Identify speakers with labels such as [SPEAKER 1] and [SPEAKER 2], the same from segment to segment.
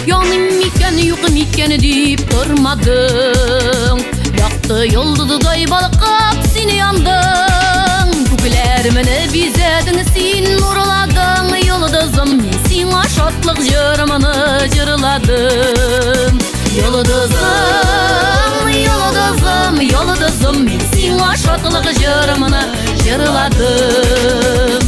[SPEAKER 1] Яныйм микән, юк микән дип тормадың. Якты йолдыздай балкып син яндың. Күкләремне бизәдең син, нурладың, йолдызым. Мин сиңа шатлык җырымны җырладым. Йолдызым, йолдызым, йолдызым, мин сиңа шатлык җырымны җырладым.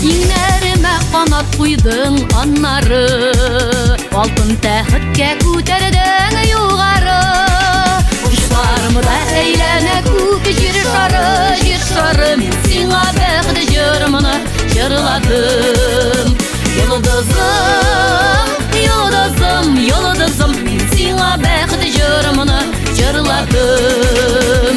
[SPEAKER 1] Иңнәремә канат куйдың аннары, алтын тәхеткә күтәрдең югары. Учларымда әйләнә күк җир шары, җир шары, мин сиңа бәхет җырымны җырладым. Йолдызым, йолдызым, йолдызым, мин сиңа бәхет җырымны җырладым.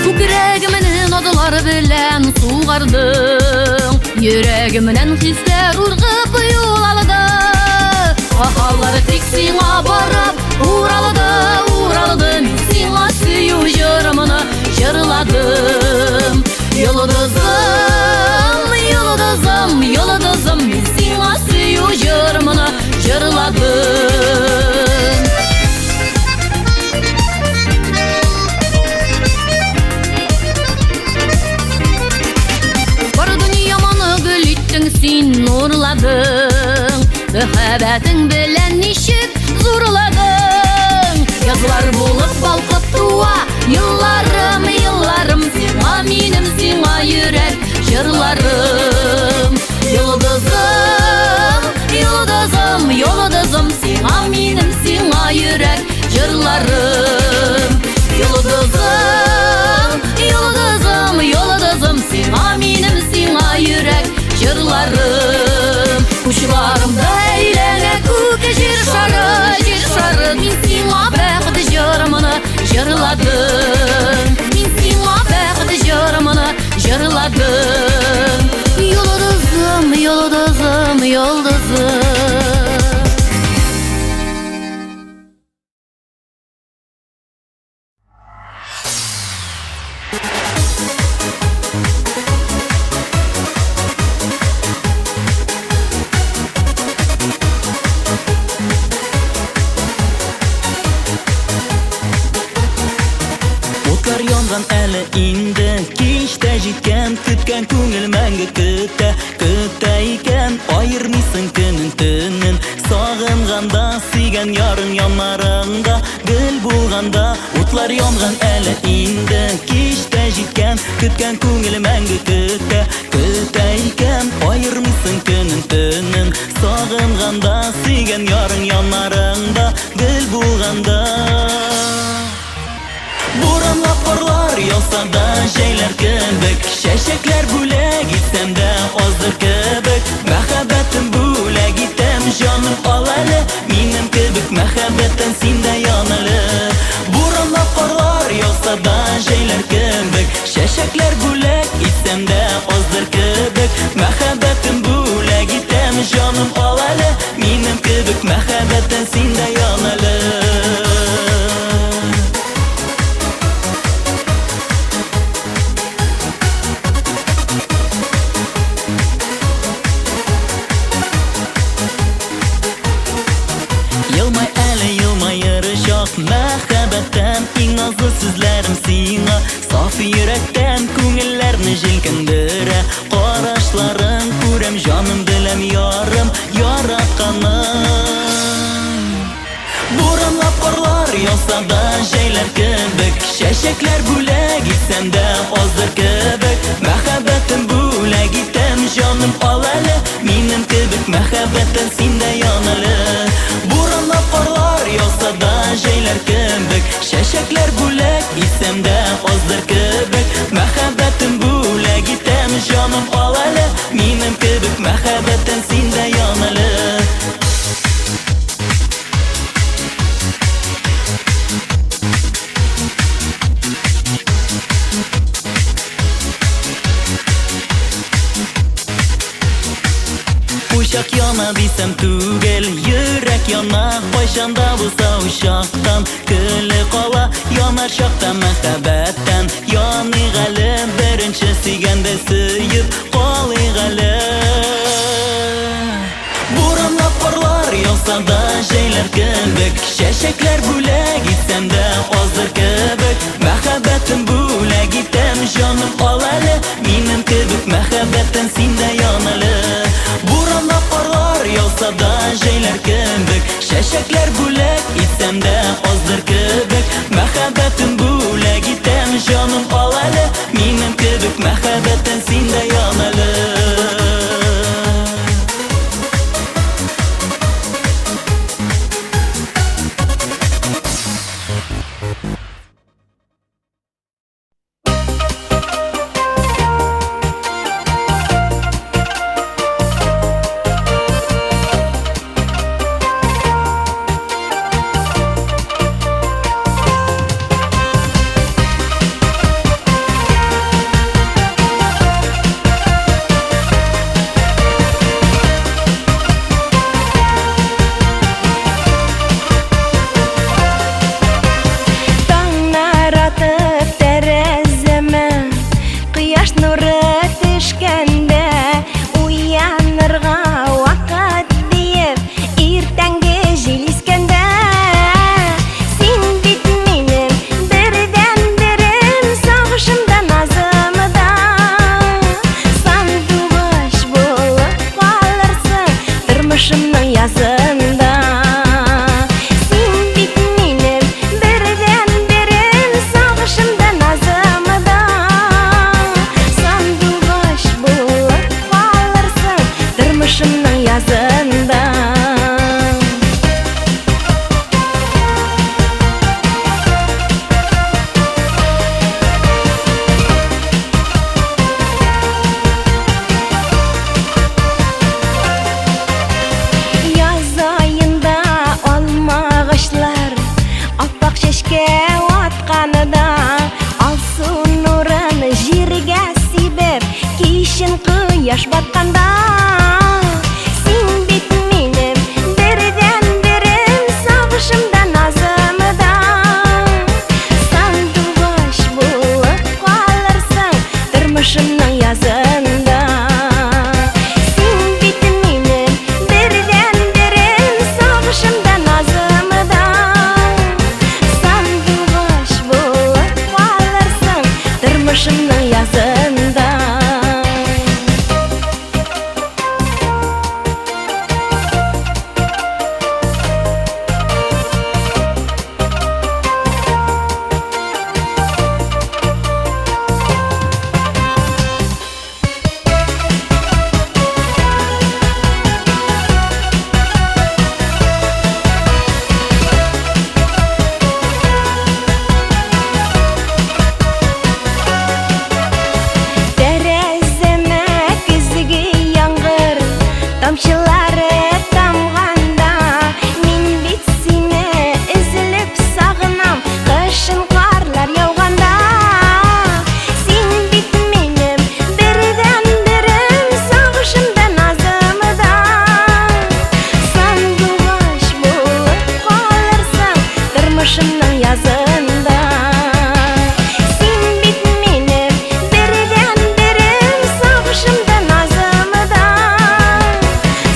[SPEAKER 1] Күкрәгемне назлар белән сугардың, йөрәгемнән хисләр ургып юл алды. Ахалар тик сиңа барып уралды, уралды. Мин сиңа сөю җырымны җырладым. Йолдызым, йолдызым, йолдызым, мин сиңа сөю җырымны җырладым. Бар дөньямны гөл иттең син, нурладың, мәхәббәтең белән ничек зурладың. Язлар булып балкып туа елларым, елларым, сиңа минем, сиңа йөрәк җырларым. Йолдызым, йолдызым, йолдызым, сиңа минем, сиңа йөрәк җырларым. Йолдызым, йолдызым, йолдызым, сиңа минем, сиңа йөрәк җырларым. Учларымда әйләнә күк җир шары, җир шары, мин сиңа бәхет җырымны җырладым. Мин сиңа бәхет җырымны җырладым. Йолдызым, йолдызым, йолдызым.
[SPEAKER 2] Утлар янган әле инде, кич тә җиткән, көткән күңел мәңге көтә, көтә икән, аермыйсың көнен төнен, сагынганда, сөйгән ярың яннарыңда, гел булганда, утлар янган әле инде, кич тә җиткән, көткән күңел мәңге көтә, көтә икән, аермыйсың көнен төнен, сагынганда, сөйгән ярың яннарыңда, гел булганда. Буранлап карлар яуса да җәйләр кебек, чәчәкләр бүләк итсәм дә аздыр кебек, мәхәббәтем бүләк итәм, җаным ал әле, минем кебек мәхәббәттән син дә ян әле. Буранлап карлар яуса да җәйләр кебек, чәчәкләр бүләк итсәм дә аздыр кебек, мәхәббәтем бүләк итәм, җаным ал әле, минем кебек мәхәббәттән син дә ян әле. Елмай әле, елмаер чак, мәхәббәттән иң назлы сүзләрем сиңа, саф йөрәктән күңелләрне җилкендерә, карашларың күрәм, җаным белән ярым, яратканым. Буранлап карлар яуса да җәйләр кебек, чәчәкләр бүләк итсәм дә аздыр кебек, мәхәббәтем бүләк итәм, җаным ал әле, минем кебек мәхәббәттән син дә ян әле. Буранлап карлар яуса да җәйләр кебек, чәчәкләр бүләк итсәм дә аздыр кебек, мәхәббәтем гына дисәм түгел, йөрәк яна. Кайчан да булса учактан көле кала. Янар чакта мәхәббәттән яныйк әле. Беренче сөйгәндә сөеп калыйк әле. Буранлап карлар яуса да җәйләр кебек, чәчәкләр бүләк итсәм дә аздыр кебек. Мәхәббәтем бүләк итәм, җаным ал әле. Минем кебек мәхәббәттән син дә ян әле. Буранлап карлар яуса да җәйләр кебек, чәчәкләр бүләк итсәм дә аздыр кебек. Мәхәббәтем бүләк итәм, җаным ал әле. Минем кебек мәхәббәттән син дә ян әле.
[SPEAKER 3] Таңнар атып тәрәзәмә кояш нуры төшкәндә, уянырга вакыт диеп иртәнге җил искәндә, син бит минем бердәнберем, сагышым да назым да. Сандугач булып калырсың тормышымның язында. Син бит минем бердәнберем, сагышым да назым да. Сандугач булып калырсың тормышымның язында. Яз аенда алмагачлар аппак чәчкә атканда, алсу нурын җиргә сибеп, кичен кояш батканда, син бит минем бердәнберем, сагышым да назым да. Сандугач булып калырсың тормышымның язында. Син бит минем бердәнберем, сагышым да назым да. Сандугач булып калырсың тормышымның язында. Тәрәзәмә көзге яңгыр тамчылары тамганда, мин бит сине өзелеп сагынам, кышын карлар яуганда. Син бит минем бердәнберем, сагышым да назым да. Сандугач булып калырсың тормышымның язында. Син бит минем бердәнберем, сагышым да назым да.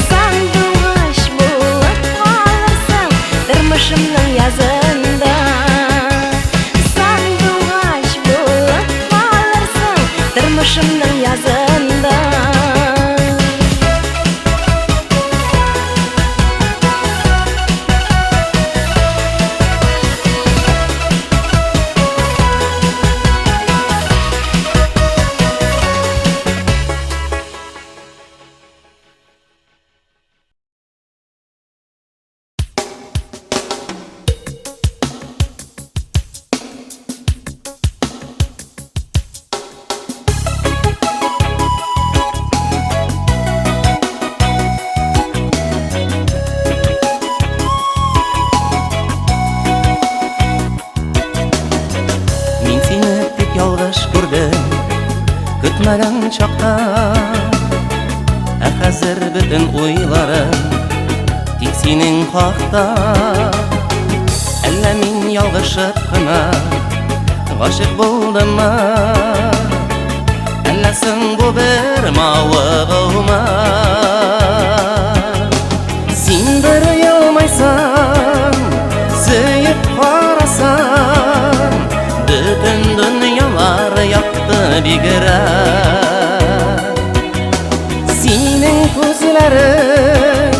[SPEAKER 3] Сандугач булып калырсың тормышымның язында. Сандугач булып калырсың тормышымның язында.
[SPEAKER 4] Мин сине бик ялгыш күрдем, көтмәгән чакта. Ә хәзер
[SPEAKER 2] Хәзер бөтен уйларым тик синең хакта. Әллә мин ялгышып кына гашыйк булдыммы? Әллә соң бу бер мавыгуымы? Син бер елмайсаң, сөеп карасаң, бөтен дөньялар якты бигрәк. Синең күзләрең,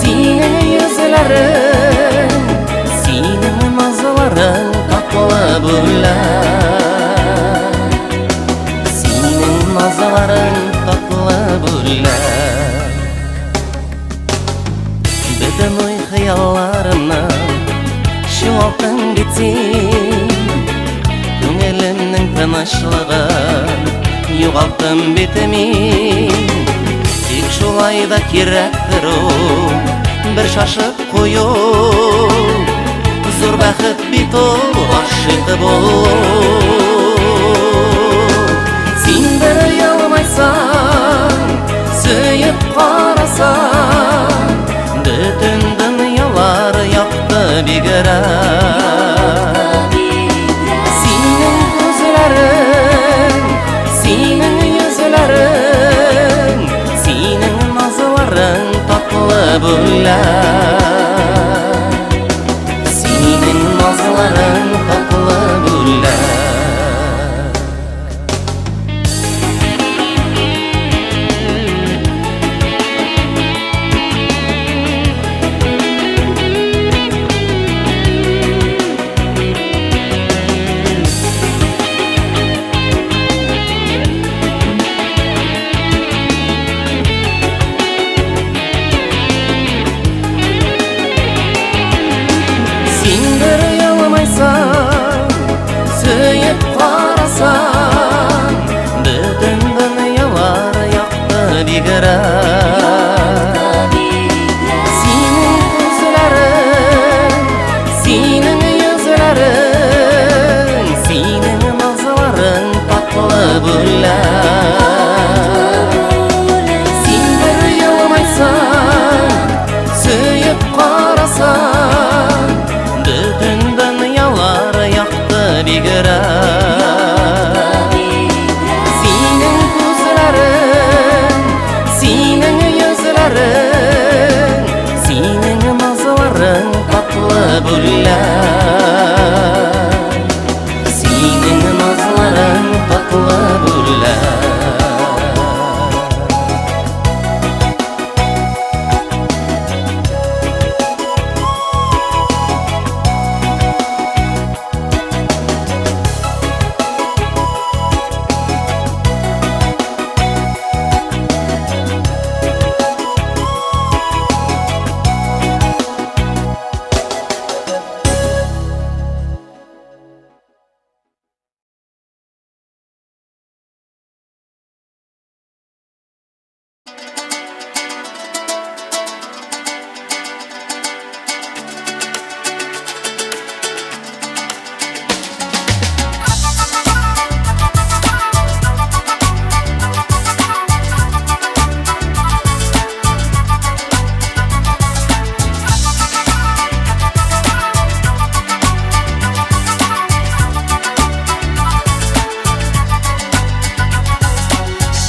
[SPEAKER 2] синең йөзләрең, синең назларың татлы бүләк. Синең назларың татлы бүләк. Бөтен уй-хыялларымны чуалтың бит син. Күңелемнең тынычлыгын югалттым бит мин. Тик шулай да кирәктер ул бер шашып кую. Зур бәхет бит ул гашыйк булу. Син бер елмайсаң, сөеп карасаң, бөтен дөньялар якты бигрәк. Синең күзләрең, синең йөзләрең, синең назларың татлы бүләк. Синең назларың татлы бүләк. Син бер елмайсаң, сөеп карасаң, бөтен дөньялар якты бигрәк. Синең күзләрең, синең йөзләрең, синең назларың татлы бүләк. Син бер елмайсаң, сөеп карасаң, бөтен дөньялар якты бигрәк. Синең күзләрең, синең йөзләрең, синең назларың татлы бүләк. Синең назларың татлы бүләк.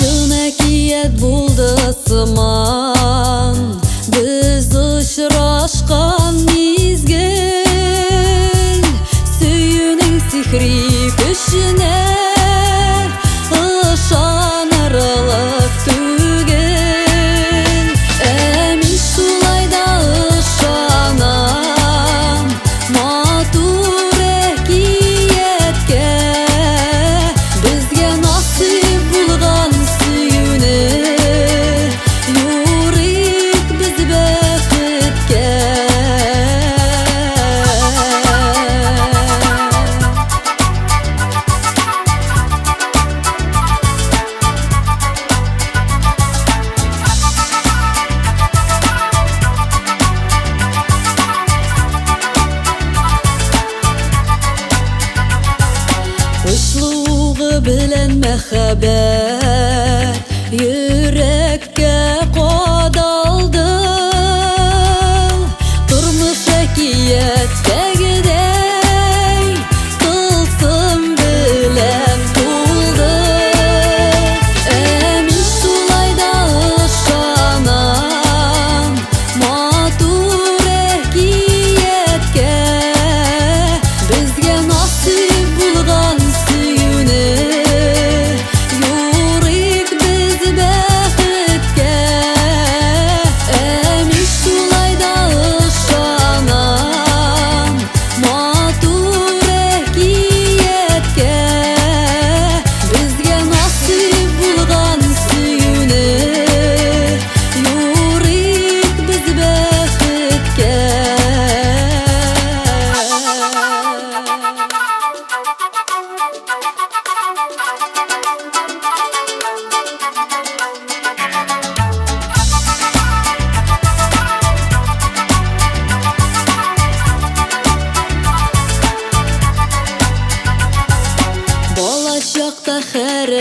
[SPEAKER 1] Чын әкият булды сыман без очрашкан мизгел. Сөюнең сихри көченә ышанырлык түгел. Ә мин шулай да ышанам матур әкияткә. Безгә насыйп булган сөюне юрыйк без бәхеткә. Очлугы белән мәхәббәт йөрәккә.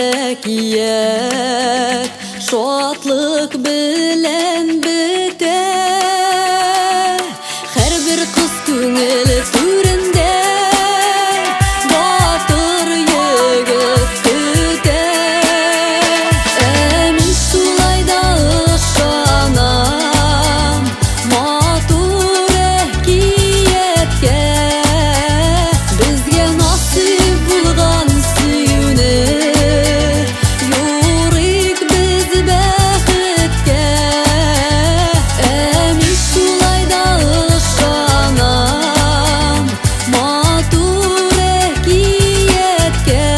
[SPEAKER 1] Әкият шатлык белән бетә. Һәрбер кыз күңеле түрендә батыр егет көтә. Ә мин шулай да ышанам матур әкияткә. Безгә насыйп булган сөюне юрыйк без бәхеткә. Ә мин шулай да ышанам матур әкияткә.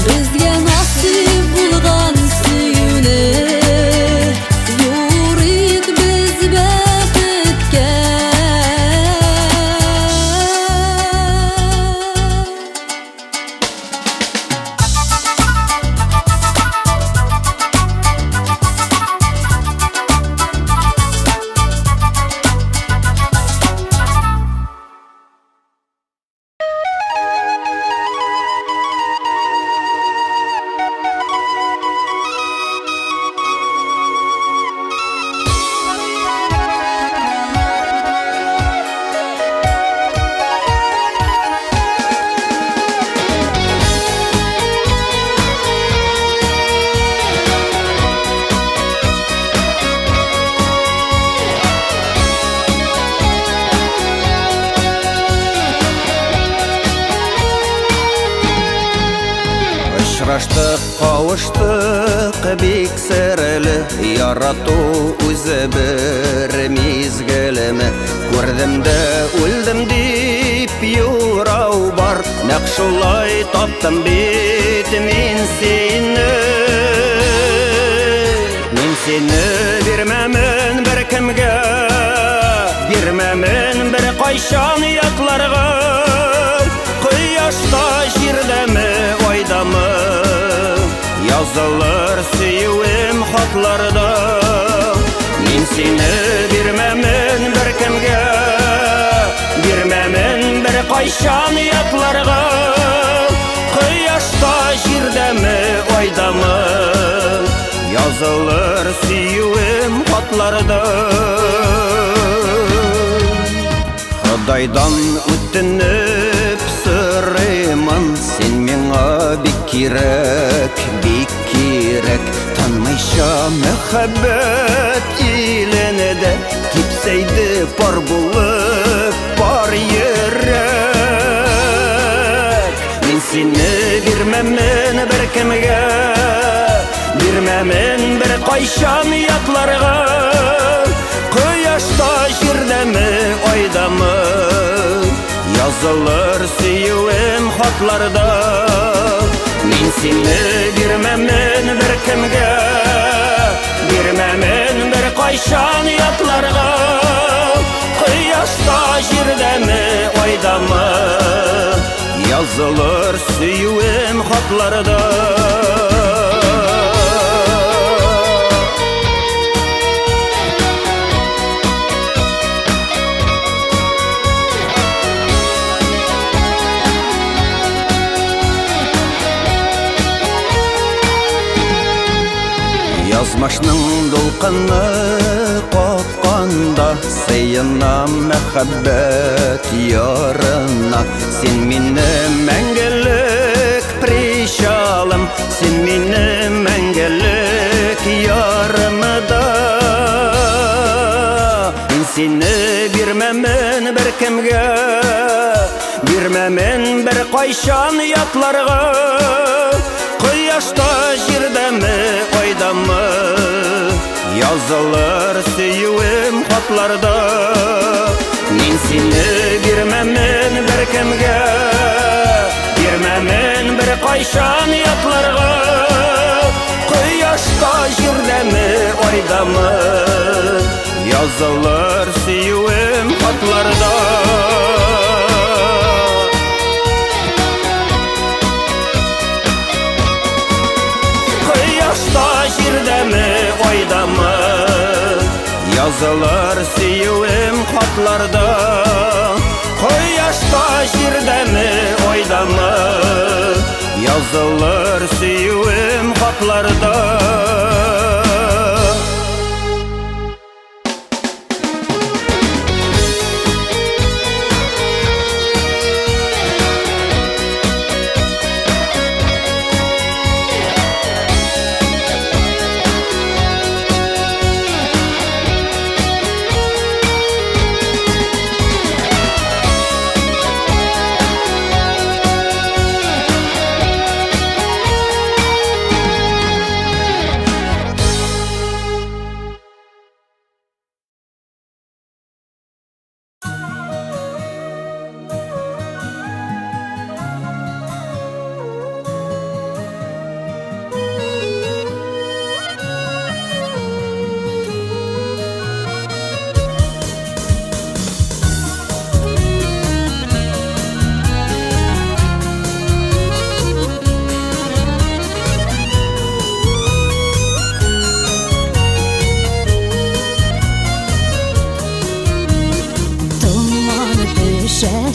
[SPEAKER 1] Безгә насыйп булган сөюне юрыйк без бәхеткә.
[SPEAKER 4] Очраштык, кавыштык, бик серле. Ярату үзе бер мизгелме? Күрдем дә үлдем дип юрау бар. Нәкъ шулай таптым бит мин сине. Мин сине бирмәмен беркемгә, бирмәмен бер кайчан ятларга. Кояшта, җирдәме, айдамы, язылыр сөюем хатларда. Мин сине бирмәмен беркемгә, бирмәмен бер кайчан ятларга. Кояшта, җирдәме, айдамы, язылыр сөюем хатларда. Ходайдан үтенеп сорыймын, син миңа бик кирәк, бик кирәк. Танмыйча мәхәббәт илене дә типсәйде пар булып пар йөрәк. Мин сине бирмәмен беркемгә, бирмәмен бер кайчан ятларга. Кояшта, җирдәме, айдамы, язылыр сөюем хатларда. Мин сине бирмәмен беркемгә, бирмәмен бер кайчан ятларга. Кояшта, җирдәме, айдамы, язылыр сөюем хатларда. Язмышның дулкыны какканда сыенам мәхәббәт ярына. Син минем мәңгелек причалым, син минем мәңгелек ярым да. Мин сине бирмәмен беркемгә, бирмәмен бер кайчан ятларга. Кояшта, җирдәме, айдамы, язылыр сөюем хатларда. Мин сине бирмәмен беркемгә, бирмәмен бер кайчан ятларга. Кояшта, җирдәме, айдамы, язылыр сөюем хатларда. Кояшта, җирдәме, айдамы, язылыр сөюем хатларда. Кояшта, җирдәме, айдамы, Язылыр сөюем хатларда.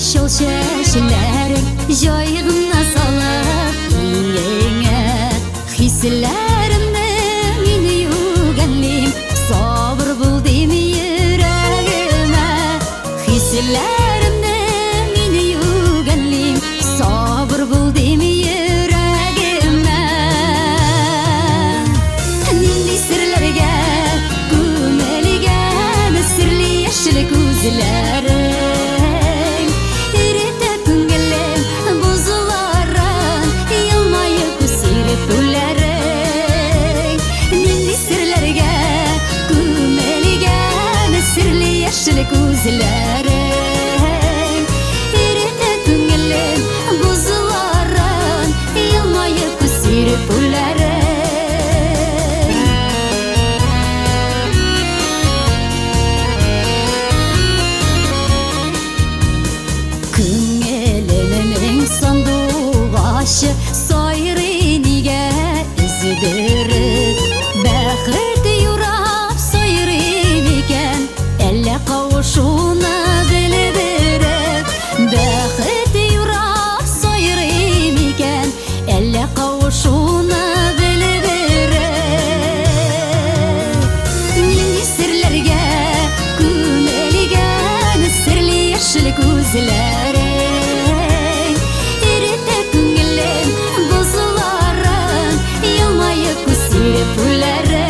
[SPEAKER 1] Шыл чәчләрең җайгына салып иңә, хисләремне мин югәнлим, сабыр бул дим йөрәгемә. Хисләремне мин югәнлим, сабыр бул дим йөрәгемә. Нинди серләргә күмелгән серле яшел күзләрең, күзләрең эретә күңелем бозларын, елмаеп сирпүләрең. Күңелемнең сандугачы сайрый нигә өздереп, бәхет юрап сайрый микән, әллә кавышуны белдереп. Бәхет юрап сайрый микән, әллә кавышуны белдереп. Нинди серләргә күмелгән серле яшел күзләрең, эретә күңелем бозларын, елмаеп сирпүләрең.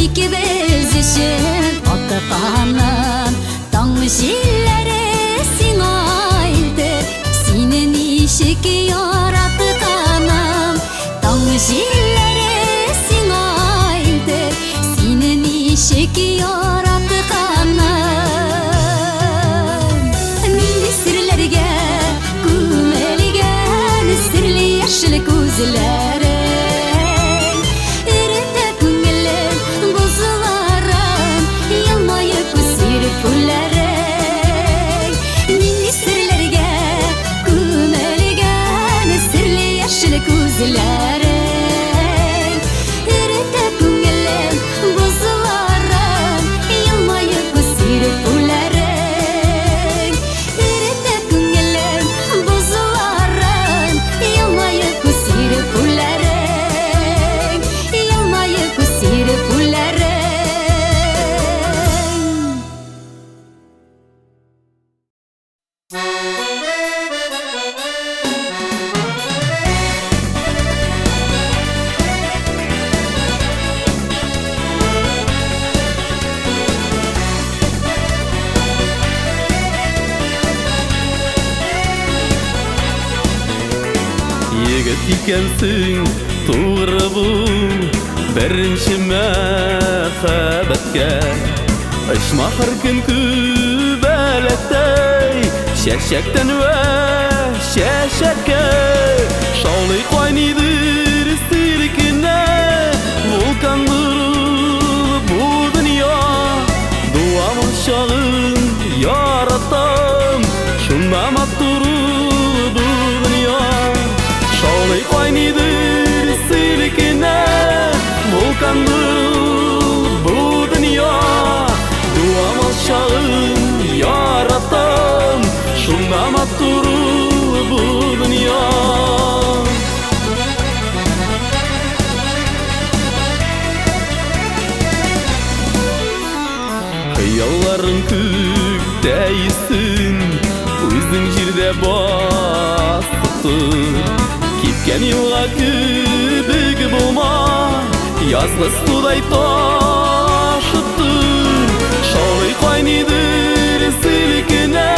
[SPEAKER 1] Икебез өчен атканын таң җилләре сиңа илтер, сине ничек яратканым. Таң җилләре сиңа илтер, сине ничек яратканым. Нинди серләргә күмелгән серле яшел күзләрең, нинди серләргә күмелгән серле яшел күзләрең, эретә күңелем бозларын, елмаеп сирпүләрең. Эретә күңелем бозларын, елмаеп сирпүләрең, елмаеп сирпүләрең.
[SPEAKER 2] Егет икәнсең, тугры бул беренче мәхәббәткә. Очма һәр көн күбәләктәй, чәчәктән вә чәчәккә. Шаулый кайныйдыр селкенә, вулкандыр бу дөнья. Дуамал чагын яратам, матур ул бу дөнья. Шаулый кайныйдыр, селкенә, вулкандыр ул бу дөнья. Дуамал чагын яратам, шунда матур ул бу дөнья. Хыялларың күктә йөзсен, үзең җирдә басып тор. Кипкән елга кебек булма, язгы судай ташып тор. Шаулый кайныйдыр, селкенә,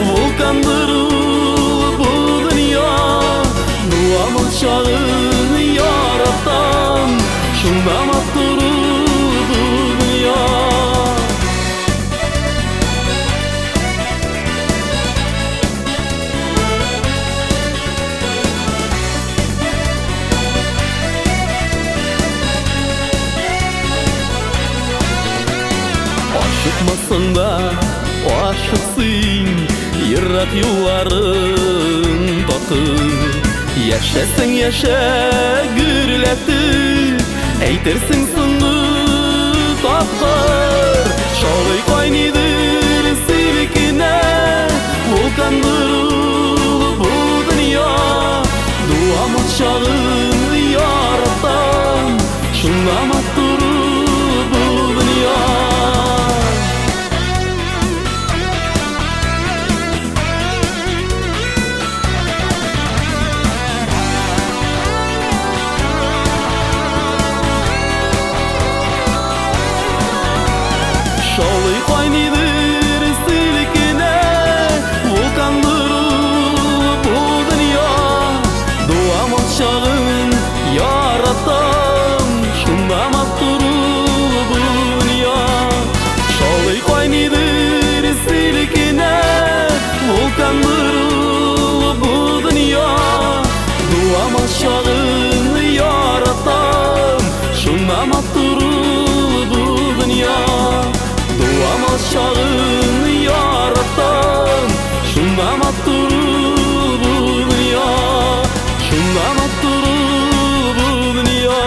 [SPEAKER 2] вулкандыр ул бу дөнья. Дуамал чагын яратам, шунда матур ул бу дөнья. Ашыкмасаң да ашыксың, ерак юлларың такыр. Яшәсәң яшә гөрләтеп, әйтерсең соңгы тапкыр. Шаулый кайныйдыр, селкенә, вулкандыр ул бу дөнья. Дуамал чагын яратам, шунда матур ул бу дөнья. Шаулый кайныйдыр, селкенә, вулкандыр ул бу дөнья. Дуамал чагын яратам, шунда матур ул бу дөнья. Шаулый кайныйдыр, селкенә, вулкандыр ул бу дөнья. Дуамал чагын яратам, шунда матур ул бу дөнья. Дуамал чагын яратам, шунда матур ул бу дөнья. Шунда матур ул бу дөнья.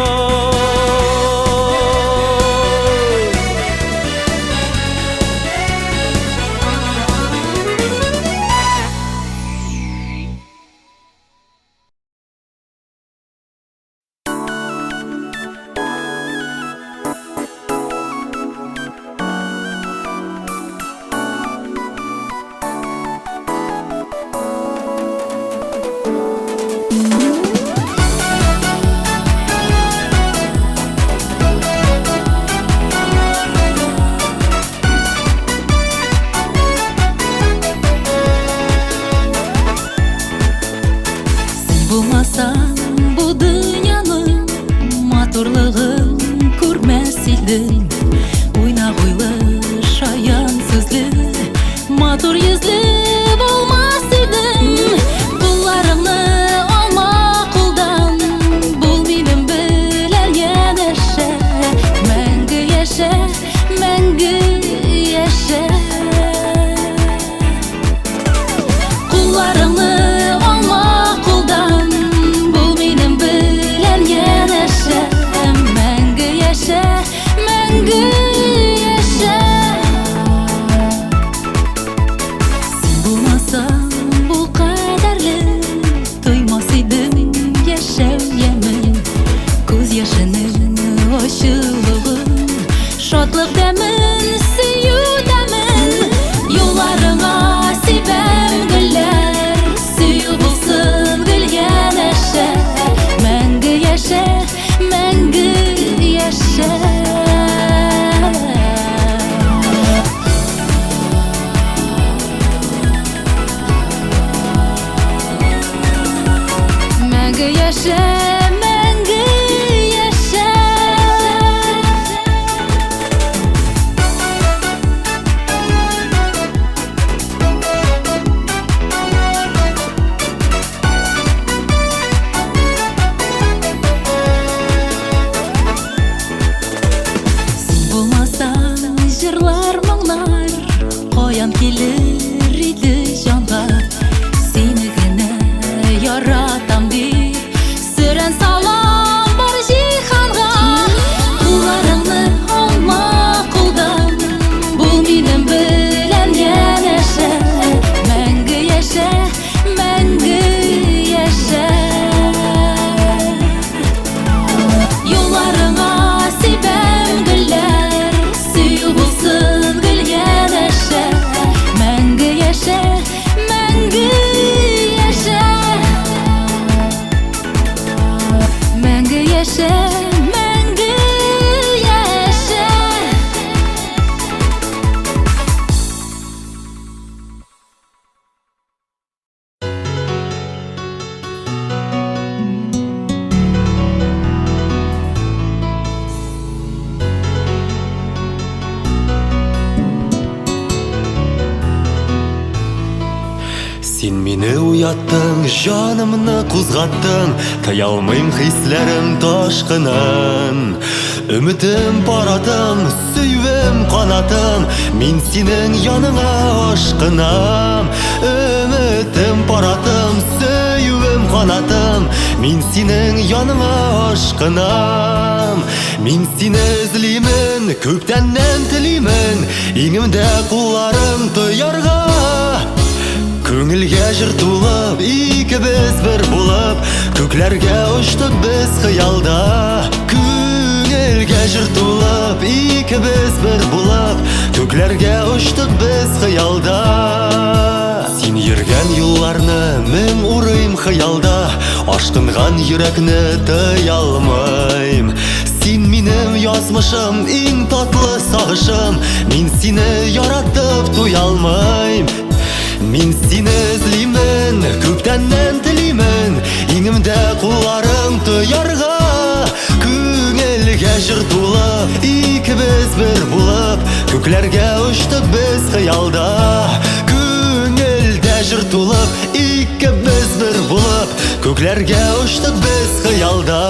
[SPEAKER 5] Син мине уяттың, җанымны кузгаттың, Тыялмыйм хисләрем ташкынын. Өметем паратым, сөюем канатым, Мин синең яныңа ашкынам. Өметем паратым, сөюем канатым, Мин синең яныңа ашкынам. Мин сине эзлимен, күптәннән телимен, Иңемдә кулларың тоярга. Күңелгә җыр тулып, икебез бер булып, Күкләргә очтык без хыялда. Күңелгә җыр тулып, икебез бер булып, Күкләргә очтык без хыялда. Син йөргән юлларны мең урыйм хыялда, Ашкынган йөрәкне тыялмыйм. Син минем язмышым, иң татлы сагышым, Мин сине яратып туялмыйм. Мин сине эзлимен, күптәннән телимен, Иңемдә кулларың тоярга. Күңелгә җыр тулып, икебез бер булып, Күкләргә очтык без хыялда. Күңелдә җыр тулып, икебез бер булып, Күкләргә очтык без хыялда.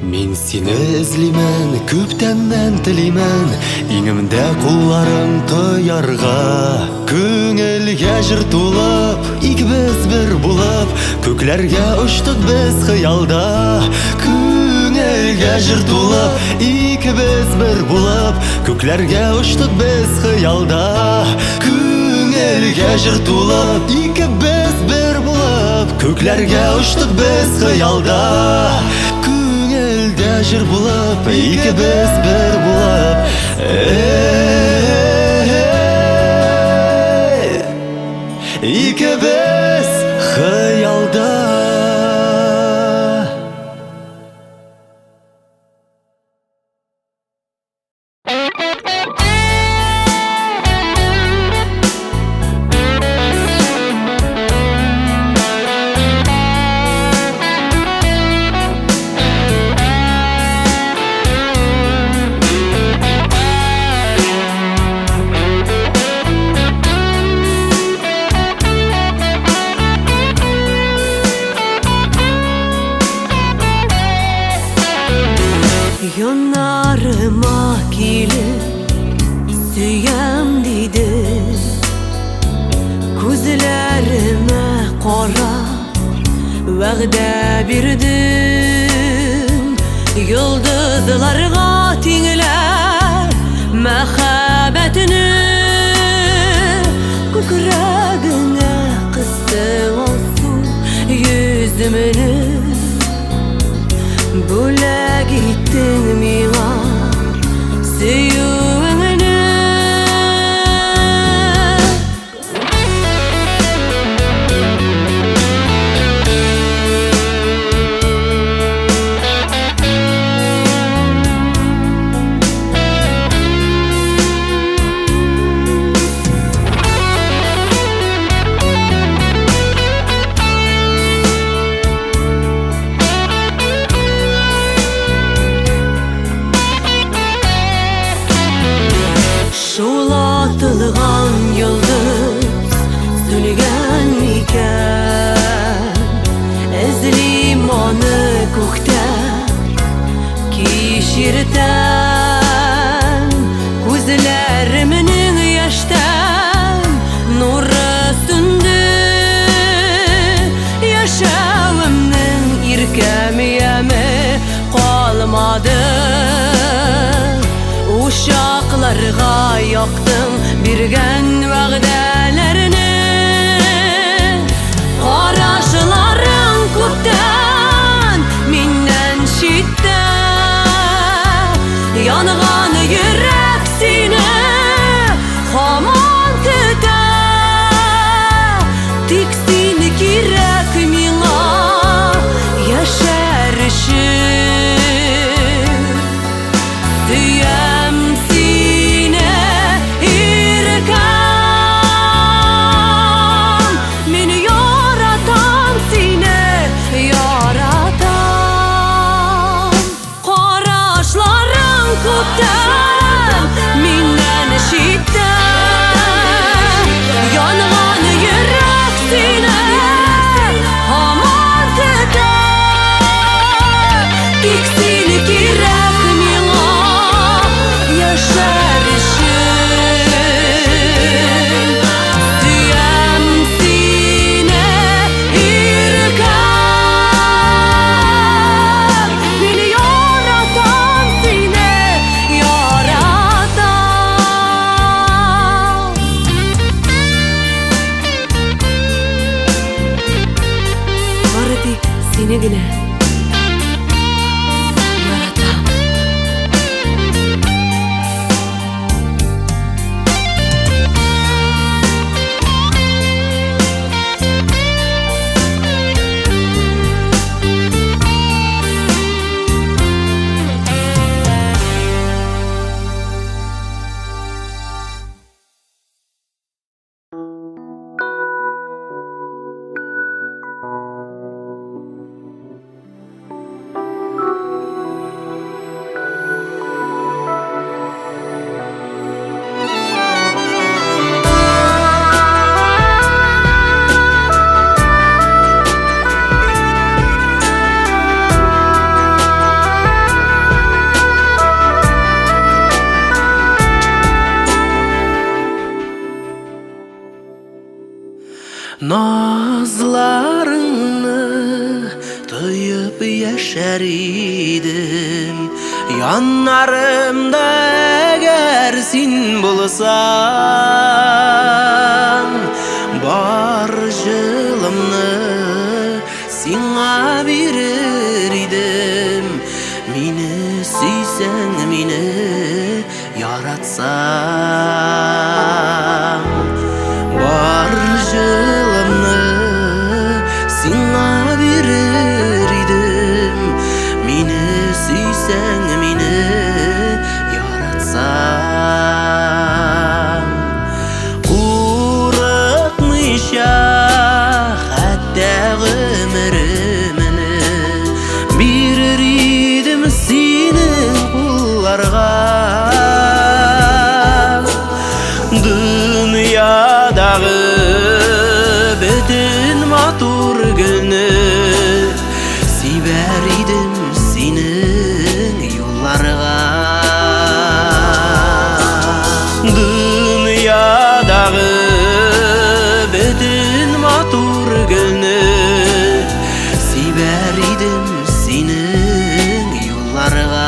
[SPEAKER 5] Мин сине эзлимен, күптәннән телимен, Иңемдә кулларың тоярга. Күңелгә җыр тулып, икебез бер булып, Күкләргә очтык без хыялда. Күңелгә җыр тулып, икебез бер булып, Күкләргә очтык без хыялда. Күңелгә җыр тулып, икебез бер булып, Күкләргә очтык без хыялда. Күңелдә җыр булып, икебез бер булып, Икебез хыялда.
[SPEAKER 6] Yanarıma gelip сөям диде, Күзләремә карап вәгъдә бирдең, Йолдызларга тиңләп мәхәббәтне Күкрәгеңә кыстың алсу йөземне, Бүләк иттең миңа сөюеңне. Шул атылган йолдыз сүнгән микән? Эзлим аны күктә кич иртән, Күзләремнең яшьтән нуры сүнде, Яшәвемнең иркәм яме калмады. Учакларга яктың биргән Сине генә яратам.
[SPEAKER 7] Назларыңны тоеп яшәр идем, яннарымда әгәр син булсаң, бар җылымны сиңа бирер идем, мине сөйсәң, мине яратсаң. Бар җылымны сиңа бирер идем, мине сөйсәң, мине яратсаң. Курыкмыйча хәтта гомеремне бирер идем синең кулларга. Дөньядагы бөтен матур гөлне сибәр идем синең юлларга. Дөньядагы бөтен матур гөлне сибәр идем синең юлларга.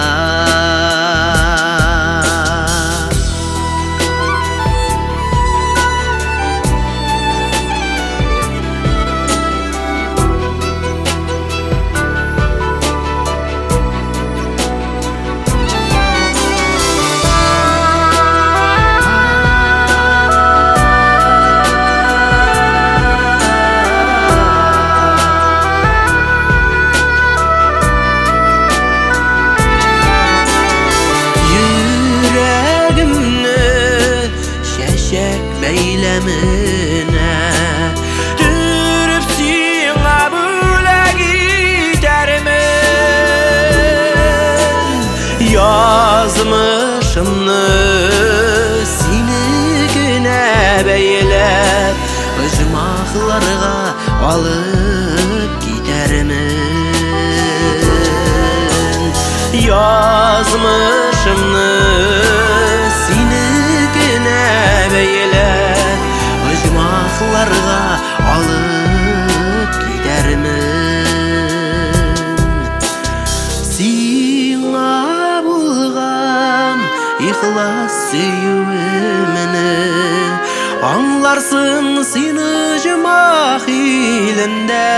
[SPEAKER 7] Йөрәгемне чәчәк бәйләменә төреп сиңа бүләк итәрмен. Язмышымны синекенә бәйләп, оҗмахларга алып китәрмен. Язмышымны синекенә бәйләп, оҗмахларга алып китәрмен. Сиңа булган ихлас сөюемне аңларсың син оҗмах илендә.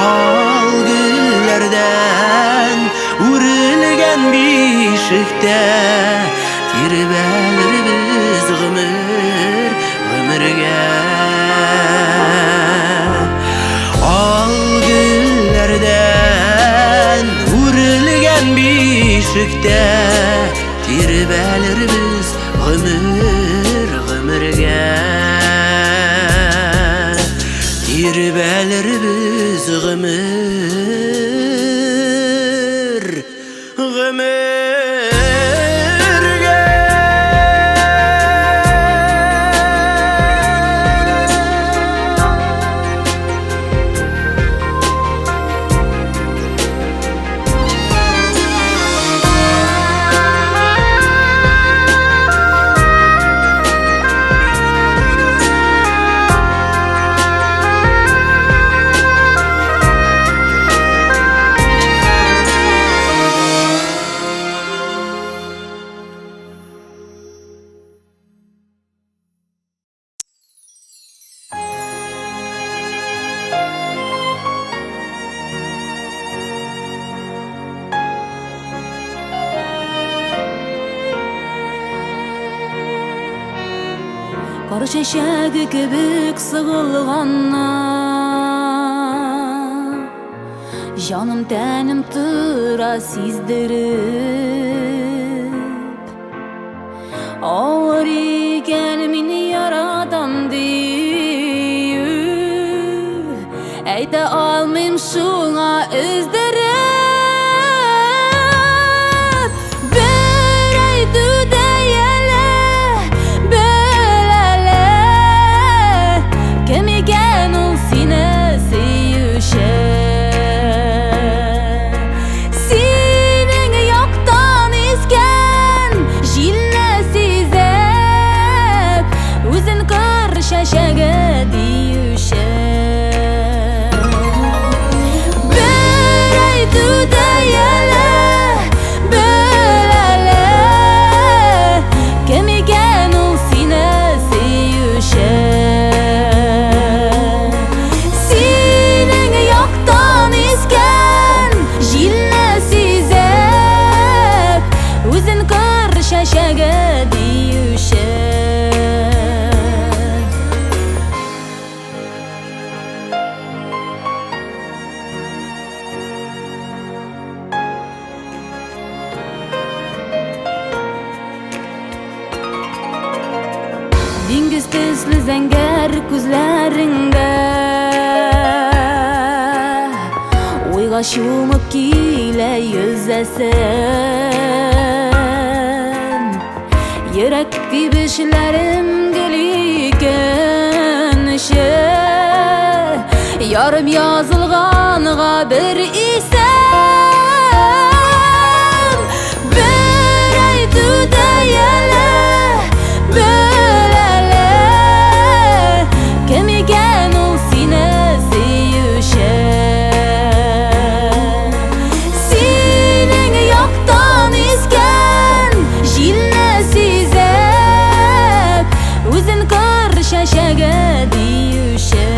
[SPEAKER 7] Ал гөлләрдән үрелгән бишектә тирбәлербез гомер гомергә. Ал гөлләрдән үрелгән бишектә тирбәлербез гомер гомергә. Тирбәлербез гомер гомергә.
[SPEAKER 1] Кар чәчәге кебек сыгылганнар. Җаным тәнем тора сиздереп. Авыр икән мин яратам дию. Әйтә алмыйм шуңа өздереп. Бер әйтүдә әле, бел әле, кем икән ул сине сөюче. Синең яктан искән җилне сизеп, үзен кыр чәчәге диюче. Бер әйтүдә әле, бел әле, кем икән ул сине сөюче. Синең яктан искән җилне сизеп, үзен кыр чәчәге диюче. Диңгез төсле зәңгәр күзләреңдә уйга чумып килә йөзәсем. Йөрәк тибешләрем гел икенче, ярым язылганга бер исем. Бер әйтүдә әле, бел әле, кем икән ул сине сөюче. Синең яктан искән җилне сизеп, үзен кыр чәчәге диюче.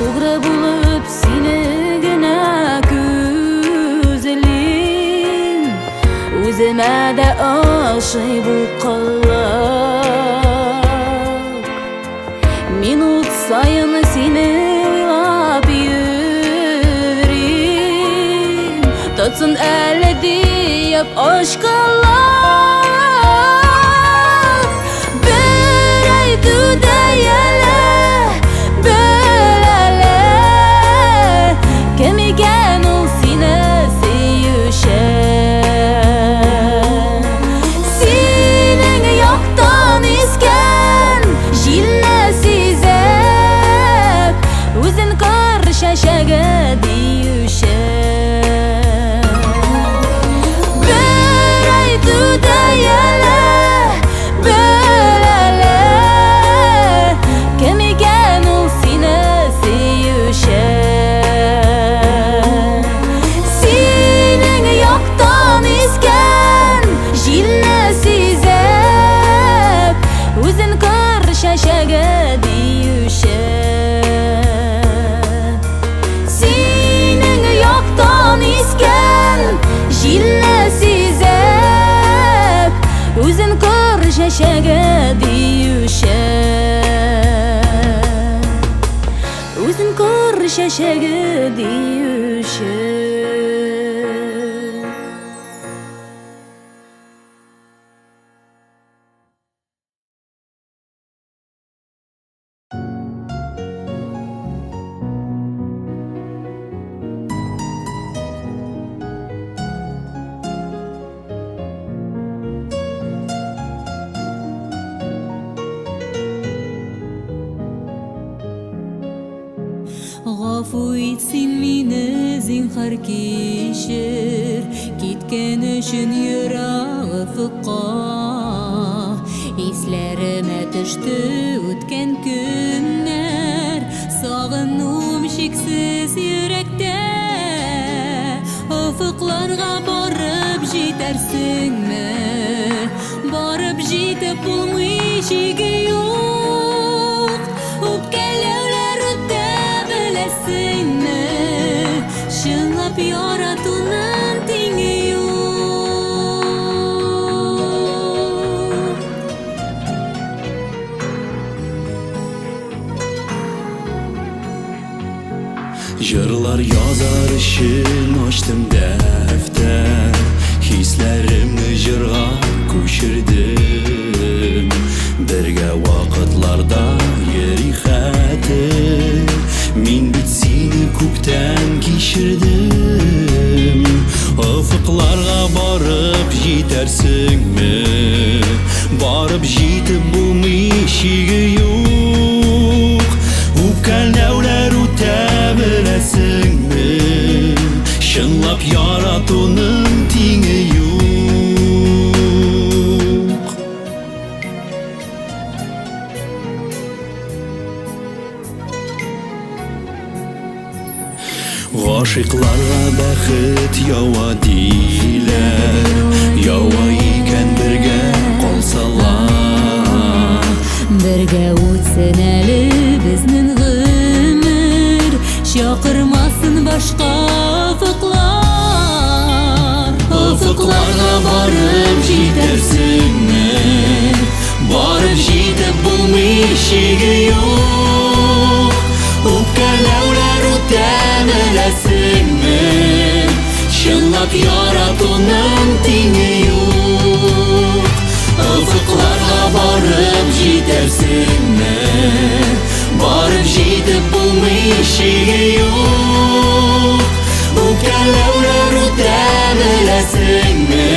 [SPEAKER 1] Тугры булып сине генә күзлим, үземә дә ошый бу коллык. Минут саен сине уйлап йөрим, тотсын әле диеп ашкылап. Бер әйтүдә әле, бел әле, кем икән ул сине сөюче. Синең яктан искән җилне сизеп, үзен кыр чәчәге диюче. Бер әйтүдә әле, бел әле, кем икән ул сине сөюче. Синең яктан искән җилне сизеп, үзен кыр чәчәге диюче. Синең яктан искән җилне сизеп, үзен кыр чәчәге диюче. Үзен кыр чәчәге диюче.
[SPEAKER 6] Гафу ит син мине, зинһар кичер, киткән өчен ерак офыкка. Исләремә төште үткән көннәр. Чиксез йөрәктә. Офыкларга барып җитәрсеңме? Барып җитеп булмый, чиге юк. Үпкәләүләр үтә беләсеңме? Чынлап яратуның тиңе юк.
[SPEAKER 5] Җырлар язар өчен ачтым дәфтәр, хисләремне җырга күчердем. Бергә вакытларда йөри хәтер, мин бит сине күптән кичердем. Офыкларга барып җитәрсеңме? Барып җитеп булмый, чиге юк. Үпкәләүләр үтә беләсеңме? Чынлап яратуның тиңе юк. Гашыйкларга бәхет ява диләр, ява икән бергә калсалар.
[SPEAKER 6] Бергә үтсен әле безнең гомер, чакырмасын башка офыклар.
[SPEAKER 5] Офыкларга барып җитәрсеңме? Барып җитеп булмый, чиге юк. Үпкәләүләр үтә беләсеңме? Чынлап яратуның тиңе юк. Офыкларга барып җитәрсеңме? Барып җитеп булмый, чиге юк. Үпкәләүләр үтә беләсеңме?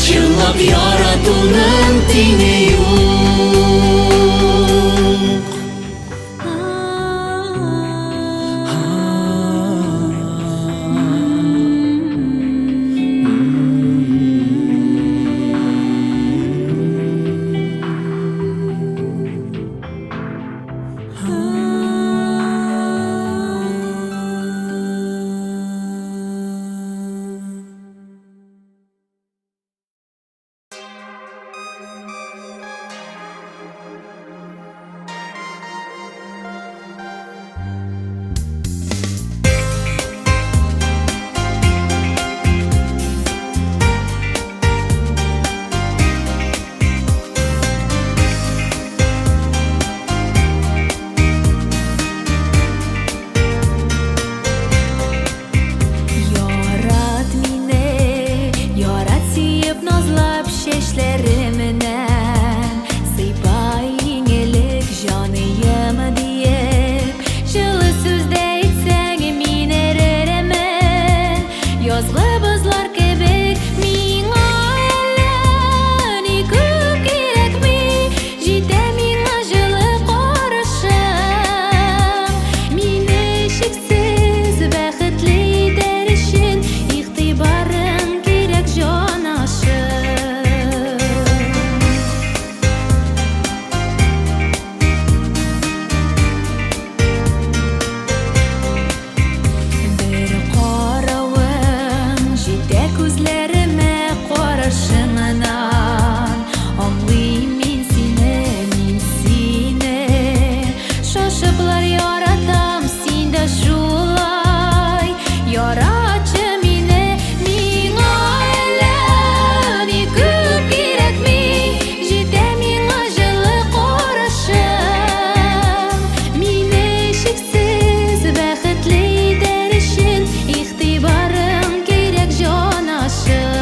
[SPEAKER 5] Чынлап яратуның тиңе юк.
[SPEAKER 6] Ярат мине, ярат сөеп, назлап чәчләремнән сыйпа иң элек җаныем диеп, җылы сүз дә әйтсәң, мин эрермен. Язгы бозлар кебек миңа әллә ни күп кирәкми, җитә миңа җылы карашың. Мине чиксез бәхетле итәр өчен игътибарың кирәк, җанашым. Бер каравың җитә күзләремә карашыңнан, аңлыйм мин сине, мин сине шашыплар яратам, син дә шулай яратчы мине. Миңа әллә ни күп кирәкми, җитә миңа җылы карашың. Мине чиксез бәхетле итәр өчен игътибарың кирәк, җанашым.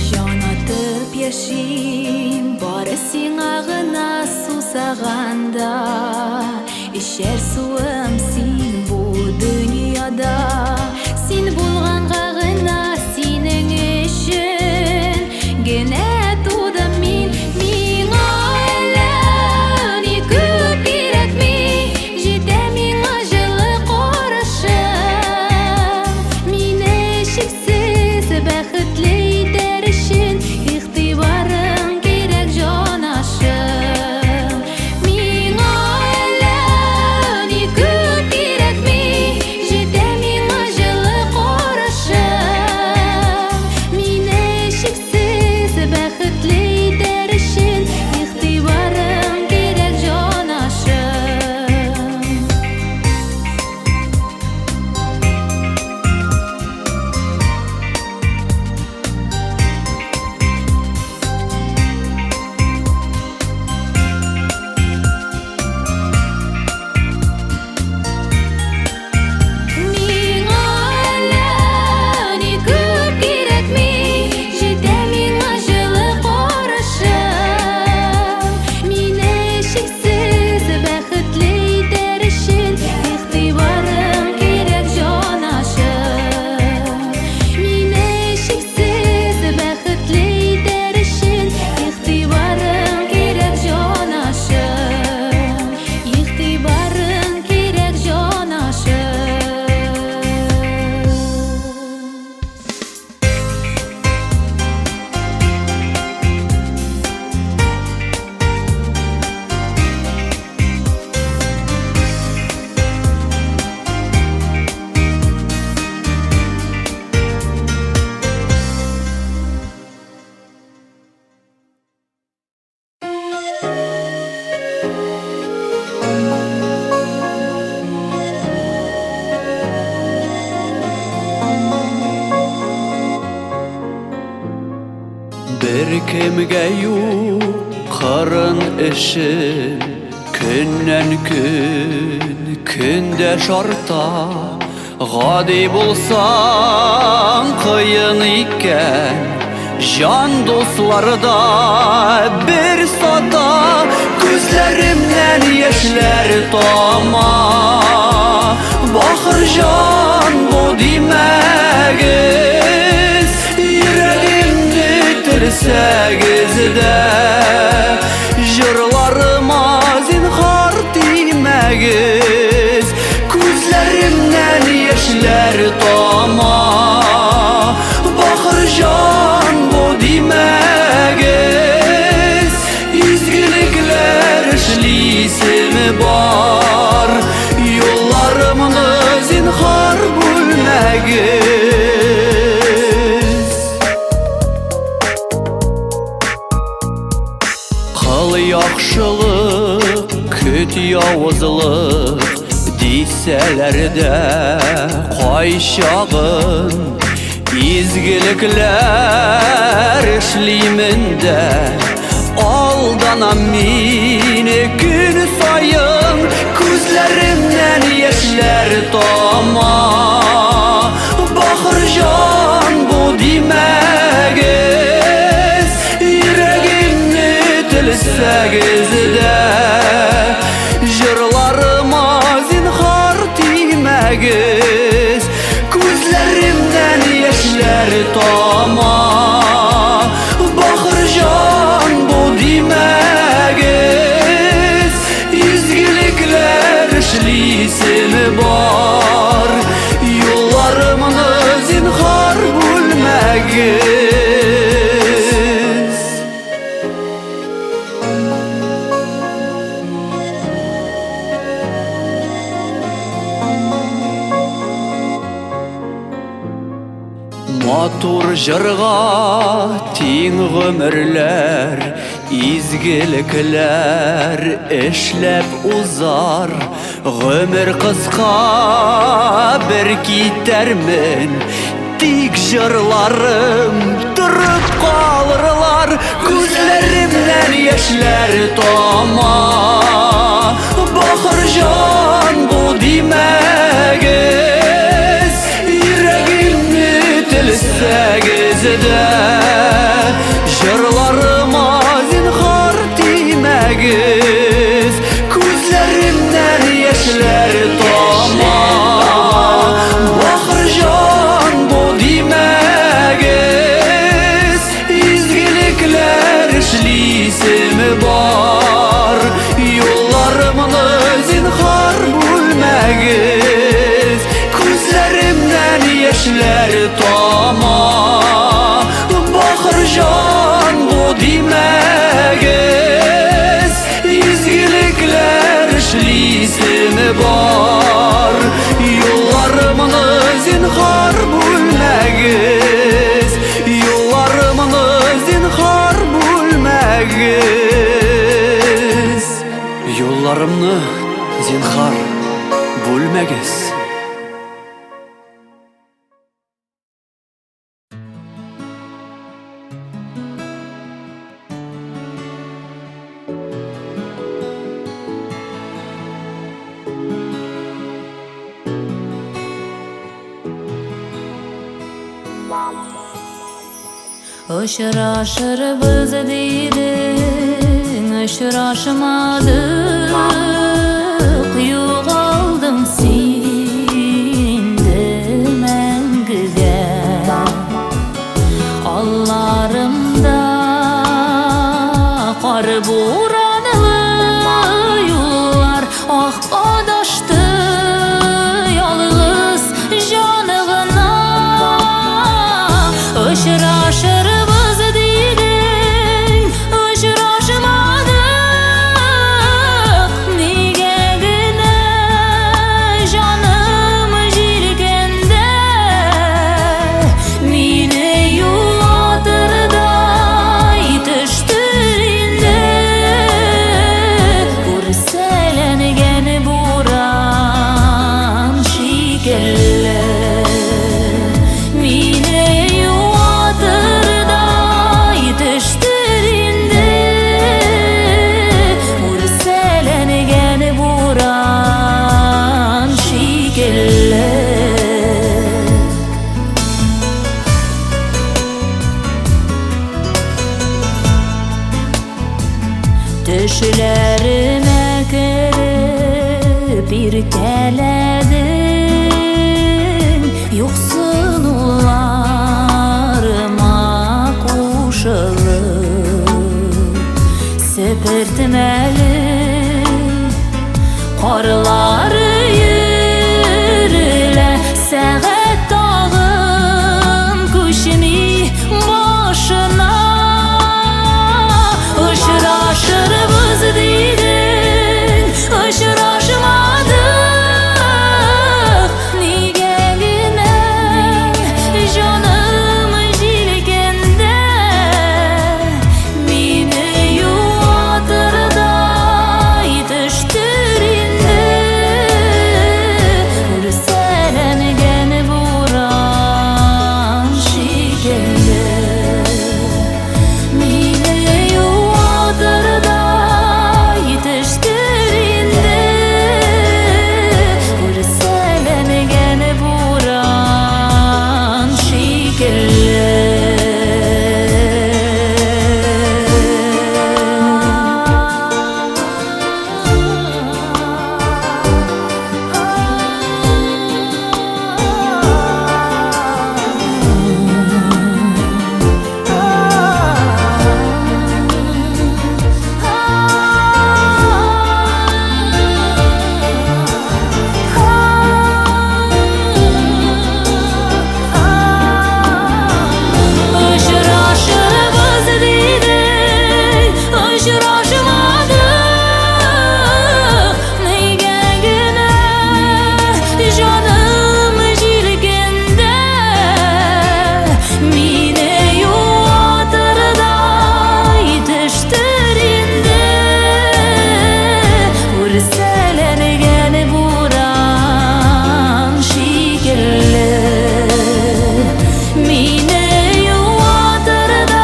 [SPEAKER 6] Җан атып яшим, бары сиңа гына сусаганда. Эчәр суым син бу дөньяда. Син булганга гына, синең өчен генә тудым мин. Миңа әллә ни күп кирәкми,
[SPEAKER 7] Беркемгә юк кырын эшем, Көннән көн, көндәш арта. Гади булсаң кыен икән, Җан дуслары да бер сата. Күзләремнән яшьләр тама, Бахыр җан бу димәгез, Йөрәгемне телсәгез дә, Җырларыма зинһар тимәгез. Күзләремнән яшьләр тама, Бахыр җан бу димәгез, Изгелекләр эшлисем бар, Юлларымны зинһар бүлмәгез. Кыл яхшылык, көт явызлык, дисәләр дә кайчагын, Изгелекләр эшлимен дә, алданам мин көн саен. Күзләремнән яшьләр тама, Бахыр җан бу димәгез, Йөрәгемне телсәгез дә, Җырларыма зинһар тимәгез. Күзләремнән яшьләр тама, Бахыр җан бу димәгез, Изгелекләр эшлисем бар, Юлларымны зинһар бүлмәгез. Матур җырга тиң гомерләр, Изгелекләр эшләп узар. Гомер кыска, бер китәрмен, Тик җырларым торып калырлар. Күзләремнән яшьләр тама, Бахыр җан бу димәгез, Йөрәгемне телсәгез дә, Җырларыма зинһар тимәгез. Күзләремнән яшьләр тама, Бахыр җан бу димәгез, Изгелекләр эшлисем бар, Юлларымны зинһар бүлмәгез. Күзләремнән яшьләр тама, Бахыр җан бу димәгез, Изгелекләр эшлисем бар, Юлларымны зинһар бүлмәгез. Юлларымны зинһар бүлмәгез. Юлларымны зинһар бүлмәгез.
[SPEAKER 6] Очрашырбыз дидең, очрашмадык, Югалдың син дә мәңгегә. Алларымда кар буранлы юллар, Ах, адашты ялгыз җаны гына. Очрашырбыз дидең, очрашмадык, Нигә генә җаным җилкәндә, Мине юатырдай төштер инде. Төшләремә кереп иркәләдең, юксынуларыма кушылып, сепертмәле карлар өерелә, сәгать тагын күчми башына. Очрашырбыз дидең, очрашмадык. Нигә генә җаным җилкәндә, мине юатырдай төштер инде үрсәләнгән буран шикелле. Мине юатырдай төштер инде үрсәләнгән буран шикелле. Очрашырбыз дидең, очрашмадык. Нигә генә җаным җилкәндә, мине юатырдай төштер инде үрсәләнгән буран шикелле. Мине юатырдай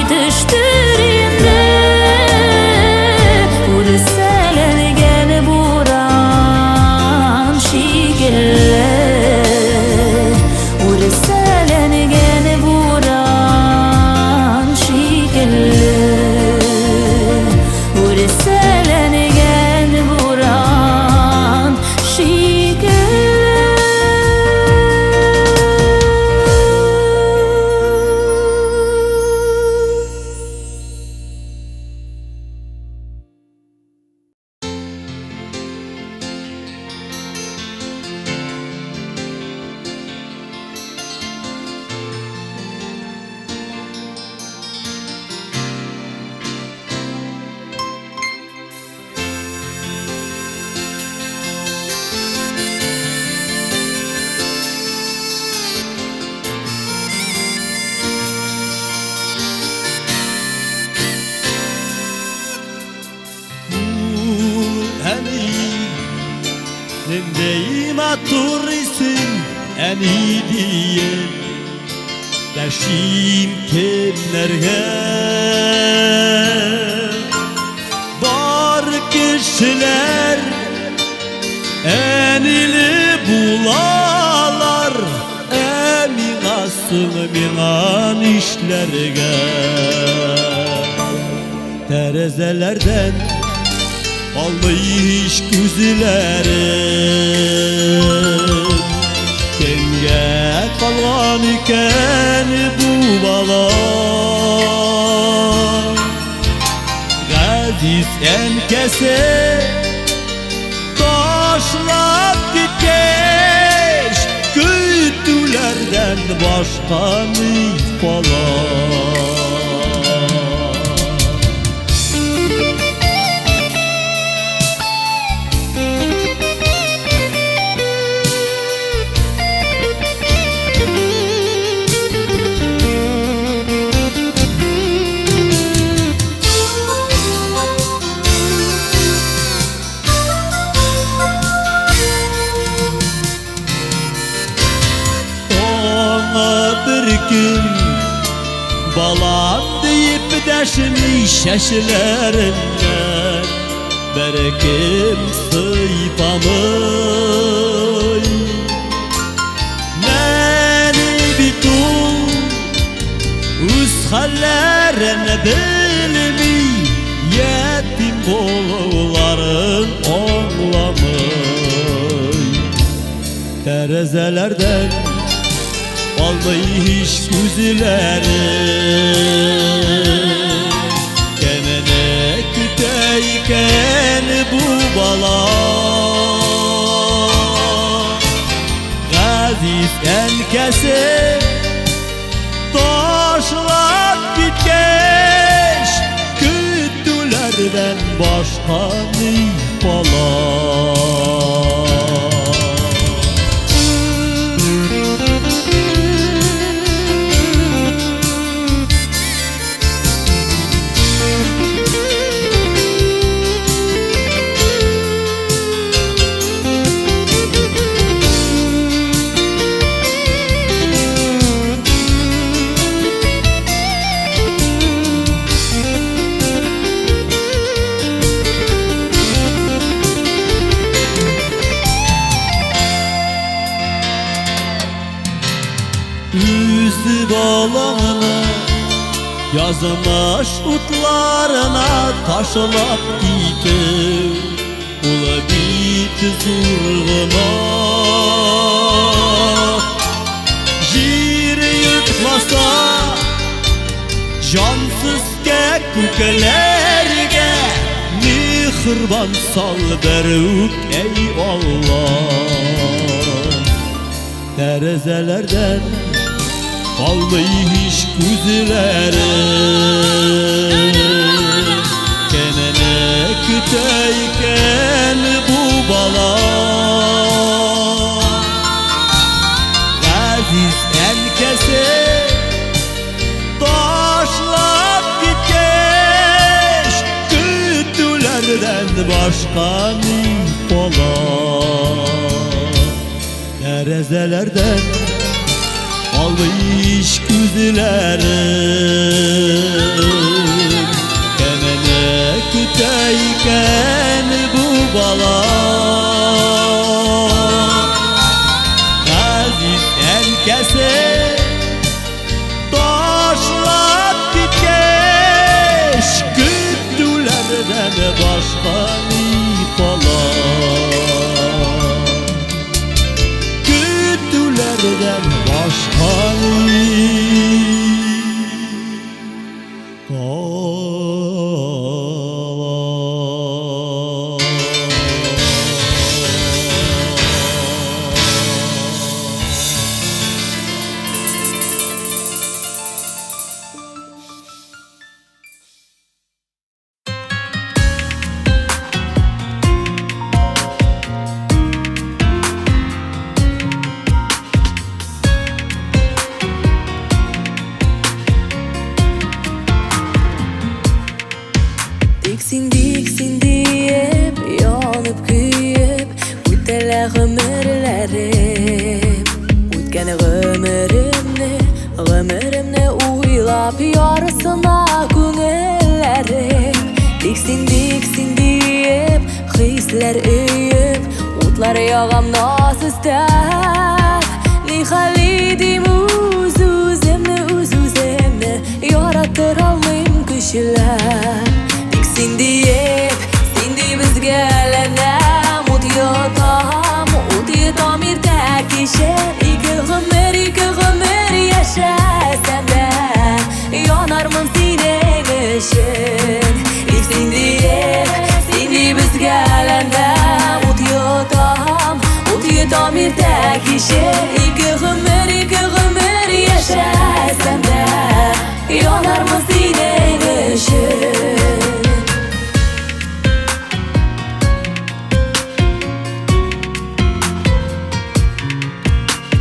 [SPEAKER 6] төштер инде үрсәләнгән буран шикелле. Үрсәләнгән буран шикелле. Үрсәләнгән буран шикелле.
[SPEAKER 5] Әни, нинди матур исем, әни диеп дәшим кемнәргә. Бар кешеләр әниле булалар, ә миңа соң миңа нишләргә? Тәрәзәләрдән алмый һич күзләрем. Кемгә калган икән бу бала? Газиз әнкәсе ташлап киткәч, көтүләрдән башка ни кала? Аңа бер көн балам диеп дәшми, чәчләреннән беркем сыйпамый. Нәни бит ул үз хәлләрен белми. булуларын аңламый. Тәрәзәләрдән алмый һич күзләрен. Кемне көтә икән бу бала? Газиз әнкәсе ташлап киткәч, көтүләрдән башка ни кала? Үзе балаңны язмыш утларына ташлап китү, ул бит зур гөнаһ. Җир йотмаса җансыз күкләргә миһербан сал берүк, эй Аллаһ. Тәрәзәләрдән алмый һич күзләрен. Кемне көтә икән бу бала? Газиз әнкәсе ташлап киткәч, көтүләрдән башка ни кала? Тәрәзәләрдән алмый һич күзләрен. Кемне көтә икән бу бала? Газиз әнкәсе ташлап киткәч, көтүләрдән башка ни кала? Көтүләрдән башка ни кала?
[SPEAKER 6] Тик син, тик син диеп, янып көеп, үтәлә гомерләрем. Үткән гомеремне, гомеремне уйлап, ярысына күңелләрем. Тик син, тик син диеп, хисләр өеп, утлар ягам наз өстәп. Ни хәл итим үз-үземне, үз-үземне яратыр алмыйм көчләп. Тик син диеп, син дип өзгәләнәм, ут йотам, ут йотам иртә кичен. Ике гомер яшәсәм дә, янармын синең өчен. Тик син диеп, син дип өзгәләнәм, ут йотам, ут йотам иртә кичен. Ике гомер яшәсәм дә, янармын синең өчен.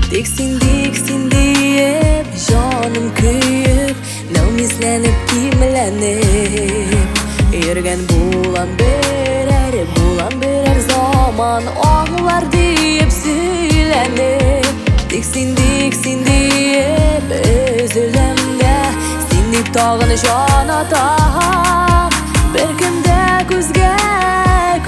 [SPEAKER 6] Тик син, тик син диеп, җаным көеп, нәүмизләнеп, кимләнеп йөргән булам берәр, булам берәр заман аңлар диеп сөйләнеп. Тик син, тик син диеп, өзеләм дә, син дип тагын җан атам. Беркем дә күзгә,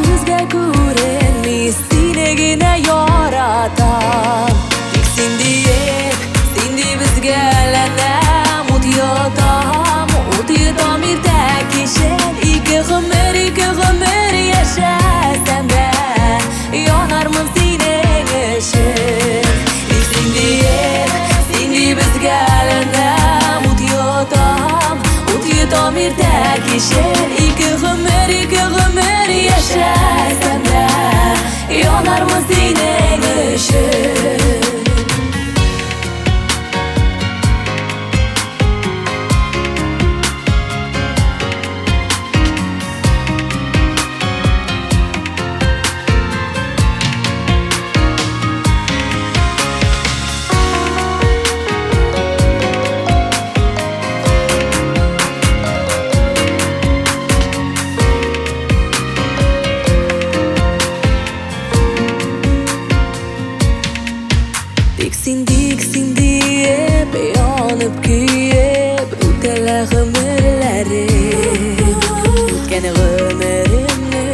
[SPEAKER 6] күзгә күренми, сине генә яратам. Тик син диеп, син дип өзгәләнәм, ут йотам, ут йотам иртә кичен. Ике гомер кичен. Ике гомер, ике гомер яшәсәм дә, янармын синең өчен. Тик син, тик син диеп, янып көеп, үтәлә гомерләрем. Үткән гомеремне,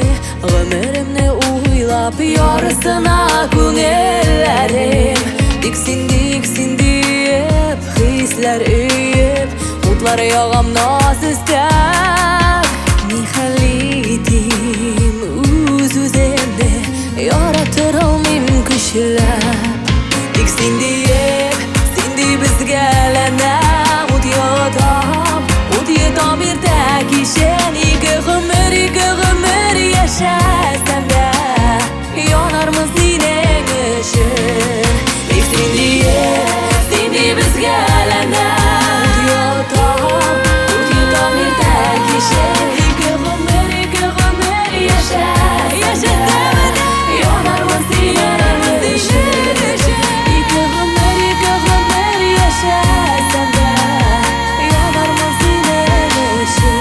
[SPEAKER 6] гомеремне уйлап, ярысына күңелләрем. Тик син, тик син диеп, хисләр өеп, утлар ягам наз өстәп. Ни хәл итим, үз-үземне яратыр алмыйм көчләп. Тик син диеп, син дип өзгәләнәм, ут йотам, ут йотам иртә кичен. Ике гомер, ике гомер яшәсәм дә, янармын синең өчен. Тик син диеп, син дип өзгәләнәм, ут йотам, ут йотам иртә кичен. Ике гомер, ике гомер яшәсәм дә, янармын синең өчен. Ике гомер, ике гомер яшәсәм дә, янармын синең өчен.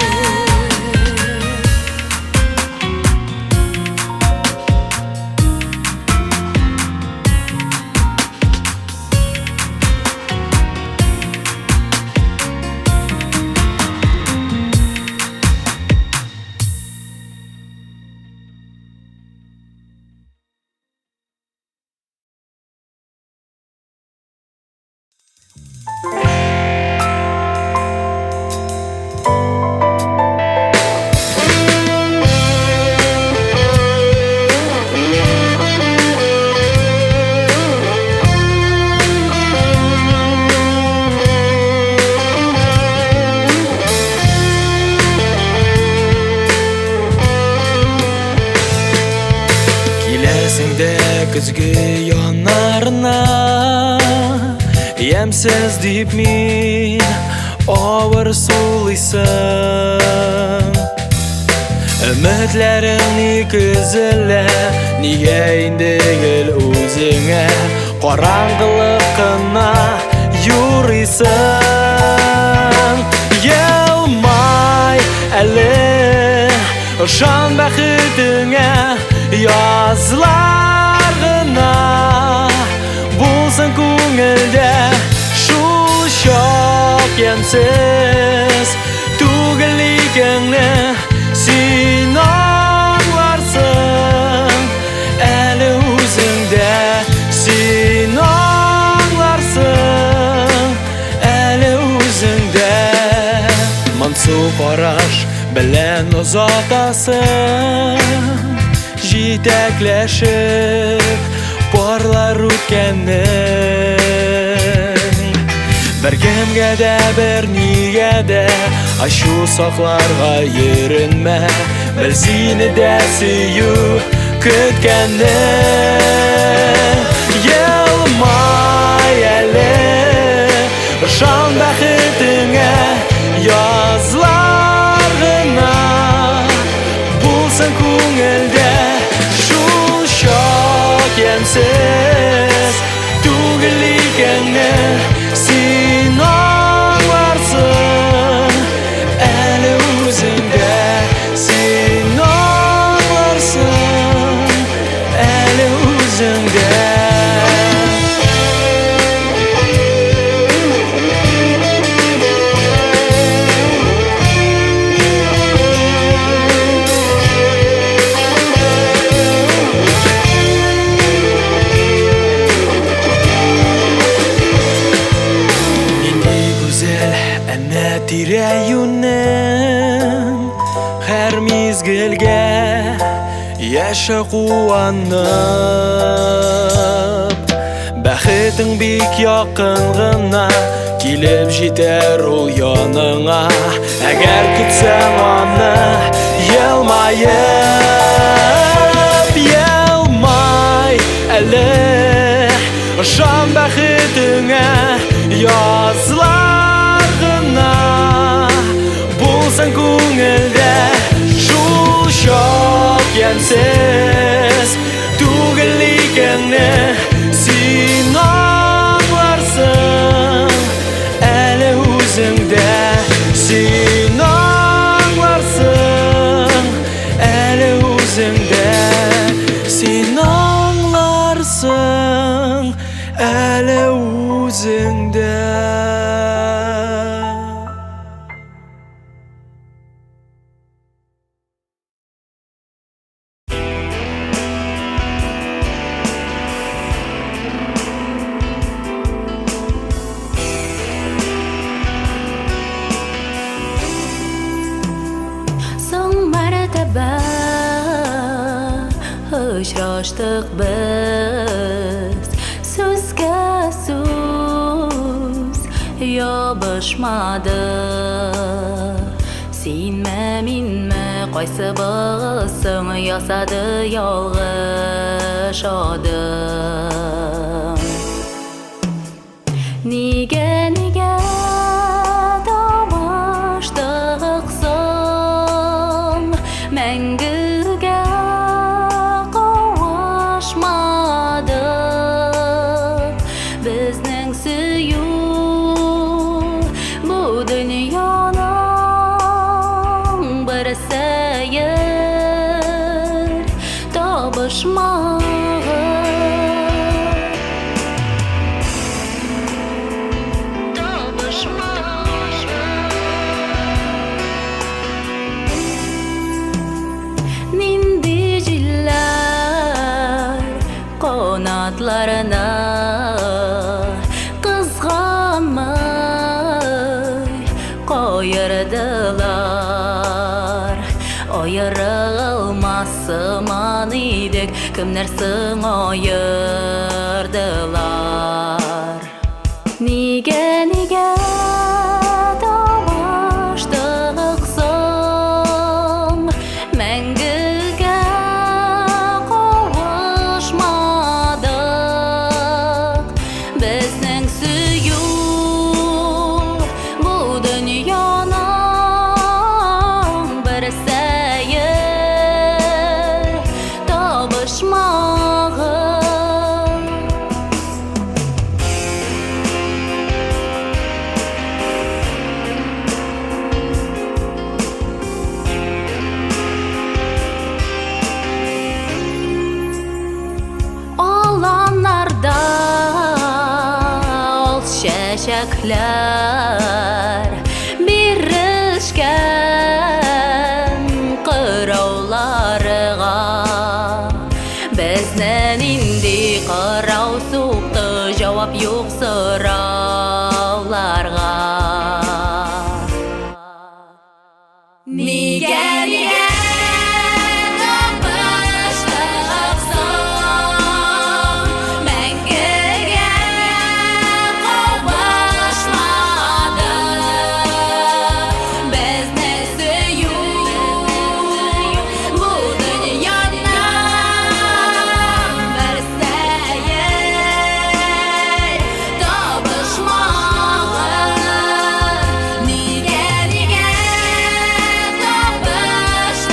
[SPEAKER 8] Киләсең дә көзге яннарына, ямьсез дип мин авыр сулыйсың. Өметләрең ник өзелә, нигә инде гел үзеңә караңгылык кына юрыйсың? Елмай әле, ышан бәхетеңә, язлар гына булсын күңелдә. Шул чак ямьсез түгел икәнне син аңларсың әле үзеңдә, син аңларсың әле үзеңдә. Моңсу караш белән озатасың, җитәкләшеп парлар үткәнен. Бер кемгә дә, бер нигә дә ачу сакларга йөренмә, бел сине дә сөю көткәнен. Елмай әле, ышан бәхетеңә, язлар гына булсын күңелдә. Шул чак ямьсез түгел икәнне син аңларсың әле үзеңдә, син аңларсың әле үзеңдә. Нинди гүзәл әнә тирә-юнең, һәр мизгелгә яшә куанып. Бәхетең бик якын гына Килеп җитәр ул яныңа, әгәр көтсәң аны елмаеп. Елмай әле, ышан бәхетеңә, язлар гына булсын күңелдә. Шул чак ямьсез түгел икәнне син аңларсың әле үзеңдә, син аңларсың әле үзеңдә, син аңларсың әле үзеңдә.
[SPEAKER 1] Соң мәртәбә очраштык без, сүзгә сүз ябышмады. Синме, минме, кайсыбыз соң ясады ялгыш адым? Нигә, нигә табыштык соң, мәңгегә кавышмадык? Безнең сөю бу дөньяның бер сәер табышмагы. Нинди җилләр канатларына кызганмый каердылар, аерылмас сыман идек, кемнәр соң аердылар? Нигә, нигә табыштык соң, мәңгегә кавышмадык? Безнең сөю бу дөньяның бер сәер табышмагы. Аланнарда ал чәчәкләр бирешкән кырауларга. Безне нинди кырау сукты, җавап юк сорауларга. Нигә, нигә табыштык соң, мәңгегә кавышмадык? Безнең сөю бу дөньяның бер сәер табышмагы. Нигә, нигә табыштык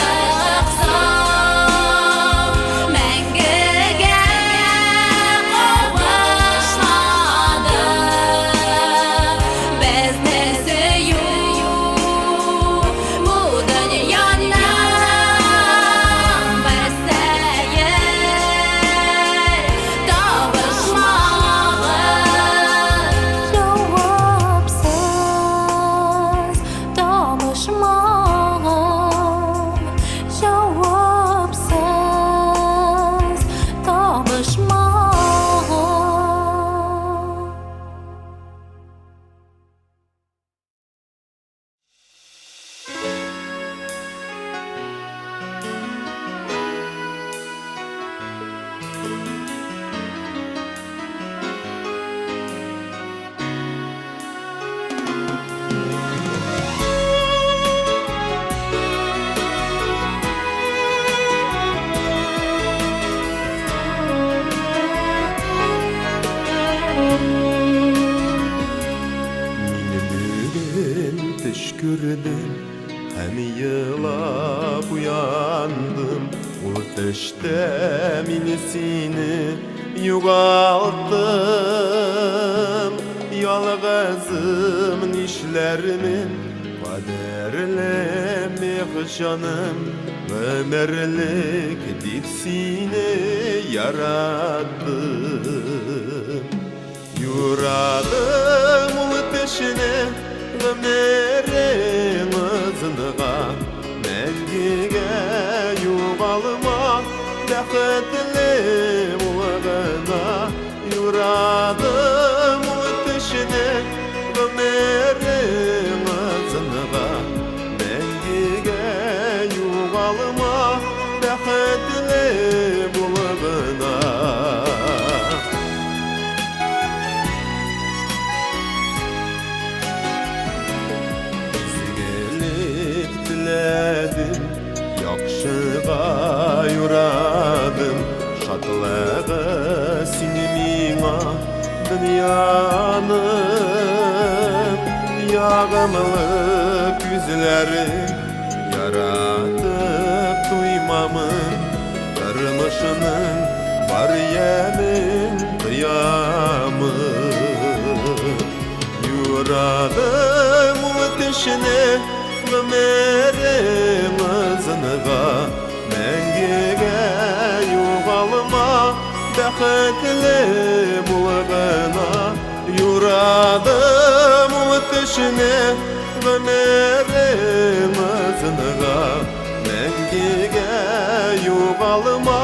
[SPEAKER 5] күрдем һәм елап уяндым. Ул төштә мин сине югалттым. Ялгызым нишләрмен, кадерлем, җаным, гомерлек дип сине яраттым. Юрадым ул төшне гомерең озынга, мәңгегә югалма, бәхетле булгына. Юрадым ул төшне гомерең озынга, мәңгегә югалма, бәхетле булгына. Изгелек теләдем, яхшыга юрадым, шатлыгы син миңа дөньяның. Ягымлы күзләрең яратып туймамын, тормышның бар ямен тоямын. Юрадым ул төшне гомерең озынга, мәңгегә югалма, бәхетле булгына. Юрадым ул төшне гомерең озынга, мәңгегә югалма,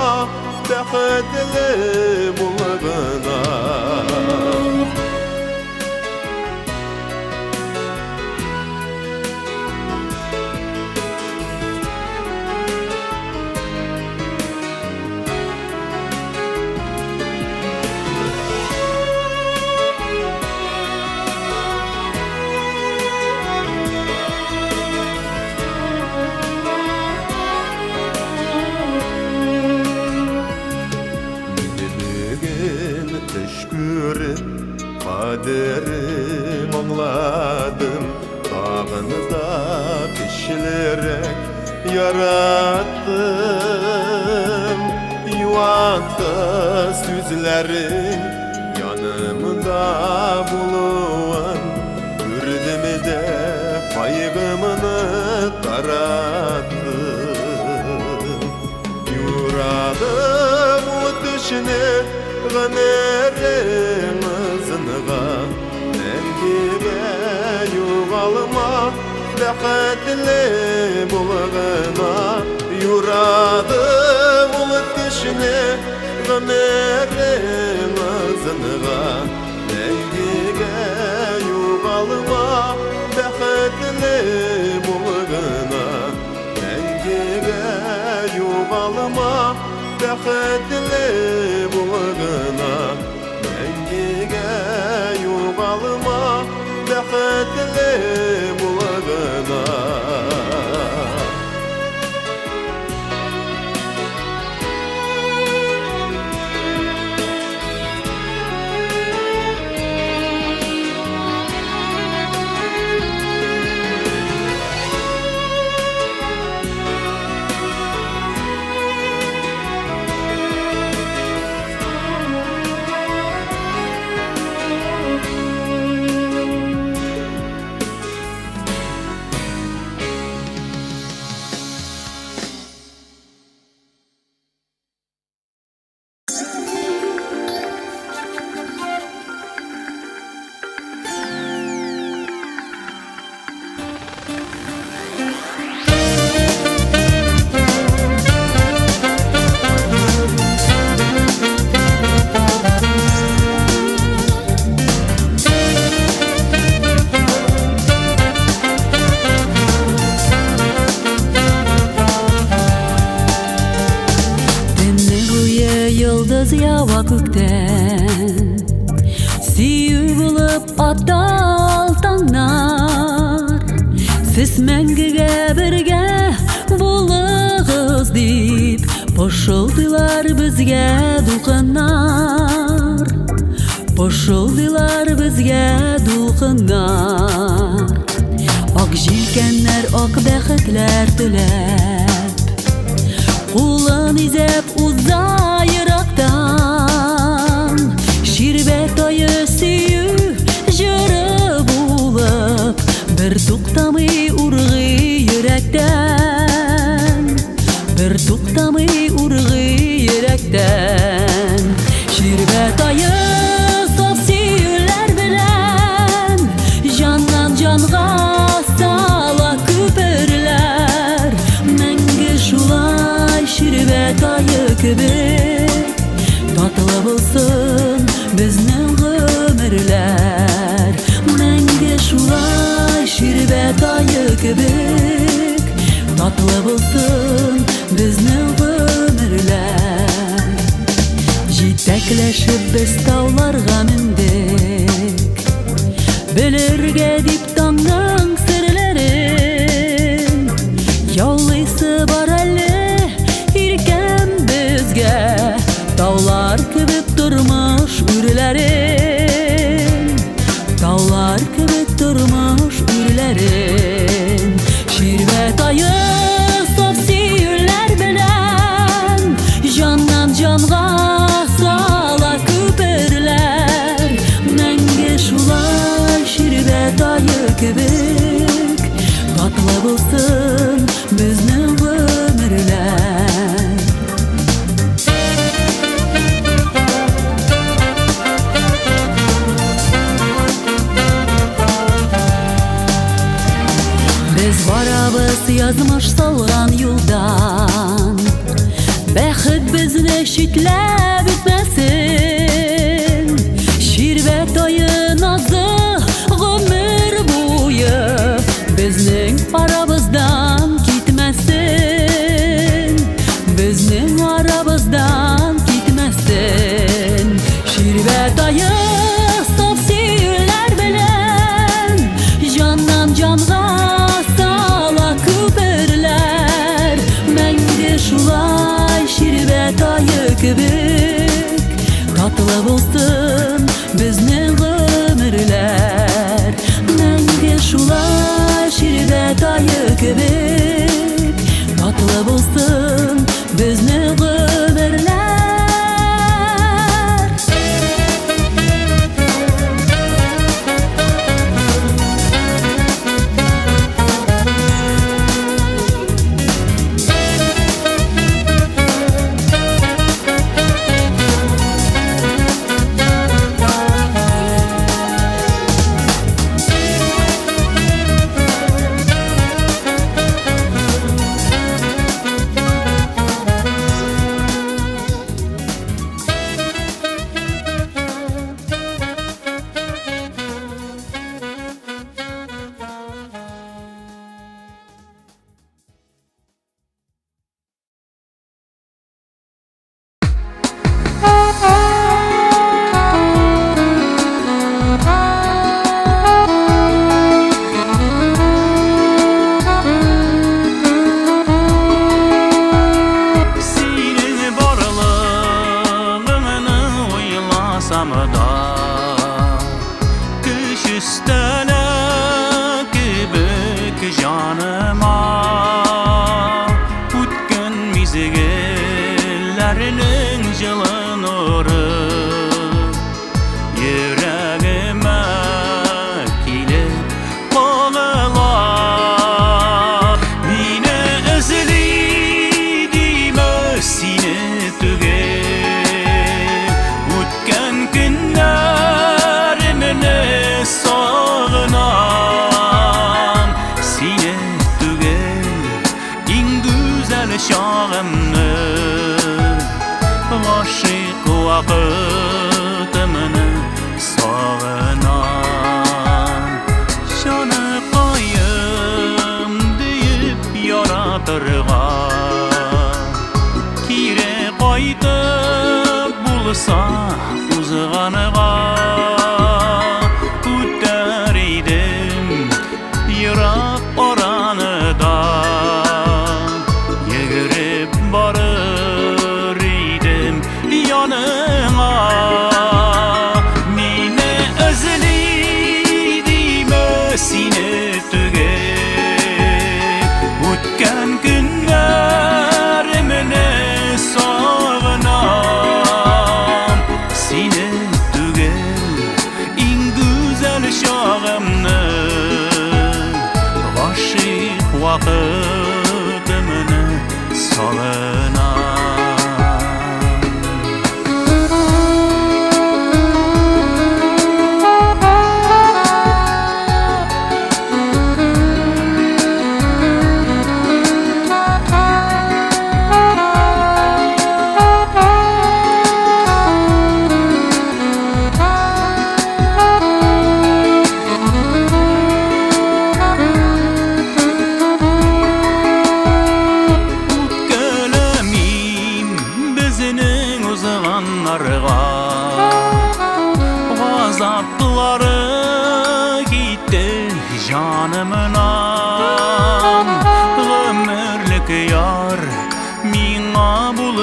[SPEAKER 5] бәхетле булгына. Бүген төш күреп, кадерем аңладым, тагын да көчлерәк яраттым. Юатты сүзләрең, янымда булуын, күрдем дә кайгымны тараттым. Юрадым ул төшне гомерең озынга, мәңгегә югалма, бәхетле булгына. Юрадым ул төшне гомерең озынга, мәңгегә югалма, бәхетле булгына. Мәңгегә югалма, бәхетле булгына. Мәңгегә югалма, бәхетле булгына.
[SPEAKER 6] Йолдыз ява күктән, сөю булып атал таңнар. Сез мәңгегә бергә булыгыз дип пышылдыйлар безгә дулкыннар, пышылдыйлар безгә дулкыннар. Ак җил Җилкәннәр ак бәхетләр теләп, кулын изәп уза ерактан. Ширбәт ае сөю җыры булып, бер туктамый ургый йөрәктән. Бер туктамый ургый йөрәктән. Ширбәт ае саф сөюләр белән, җаннан җанга сала күперләр. Мәңге шулай ширбәт ае кебек, татлы булсын безнең гомерләр. Мәңге шулай ширбәт ае кебек, татлы булсын безнең гомерләр. Җитәкләшеп без тауларга мендек, белергә дип таңның серләрен. Яулыйсы бар әле иркәм безгә, таулар кебек тормыш үрләрен. Таулар кебек тормыш үрләрен. Ширбәт ае саф сөюләр белән, җаннан җанга сала күперләр. Мәңге шулай ширбәт ае кебек, татлы булсын безнең гомерләр. Без барабыз язмыш салган юлдан, бәхет безне читләп үтмәсен. Ширбәт ае назы гомер буе безнең арабыздан китмәсен. Безнең арабыздан китмәсен. Ширбәт ае саф сөюләр белән, җаннан җанга сала күперләр. Мәңге шулай ширбәт ае кебек, татлы булсын безнең гомерләр. Мәңге шулай ширбәт ае кебек, татлы булсын безнең гомерләр.
[SPEAKER 4] Синең барлыгыңны уйласам да, көч өстәлә кебек җаныма. Үткән мизгелләрнең җылы нуры йөрәгемә килеп кагыла. Мине эзли димә, сине түгел, үткән көннәремне сагынам. Сине түгел, иң гүзәл чагымны, гашыйк вакытымны сагынам. Җаныкаем диеп яратырга, кире кайтып булса узганга, үтәр идем ерак араны да, йөгереп барыр идем яныңа. Мине эзли димә, сине түгел.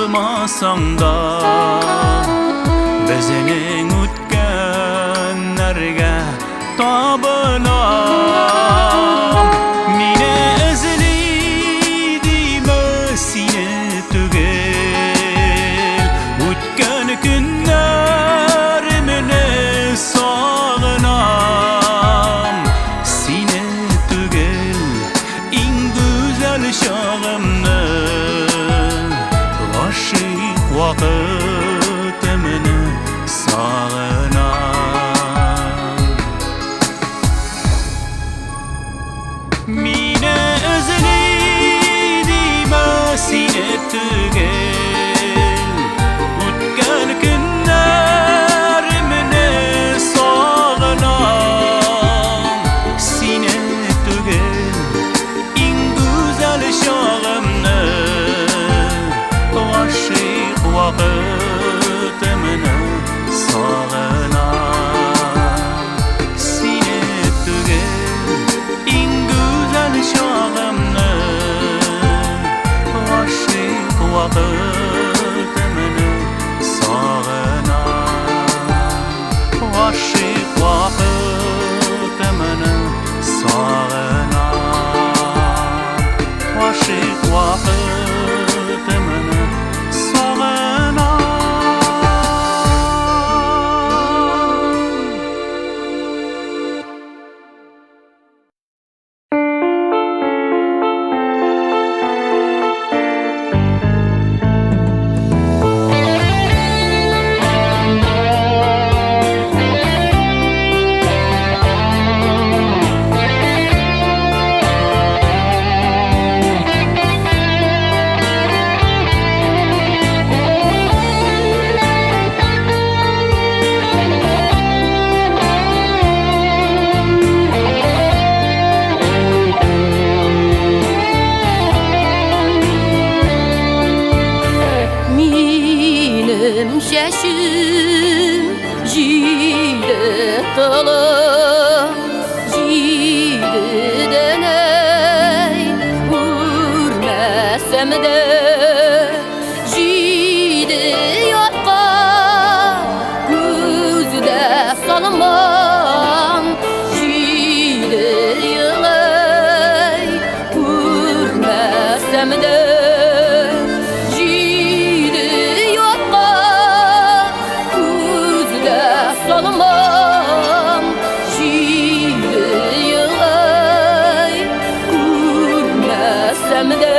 [SPEAKER 4] Булмасаң да, безнең үткәннәргә табынам. Мине эзли димә, сине түгел, үткән көннәремне сагынам. Сине түгел, иң гүзәл чагымны, гашыйк вакытымны сагынам. Мине эзли димә, сине түгел, үткән көннәремне сагынам. Сине түгел, иң гүзәл чагымны, гашыйк вакытымны сагынам. Сине түгел, иң гүзәл чагымны, гашыйк вакытымны сагынам. Гашыйк вакытымны сагынам. Гашыйк вакытымны сагынам.
[SPEAKER 1] Минем чәчем җиде толым, җиде дәнәй үрмәсәм дә, җиде ятка күздә салмам, җиде елай күрмәсәм дә, җиде ятка күздә салмам, җиде елай күрмәсәм дә.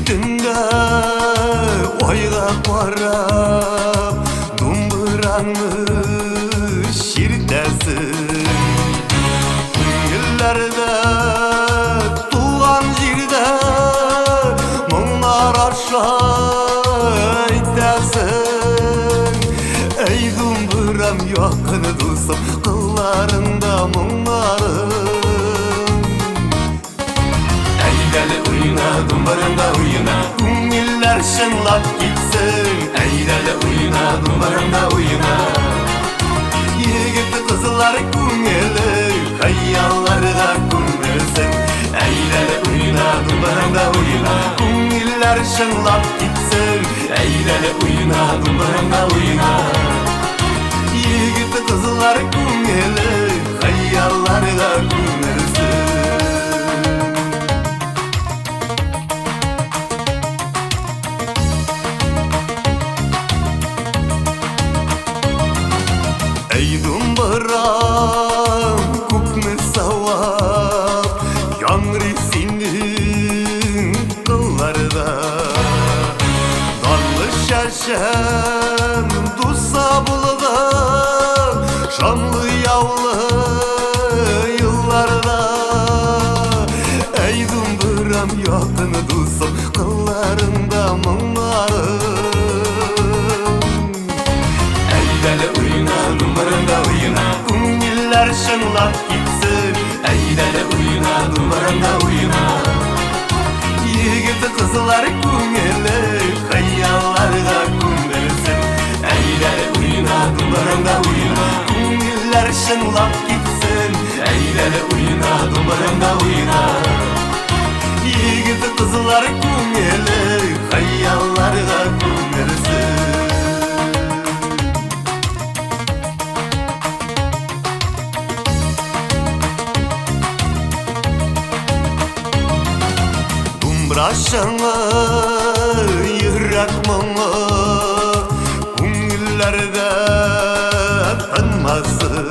[SPEAKER 5] Төндә айга карап думбыраңны чиртәсең. Күңелләрдә туган җирдә моңнар аша әйтәсең. Әй думбырам, якын дустым, кылларыңда моңнарым. Әйдәле уйна, думбыраңда уйна, күңелләр чынлап китсен. Әйдәле уйна, думбыраңда уйна. Егет кызлар күңеле хыялларга күмелсен. Әйдәле уйна, думбыраңда уйна, күңелләр чынлап китсен. Әйдәле уйна, думбыраңда уйна. Егет кызлар күңеле хыялларга күмелсен. Әй думбырам, күпме савап яңгырый синең кылларда. Данлы чәчән дуса булган шанлы яулы елларда. Әй думбырам, якын дустым, кылларыңда моңнарым. Әйдәле уйна, думбыраңда уйна, күңелләр чынлап китсен. Әйдәле уйна, думбыраңда уйна. Егет кызлар күңеле хыялларга күмелсен. Әйдәле уйна, думбыраңда уйна, күңелләр чынлап китсен. Әйдәле уйна, думбыраңда уйна. Егет кызлар күңеле хыялларга күмелсен. Думбра чыңы, йөрәк моңы күңелләрдә тынмасын.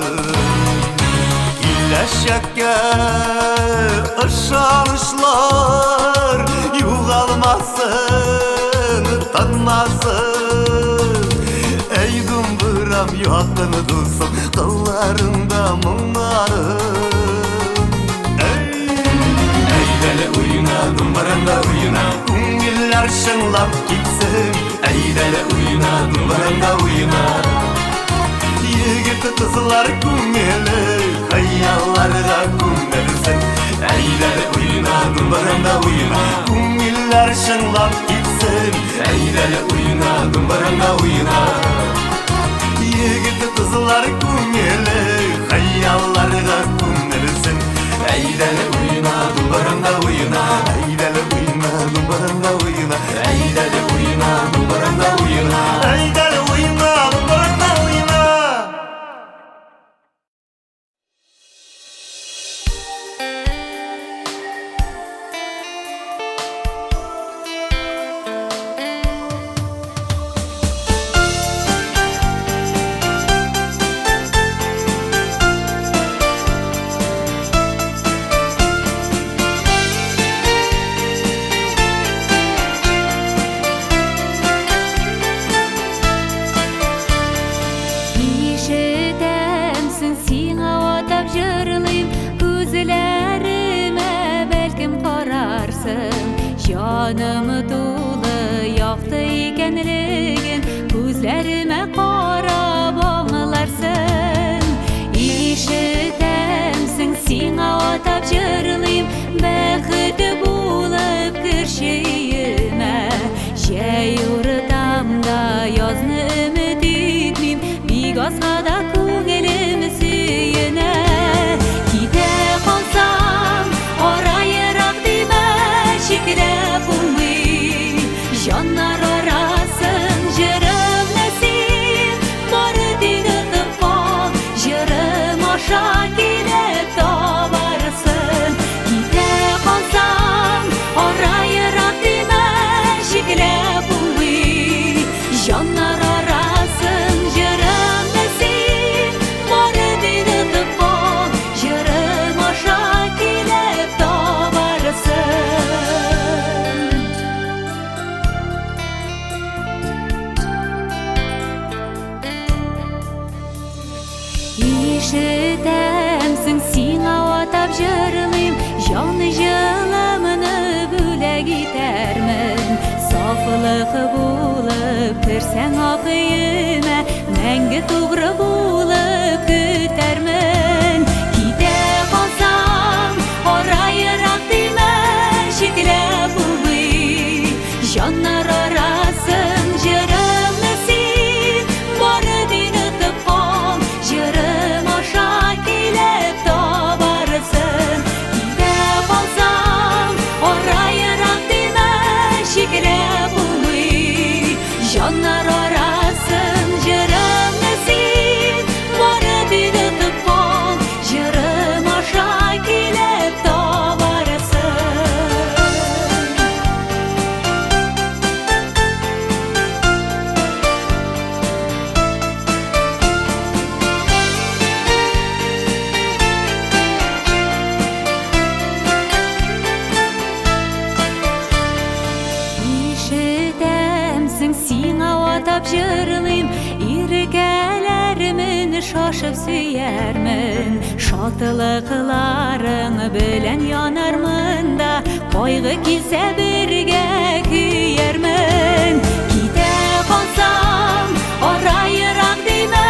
[SPEAKER 5] Киләчәккә ышанычлар югалмасын, тынмасын. Әй думбырам, якын дустым, кылларыңда моңнарым. Әйдәле уйна, думбыраңда уйна, күңелләр чынлап китсен. Әйдәле уйна, думбыраңда уйна. Егет кызлар күңеле хыялларга күмелсен. Әйдәле уйна, думбыраңда уйна, күңелләр чынлап китсен. Әйдәле уйна, думбыраңда уйна. Егет кызлар күңеле хыялларга күмелсен. Әйдәле уйна, думбыраңда уйна, әйдәле уйна, думбыраңда уйна, әйдәле уйна, думбыраңда уйна, әйдәле уйна, думбыраңда уйна.
[SPEAKER 1] Ишетәмсең, сиңа атап җырлыйм, күзләремә бәлкем карарсың. Җаным тулы якты икәнлеген күзләремә карап аңларсың. Ишетәмсең, сиңа атап җырлыйм, бәхет булып керше өемә. Җәй уртамда язны өмет итмим, бик азга да күңелем сөенә. Китә калсам, ара ерак димә, чикләп булмый. Җаннар арасын җырым нәсим, бары тик тотып кал, җырым аша килеп табарсың. Китә Шатлык булып керсәң ак өемә, мәңге тугры булып көтәрмен. Китә калсаң, ара ерак димә, чикләп булмый. Җаннар арасын җырымны син бары тик отып кал, җырым аша килеп табарсың. Китә калсаң, ара ерак димә, чикләп булмый. Җаннар арасын җырымны син бары тик отып кал, җырым аша килеп табарсың. Ишетәмсең, сиңа атап җырлыйм, иркәләрмен, шашып сөярмен. Шатлыкларың белән янармын да, кайгы килсә бергә көярмен. Китә калсам, ара ерак димә,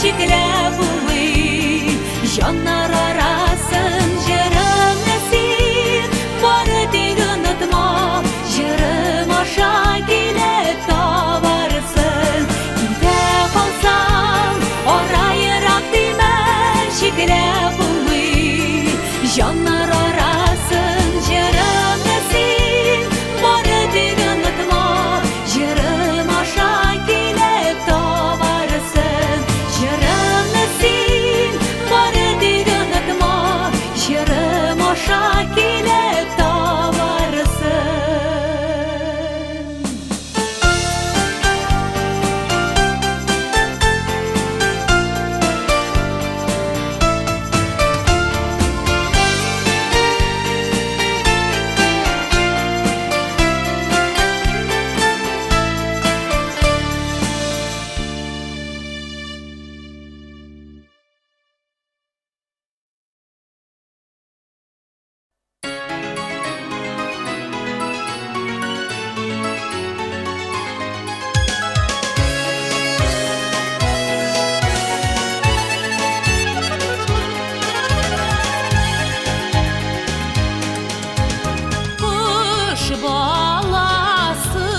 [SPEAKER 1] чикләп булмый. Җаннар арасын җырымны син бары тик онытма, җырым аша килеп табарсың. Китә калсаң, ара ерак димә, чикләп булмый. Җаннар арасын җырымны син бары тик онытма, җырым аша килеп табарсың. Җырымны син бары тик онытма, җырым аша килеп табарсың. Кош баласы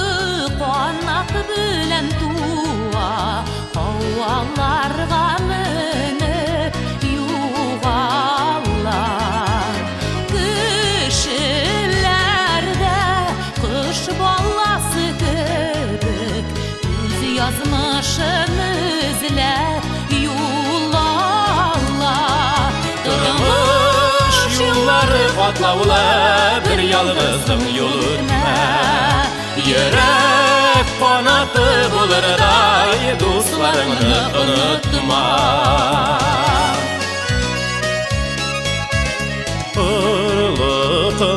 [SPEAKER 1] канат белән туа, һаваларга менеп югала. Кешеләр дә кош баласы кебек үз язмышын эзләп юл ала.
[SPEAKER 8] Тормыш юллары катлаулы, бер ялгызың юл үтмә. Йөрәк канаты булырдай дусларыңны онытма.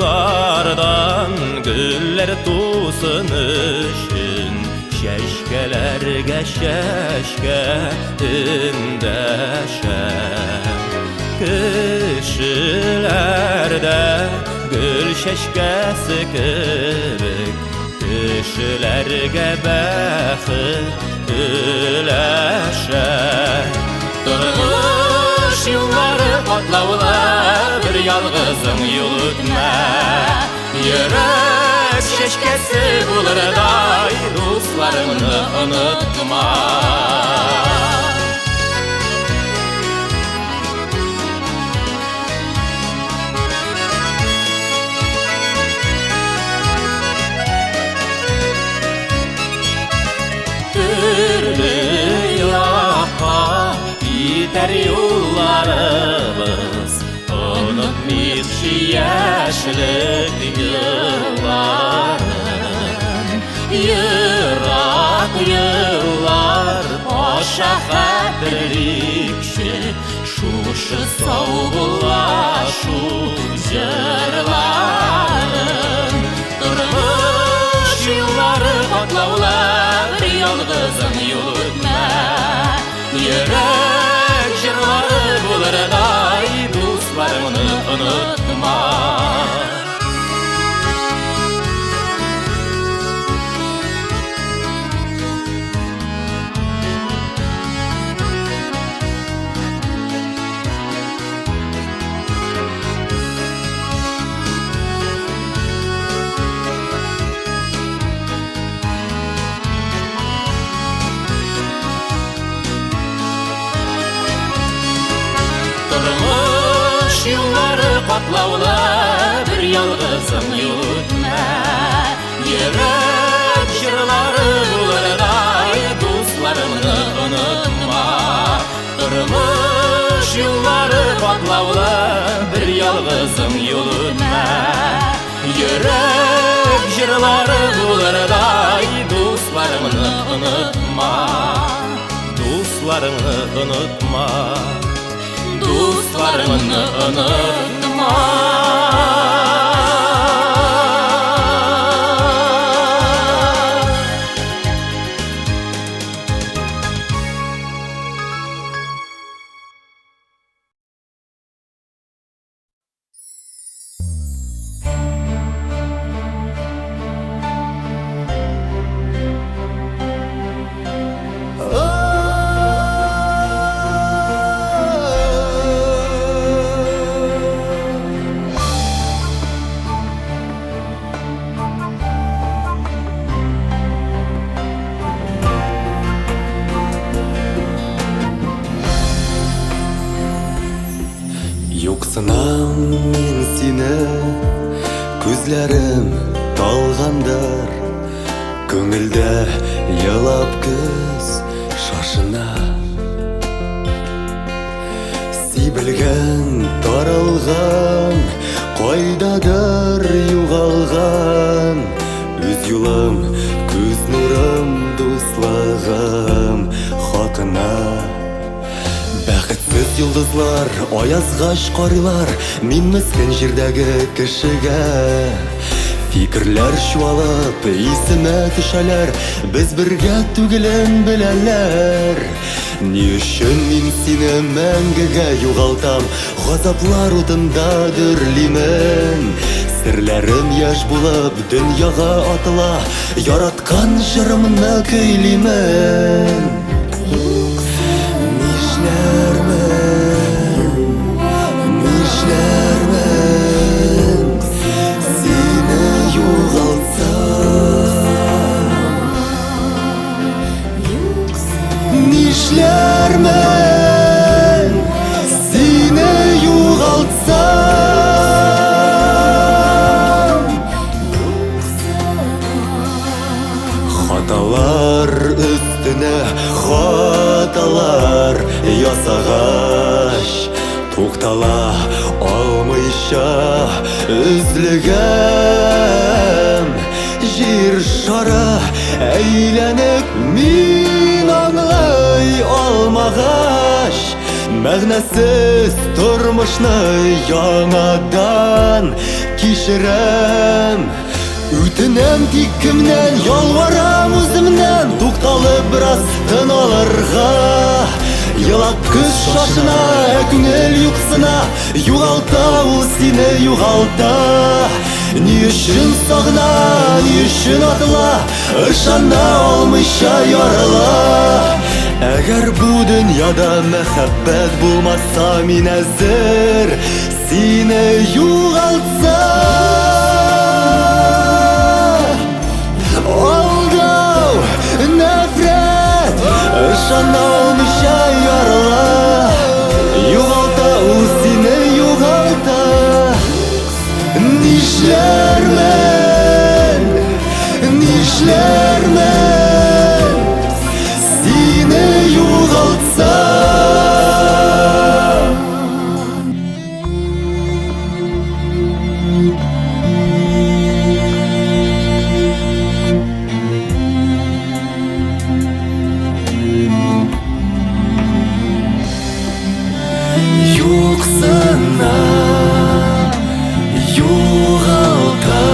[SPEAKER 8] Орлыклардан гөлләр тусын өчен, чәчкәләргә чәчкә эндәшә. Кешеләр дә гөл чәчкәсе кебек, кешеләргә бәхет өләшә. Тормыш юллары катлаулы, бер ялгызың юл үтмә. Йөрәк чәчкәсе булырдай дусларыңны онытма. Төрле якка китәр юлларыбыз, онытмыйкчы яшьлек елларын. Ерак еллар аша хәтерликче, шушы саубуллашу җырларын. Тормыш юллары катлаулы, бер ялгызың юл үтмә. Йөрәк җырлары булырдай дусларыңны онытма.
[SPEAKER 2] катлаулы, бер ялгызың юл үтмә. Йөрәк җырлары булырдай дусларыңны онытма. Тормыш юллары катлаулы, бер ялгызың юл үтмә. Йөрәк җырлары булырдай дусларыңны онытма. Дусларыңны онытма. Дусларыңны онытма.
[SPEAKER 5] Юксынам мин сине, күзләрем талгандыр, күңелдә елап күз шашына. Сибелгән, таралган, кайдадыр югалган үз юлым, күз нурым, дуслыгым хакына. Бәхетсез йолдызлар аязгач карыйлар мин мескен җирдәге кешегә. Фикерләр чуалып исемә төшәләр, без бергә түгелен беләләр. Ни өчен мин сине мәңгегә югалтам, газаплар утында дөрлимен. Серләрем яшь булып дөньяга атыла, яраткан җырымны көйлимен. Нишләрмен, нишләрмен, сине югалтсам? Нишләрмен, сине югалтсам? Хаталар өстенә хаталар ясагач, туктала алмыйча өзлегәм. Җир шары әйләнеп мин аңлый алмагач, мәгънәсез тормышны яңадан кичерәм. Үтенәм тик кемнән, ялварам үземнән, тукталып бераз тын алырга. Елак күз шашына, күңел юксына, югалта ул сине, югалта. Ни өчен сагына, ни өчен атыла, ышана алмыйча ярыла. Әгәр бу дөньяда мәхәббәт булмаса, мин әзер сине югалтсам. Алдау, нәфрәт, ышана алмыйча ярыла. Югалта ул сине, югалта. Нишләрмен, нишләрмен, сине югалтсам? Юксына, югалта,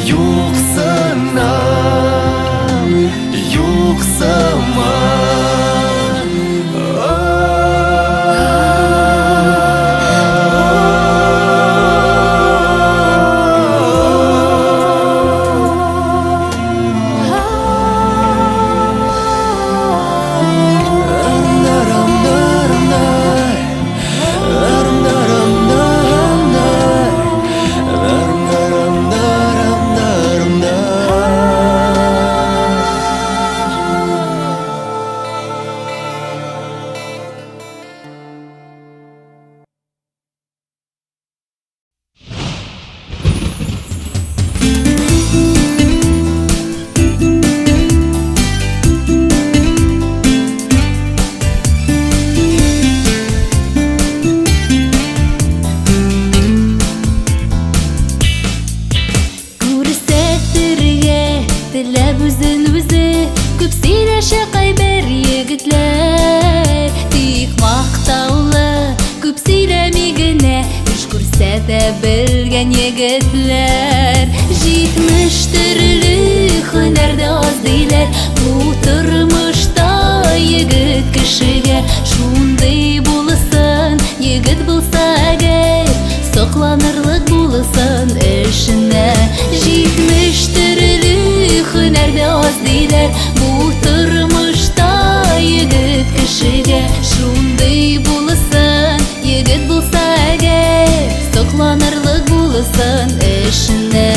[SPEAKER 5] юксына.
[SPEAKER 1] Мактаулы, күп сөйләми генә, эш күрсәтә белгән егетләр. 70 төрле һөнәр дә аз диләр бу тормышта егет кешегә. Шундый булсын, егет булса әгәр, сокланырлык булсын эшенә. 70 төрле һөнәр дә аз диләр бу тормышта егет кешегә. Шундый булсын, егет булса әгәр, сокланырлык булсын эшенә.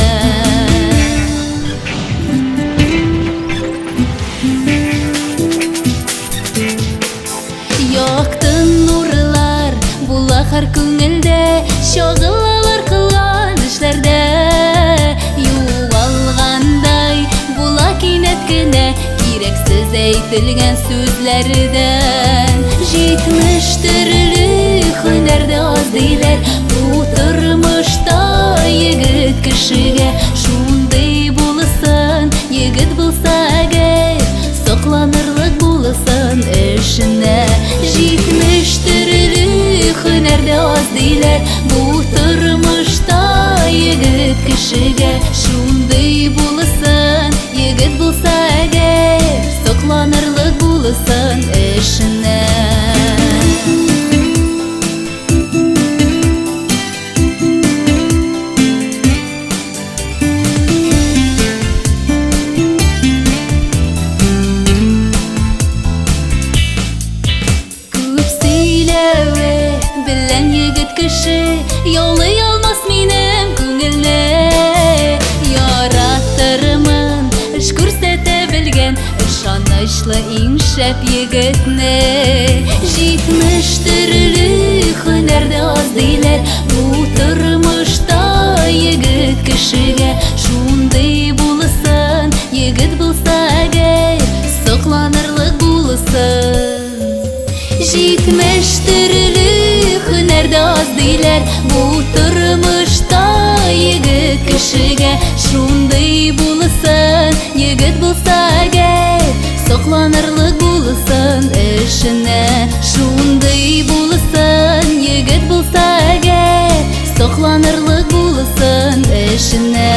[SPEAKER 1] Якты нурлар була һәр күңелдә, чагылалар кылган эшләрдә. Югалгандай була кинәт кенә кирәксез әйтелгән сүзләрдән. 70 төрле һөнәр дә аз диләр бу тормышта егет кешегә. Шундый булсын, егет булса әгәр, сокланырлык булсын эшенә. 70 төрле һөнәр дә аз диләр бу тормышта егет кешегә. Шундый булсын, егет булса әгәр, сокланырлык булсын эшенә. Күп сөйләве белән егет кеше яулый алмас минем күңелне. Яратырмын эш күрсәтә белгән ышанычлы иң шәп егетне. 70 төрле һөнәр дә аз диләр бу тормышта егет кешегә. Шундый булсын, егет булса әгәр, сокланырлык булсын. 70 төрле һөнәр дә аз диләр бу тормышта егет кешегә. Шундый булсын, егет булса әгәр, сокланырлык булсын эшенә. Шундый булсын, егет булса әгәр, сокланырлык булсын эшенә.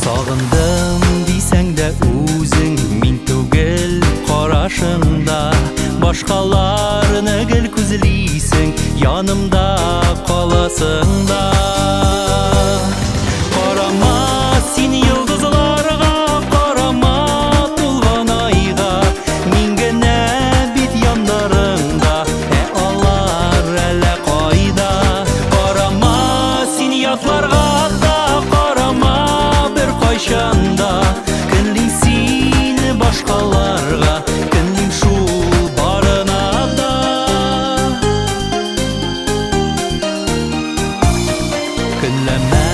[SPEAKER 4] Сагындым дисәң дә үзең мин түгел карашыңда, башкаларны гел күзлисең, янымда каласың да. Карама син йолдызларга, карама тулган айга, мин генә бит яннарыңда, ә алар әллә кайда. Карама син ятларга да, карама бер кайчан да, көнлим сине башкаларга, көнлим шул барына да. Көнләмә,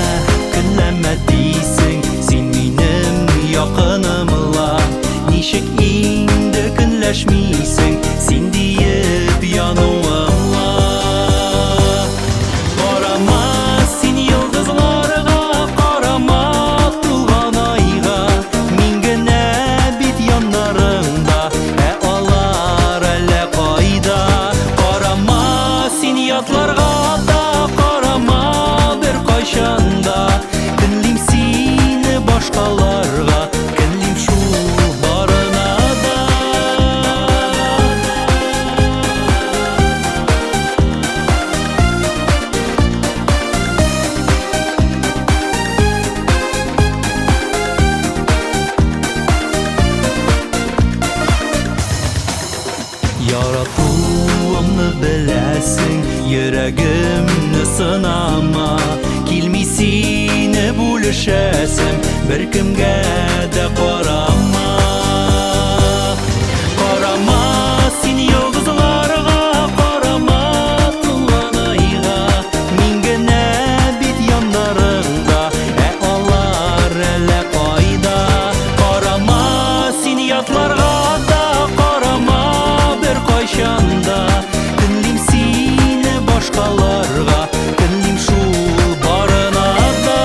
[SPEAKER 4] көнләмә дисең, син минем якынымла, ничек инде көнләшмисең, син диеп януымла. Карама син йолдызларга, карама тулган айга, мин генә бит яннарыңда, ә алар әллә кайда. Карама син ятларга да, карама бер кайчан да, көнлим сине башкаларга, көнлим шул барына да. өләшәсем, беркемгә дә карама. Карама син йолдызларга, карама тулган айга. Мин генә бит яннарыңда, ә алар әллә кайда. Карама син ятларга да, карама беркайчан да. Телим сине башкаларга, телим шул барына да.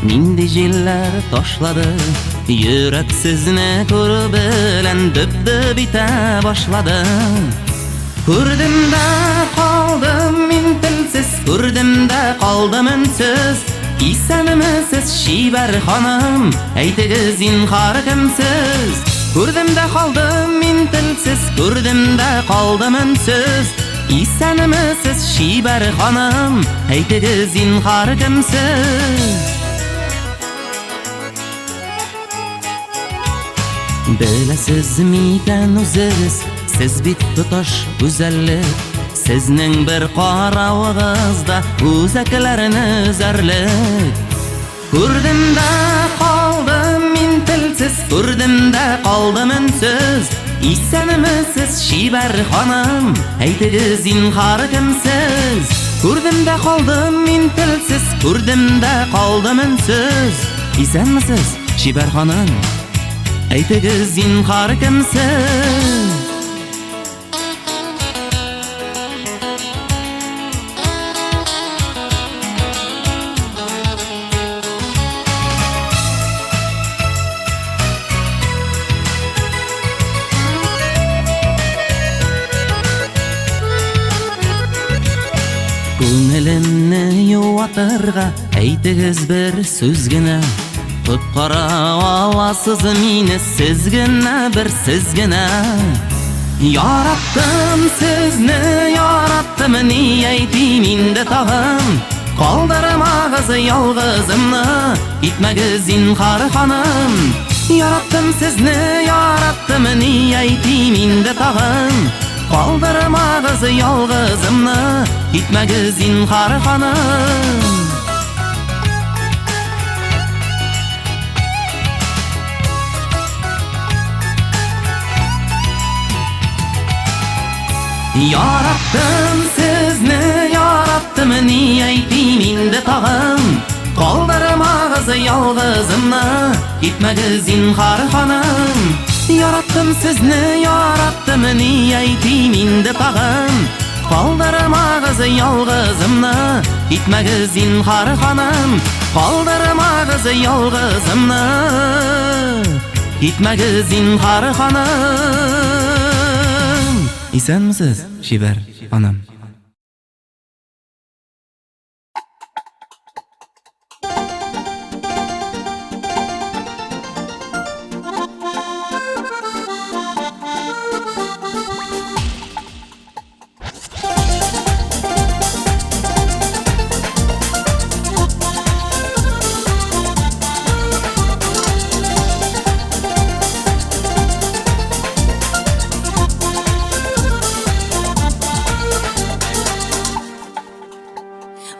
[SPEAKER 2] Нинди җилләр ташлады? Йөрәк сезне күрү белән дөп-дөп итә башлады. Күрдем дә калдым мин телсез, күрдем дә калдым өнсез. Исәнмесез, чибәр ханым, әйтегез зинһар кемсез? Күрдем дә калдым мин телсез, күрдем дә калдым өнсез. Исәнмесез, чибәр ханым, әйтегез зинһар кемсез? Беләсез микән үзегез, сез бит тоташ гүзәллек. Сезнең бер каравыгыз да үзәкләрне өзәрлек. Күрдем дә калдым мин телсез, күрдем дә калдым өнсез. Исәнмесез, чибәр ханым, әйтегез зинһар кемсез? Күрдем дә калдым мин телсез, күрдем дә калдым өнсез. Исәнмесез, чибәр ханым, әйтегез зинһар кемсез? Күңелемне юатырга әйтегез бер сүз генә. Коткара аласыз мине сез генә, бер сез генә. Яраттым сезне, яраттым, ни әйтим инде тагын? Калдырмагыз ялгызымны, китмәгез зинһар ханым. Яраттым сезне, яраттым, ни әйтим инде тагын? Калдырмагыз ялгызымны, китмәгез зинһар ханым. Яраттым сезне, яраттым, ни әйтим инде тагын? Калдырмагыз ялгызымны, китмәгез зинһар ханым. Яраттым сезне, яраттым, ни әйтим инде тагын? Калдырмагыз ялгызымны, китмәгез зинһар ханым. Калдырмагыз ялгызымны, китмәгез зинһар ханым. Исәнмесез, чибәр ханым.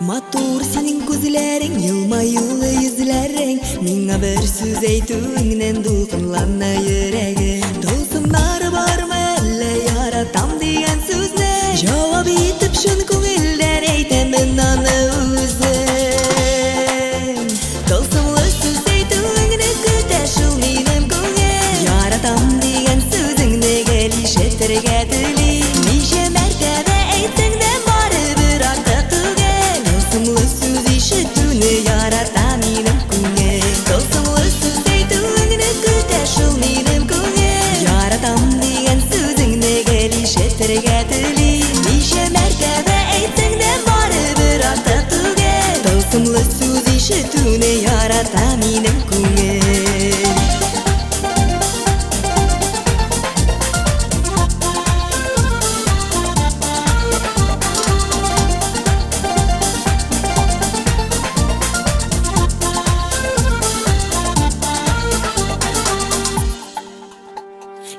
[SPEAKER 6] Матур синең күзләрең, елмаюлы йөзләрең, миңа бер сүз әйтүеңнән дулкынлана йөрәгем. Тылсымнары бармы әллә яратам дигән сүзне? Җавап итеп чын күңелдән әйтәмен аны үзем. Тылсымлы сүз әйтүеңне көтә шул минем күңел. Яратам дигән сүзеңне гел ишетергә телим. Ничә мәртәбә әйтсәң дә барыбер артык түгел. Тылсымлы сүз ишетүне ярата минем күңел. Тылсымлы сүз әйтүеңне көтә шул минем күңел. Яратам дигән сүзеңне гел ишетергә телим. Ничә мәртәбә әйтсәң дә барыбер артык түгел. Тылсымлы сүз ишетүне ярата минем күңел.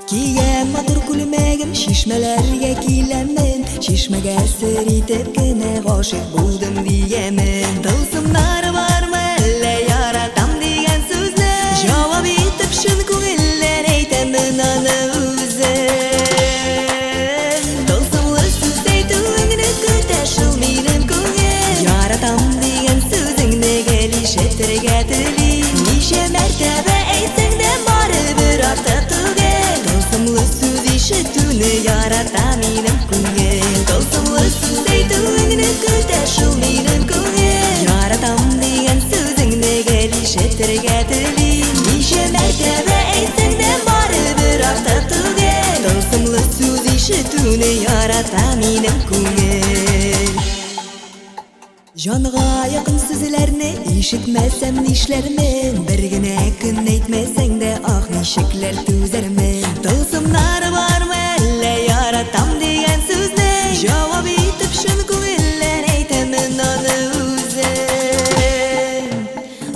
[SPEAKER 6] Кигән матур күлмәгем, чишмәләргә киләмен. Чишмәгә сер итеп кенә гашыйк булдым диемен. Тылсымнары бармы әллә яратам дигән сүзне? Җавап итеп чын күңелдән әйтәмен аны үзем. Тылсымлы сүз әйтүеңне көтә шул минем күңел. Яратам дигән сүзеңне гел ишетергә телим. Ничә мәртәбә әйтсәң дә барыбер артык түгел. Тылсымлы сүз ишетүне ярата минем күңел. Тылсымлы сүз әйтүеңне көтә шул минем күңел. Яратам минем күңел. Җанга якын сүзләрне ишетмәсәм нишләрмен? Бер генә көн әйтмәсәң дә, ах, ничекләр түзәрмен? Тылсымнар бармы әллә яратам дигән сүзне? Җавап итеп чын күңелдән әйтәмен аны үзем.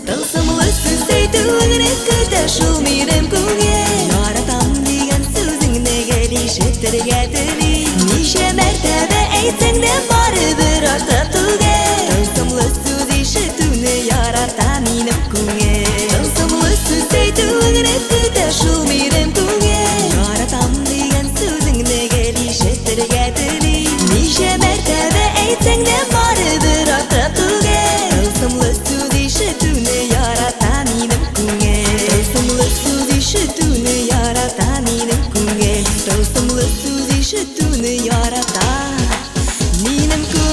[SPEAKER 6] Тылсымлы сүз әйтүеңне көтә шул минем күңел. Яратам дигән сүзеңне гел ишетергә тели. Ничә мәртәбә әйтсәң дә барыбер артык түгел. Тылсымлы сүз ишетүне ярата минем күңел. Тылсымлы сүз әйтүеңне көтә шул минем күңел. Яратам дигән сүзеңне гел ишетергә тели. Ничә мәртәбә әйтсәң дә барыбер артык түгел. Тылсымлы сүз ишетүне ярата минем күңел. Тылсымлы сүз ишетүне ярата минем күңел. Тылсымлы сүз ишетүне ярата минем күңел.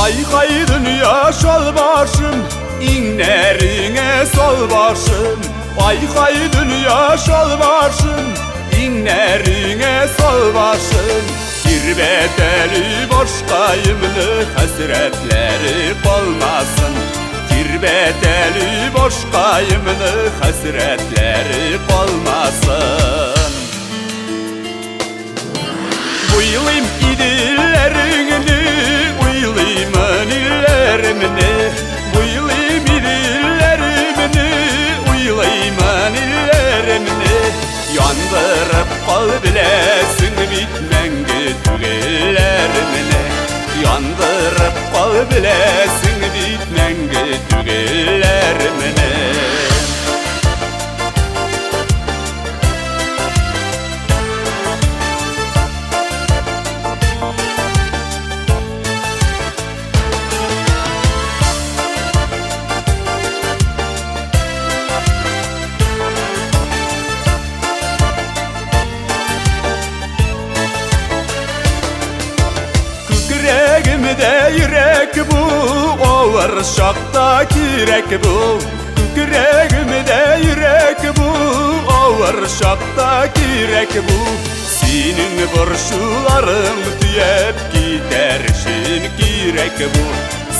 [SPEAKER 4] Ай-хай дөнья шал башым, иңнәреңә сал башым. Ай-хай дөнья шал башым, иңнәреңә сал башым. Тирбәтәле башкаемны хәсрәтләре калмасын. Тирбәтәле башкаемны хәсрәтләре калмасын. Уйлыйм иделләреңне, уйлыймын илләремне. Уйлыйм иделләремне, уйлыймын илләремне. Яндырып кал беләсең бит мәңге түгелләремне. Яндырып кал беләсең бит мәңге түгелләремне. Күкрәгемдә йөрәк бу, авыр чакта кирәк бу. Күкрәгемдә йөрәк бу, авыр чакта кирәк бу. Синең борчуларың төяп китәр өчен кирәк бу.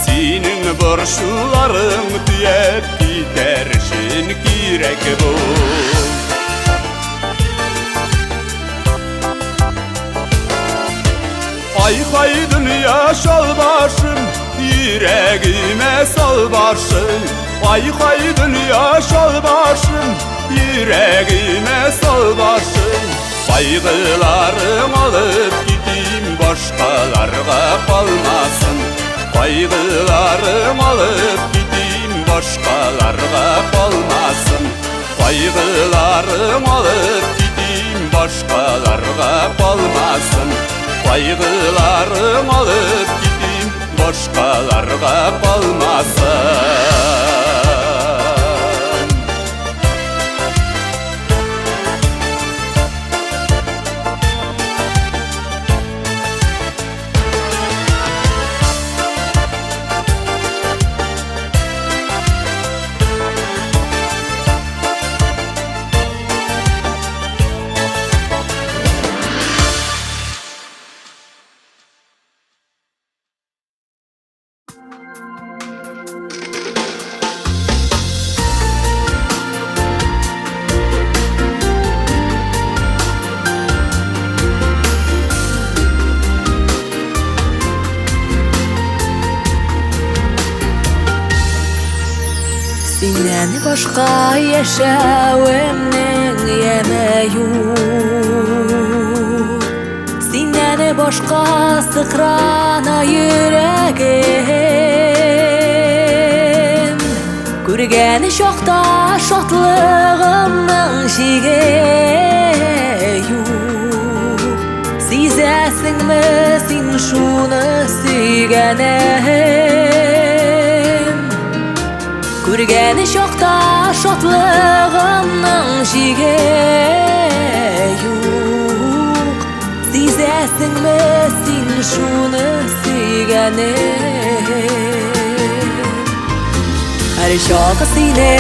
[SPEAKER 4] Синең борчуларың төяп китәр өчен кирәк бу. Ай-хай дөнья шал башым, йөрәгемә сал башым. Ай-хай дөнья шал башым, йөрәгемә сал башым. Кайгыларың алып китим, башкаларга калмасын. Кайгыларың алып китим, башкаларга калмасын. Кайгыларың алып китим, башкаларга калмасын. Кайгыларың алып китим, башкаларга калмасын.
[SPEAKER 1] Синнән башка яшәвемнең яме юк. Синнән
[SPEAKER 6] башка сыкрана йөрәгем. Күргән чакта шатлыгымның чиге юк. Сизәсеңме син шуны, сөйгәнем? Күргән чакта шатлыгымның чиге юк. Сизәсеңме син шуны, сөйгәнем? Һәр чак сине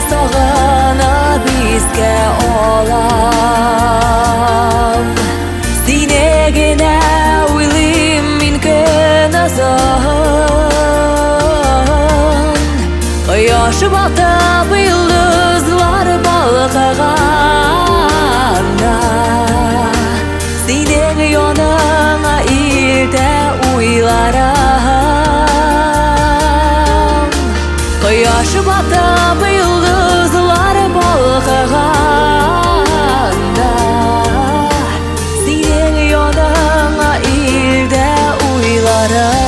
[SPEAKER 6] сагынып искә алам. Сине генә уйлыйм мин көн озын. Кояш батып, йолдызлар балкыганда, синең яныңа илтә уйларым. Кояш батып, йолдызлар балкыганда, синең яныңа илтә уйларым.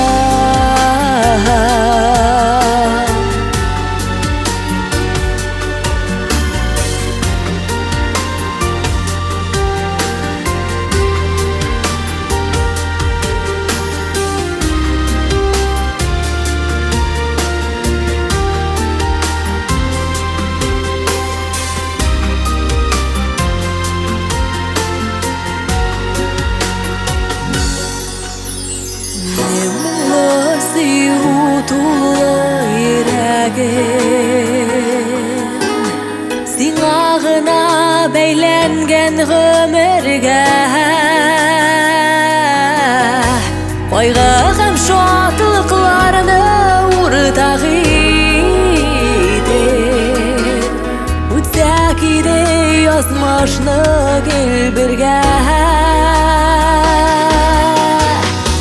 [SPEAKER 6] Моңлы сөю тулы йөрәгем сиңа гына бәйләнгән гомергә. Кайгы һәм шатлыкларны уртак итеп, үтсәк иде язмышны гел бергә.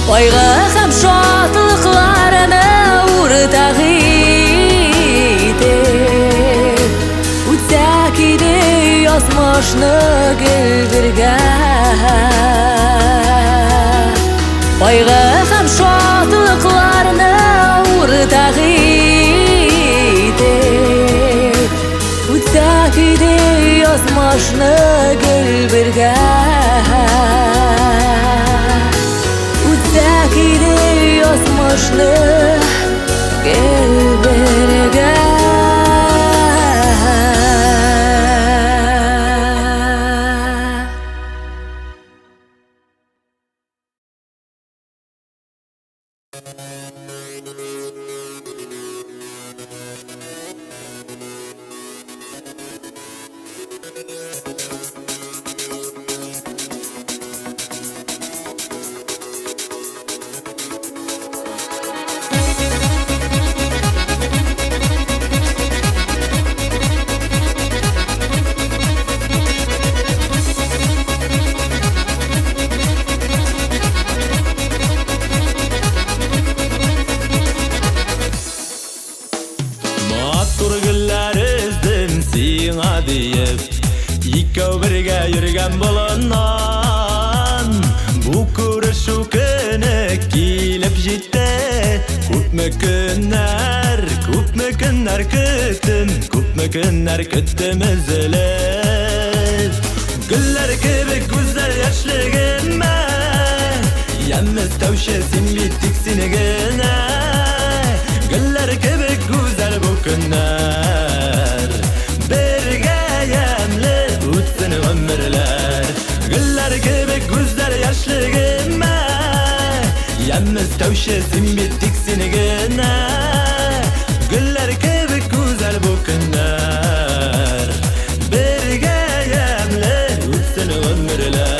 [SPEAKER 6] Кайгы һәм шатлыкларны уртак итеп, үтсәк иде язмышны гел бергә. Кайгы һәм шатлыкларны уртак итеп, үтсәк иде язмышны гел бергә. Үтсәк иде язмышны гел бергә.
[SPEAKER 8] Матур гөлләр өздем сиңа диеп, икәү бергә йөргән болыннан. Бу күрешү көне килеп җитте. Күпме көннәр, күпме көннәр көттем, күпме көннәр көттем өзелеп. Гөлләр кебек гүзәл яшьлегемә, ямь өстәүче син бит тик син генә. Гөлләр кебек гүзәл бу көннәр, бергә ямьле үтсен гомерләр. Гөлләр кебек гүзәл яшьлегемә, ямь өстәүче син бит тик син генә. Гөлләр кебек гүзәл бу көннәр, бергә ямьле үтсен гомерләр.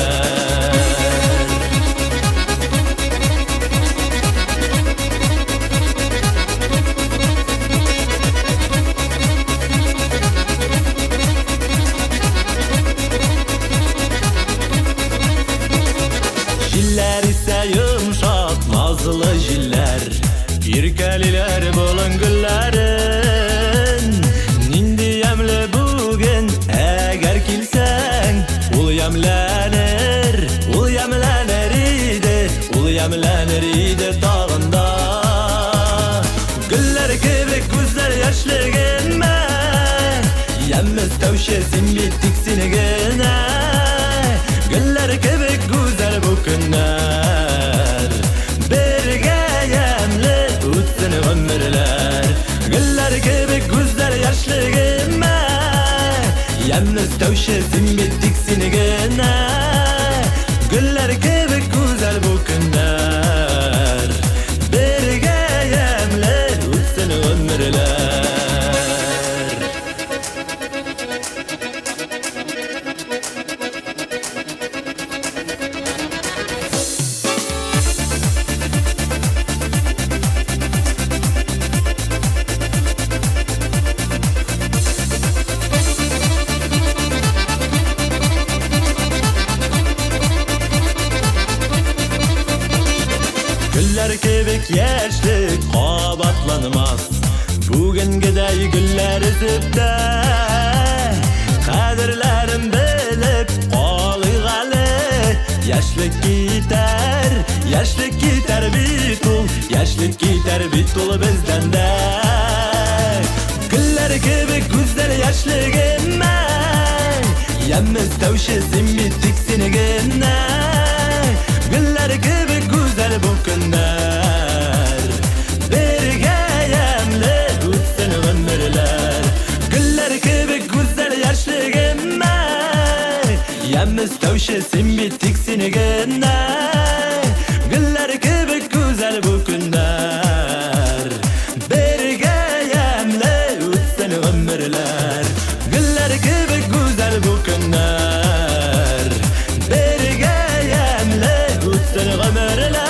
[SPEAKER 8] Җилләр исә йомшак, назлы җилләр, иркәлиләр болын гөлләрен. Нинди ямьле бүген, әгәр килсәң, ул ямьләнер, ул ямьләнер иде.
[SPEAKER 5] Ямьләнер иде тагын да. Гөлләр кебек гүзәл яшьлегемә, Ямь өстәүче син бит тик син генә. Гөлләр кебек гүзәл бу көннәр, бергә ямьле үтсен гомерләр. Гөлләр кебек гүзәл яшьлегемә, Ямь өстәүче син бит тик син генә. Гөлләр кебек гүзәл бу көннәр, бергә ямьле үтсен гомерләр. Гөлләр кебек яшьлек кабатланмас, бүгенгедәй гөлләр өзеп тә, кадерләрен белеп калыйк әле. Яшьлек китәр, яшьлек китәр бит ул, яшьлек китәр бит ул бездән дә. Гөлләр кебек гүзәл яшьлегемә, Ямь өстәүче син бит тик син генә. Гөлләр кебек гүзәл бу көннәр, бергә ямьле үтсен гомерләр. Гөлләр кебек гүзәл яшьлегемә, Ямь өстәүче син бит тик син генә. Гөлләр кебек гүзәл бу көннәр, бергә ямьле үтсен гомерләр. Гөлләр кебек гүзәл бу көннәр, бергә ямьле үтсен гомерләр.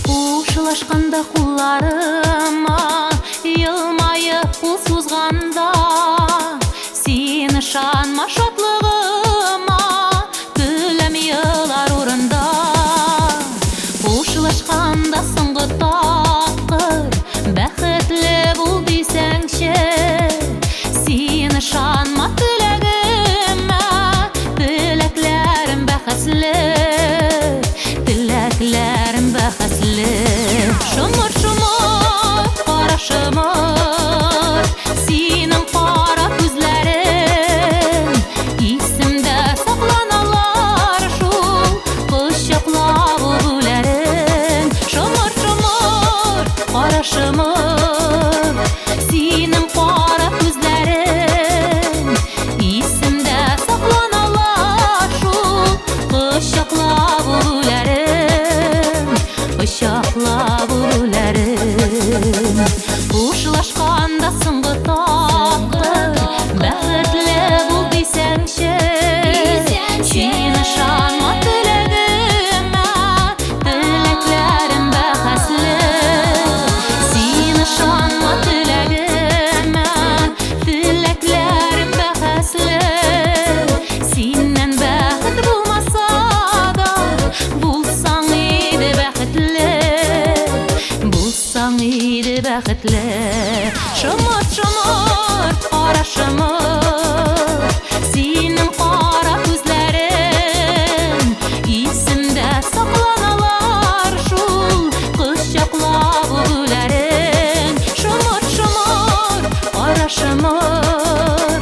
[SPEAKER 1] Кушылышканда кулларыма, елмаеп кул сузганда, син ышанма шатлыгыма, көләм елар урында. Кушылышканда соңгы тапкыр бәхетле бул дисәңче, син ышанма теләгемә, теләкләрем бәхәсле, теләкләрем бәхәсле. Шомыр, шомыр, кара шомыр, синең кара күзләрең исемдә сакланалар шул кочаклап үбүләрең. Шомыр, шомыр, кара шомыр, синең кара күзләрең исемдә сакланалар шул кочаклап үбүләрең, кочаклап үбүләрең. Хушлашканда соңгы тапкыр бәхетле бул дисәңче, син ышанма теләгемә, теләкләрем бәхәсле. Син ышанма теләгемә, теләкләрем бәхәсле. Синнән бәхет булмаса да, булсаң иде бәхетле, булсаң иде бәхетле. Шомыр, шомыр, кара шомыр, синең кара күзләрең исемдә сакланалар шул кочаклап үбүләрең. Шомыр, шомыр, кара шомыр,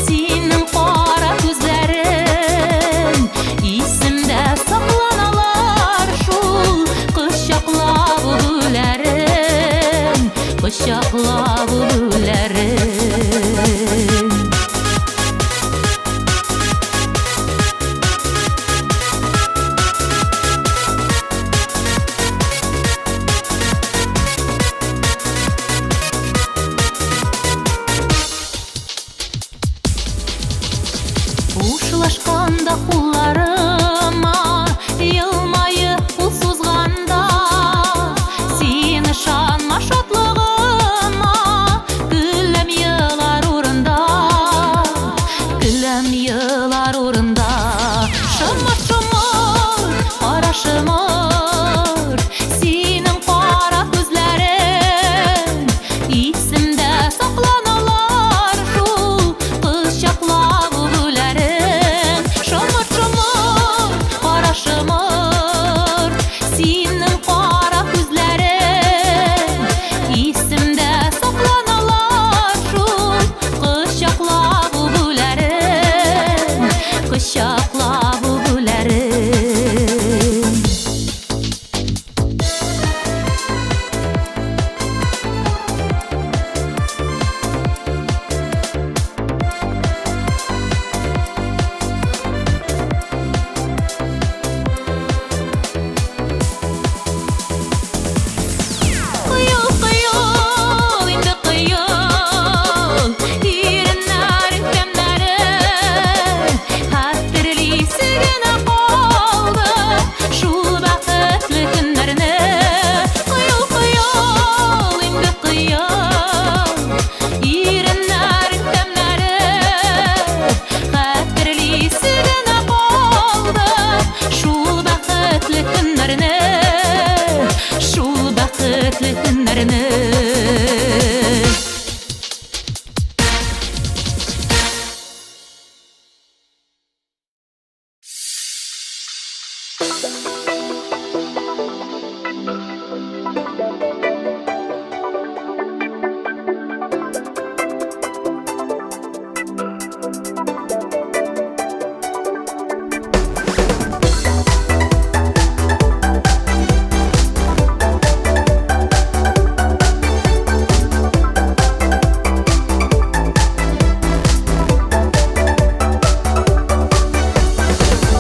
[SPEAKER 1] синең кара күзләрең исемдә сакланалар шул кочаклап үбүләрең, кочаклап үбүләрең. Хушлашканда кулларыма,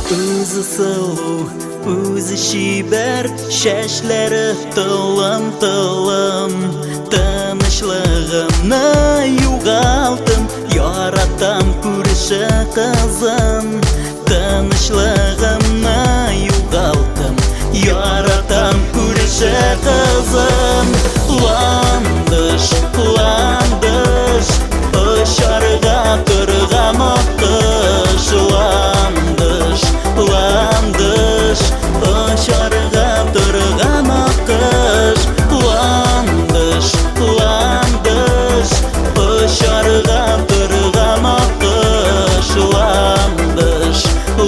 [SPEAKER 2] Үзе сылу, үзе чибәр, чәчләре толым-толым. Тынычлыгымны югалттым, яратам күрше кызын. Тынычлыгымны югалттым, яратам күрше кызын. Ландыш, ландыш, очарга торган аккош. Ландыш, ландыш, очарга торган аккош. Ландыш, ландыш, очарга торган аккош. Ландыш,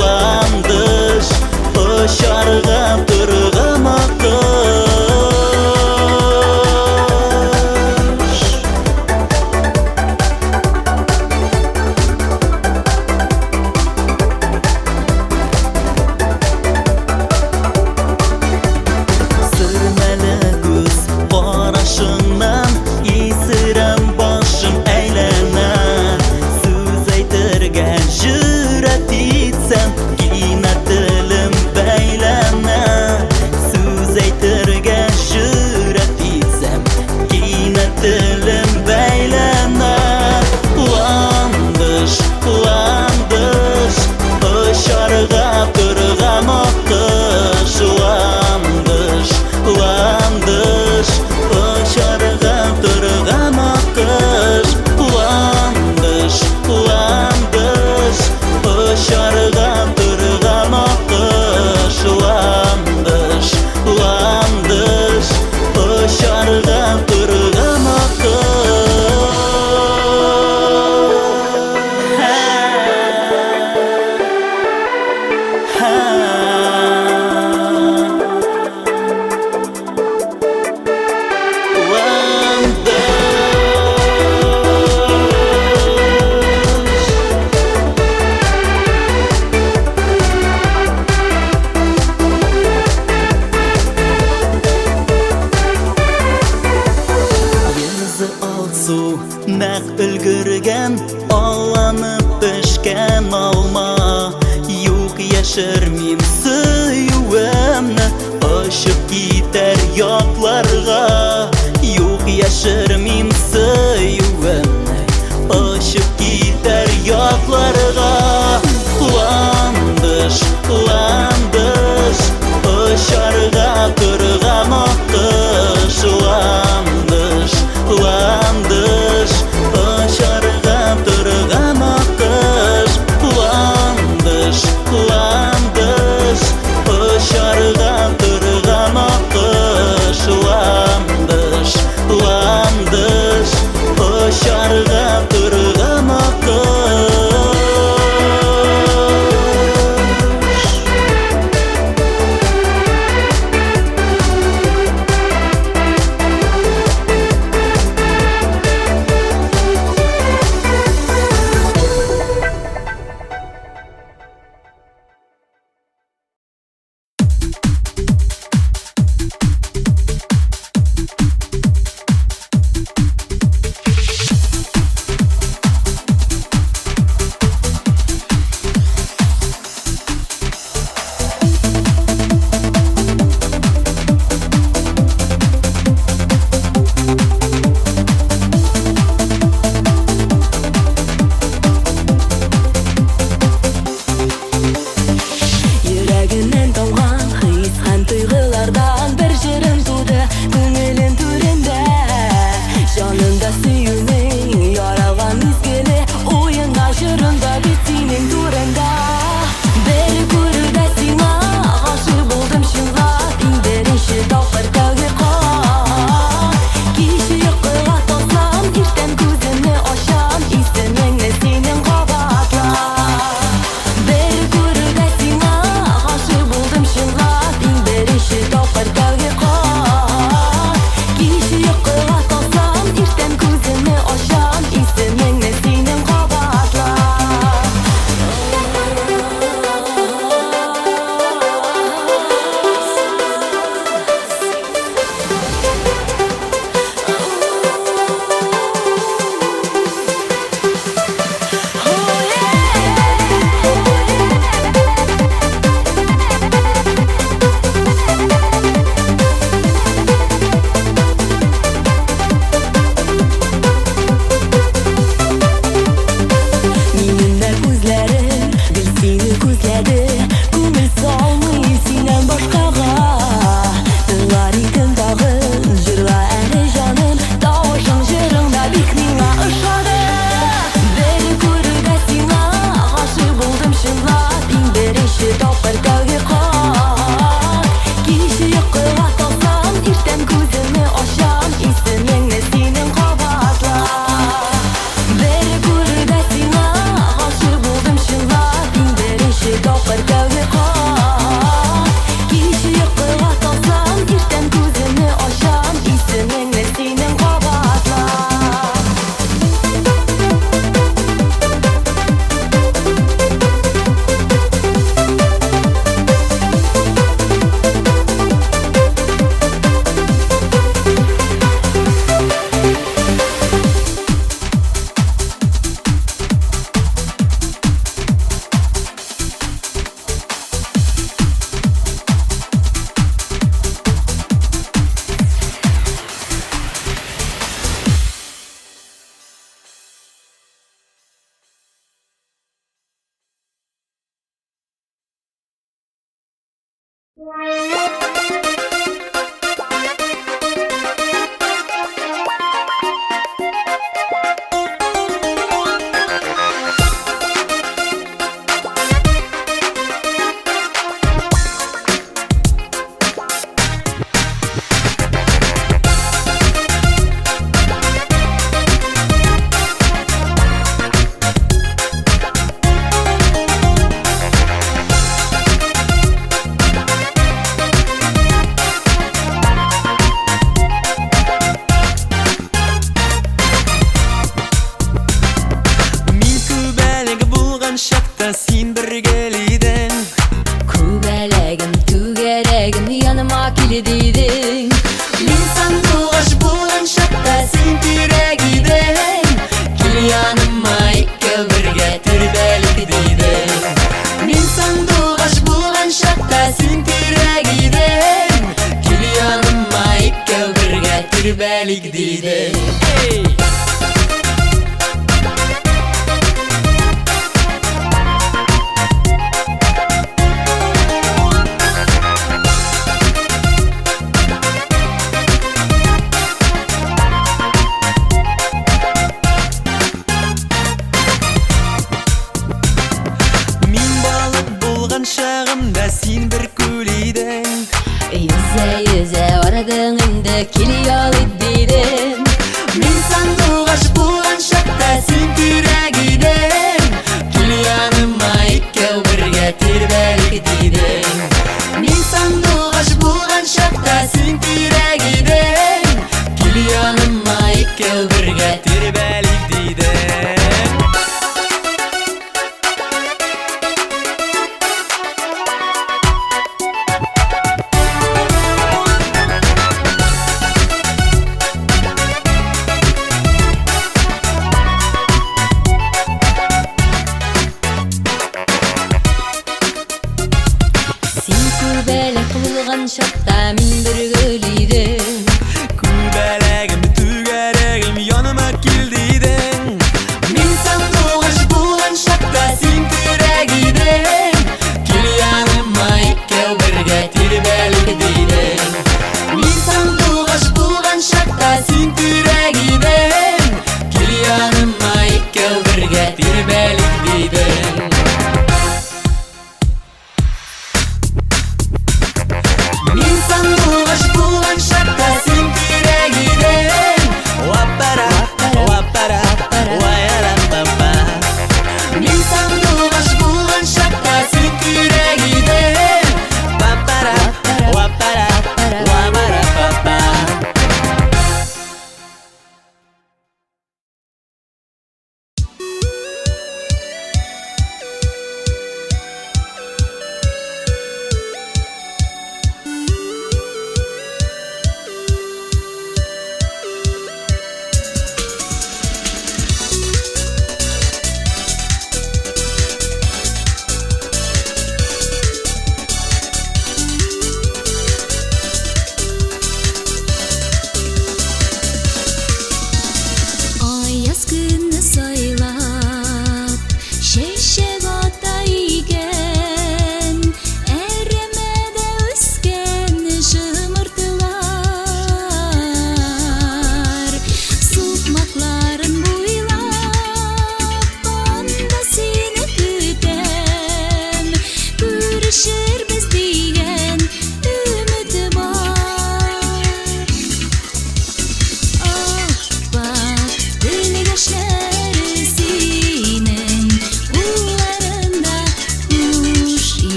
[SPEAKER 2] ландыш, очарга торган аккош. Сөрмәле күз карашыңнан исерәм, башым әйләнә. Сүз әйтергә җөрьәт итсәм, кинәт телем бәйләнә. Сүз әйтергә җөрьәт итсәм, кинәт телем бәйләнә. Ландыш, ландыш, очарга торган аккош. Ландыш, ландыш, очарга торган аккош. Ландыш, ландыш, очарга торган аккош. Ландыш, ландыш, очарга торган аккош. Ландыш. Йөзе алсу, нәкъ өлгергән, алланып пешкән алма. Юк, яшермим сөюемне, очып китәр ятларга. Юк, яшермим сөюемне, очып китәр ятларга. Ландыш, ландыш, очарга торган аккош. Ландыш, ландыш, очарга торган аккош. Ландыш, ландыш, очарга торган аккош. Ландыш, ландыш, очарга торган аккош.
[SPEAKER 6] Йөрәгемнән тамган хис һәм тойгылардан бер җырым туды күңелем түрендә. Җанымда сөюнең яралган мизгеле, уенда җырымда бит синең турында. Бер күрүдә сиңа гашыйк булдым чынлап, иң беренче тапкыр тәүге кат. Кич йокыга талсам, иртән күземне ачам, исемеңне синең кабатлап. Бер күрүдә сиңа гашыйк булдым чынлап.
[SPEAKER 5] Мин күбәләк булган чакта син бер гөл идең.
[SPEAKER 1] Күбәләгем, түгәрәгем, яныма кил дидең.
[SPEAKER 6] Мин сандугач булган чакта син тирәк идең. Кил яныма, икәү бергә тирбәлик дидең. Мин сандугач булган чакта син тирәк идең. Кил яныма, икәү бергә тирбәлик дидең.
[SPEAKER 5] Эй! Мин балык булган чагымда син бер күл идең.
[SPEAKER 1] Йөзә, йөзә арыдың инде, кил ял ит дидең.
[SPEAKER 6] Мин сандугач булган чакта син тирәк идең. Кил яныма, икәү бергә тирбәлик дидең. Мин сандугач булган чакта син тирәк идең. Кил яныма, икәү бергә
[SPEAKER 5] Тирбәлик дидең.
[SPEAKER 1] Син күбәләк булган чакта мин бер гөл идем.
[SPEAKER 5] Күбәләгем, түгәрәгем, яныма кил дидең.
[SPEAKER 6] Мин сандугач булган чакта син тирәк идең. Кил яныма, икәү бергә тирбәлик дидең. Мин сандугач булган чакта син тирәк идең. Кил яныма, икәү бергә тирбәлик дидең. Мин сандугач булган чакта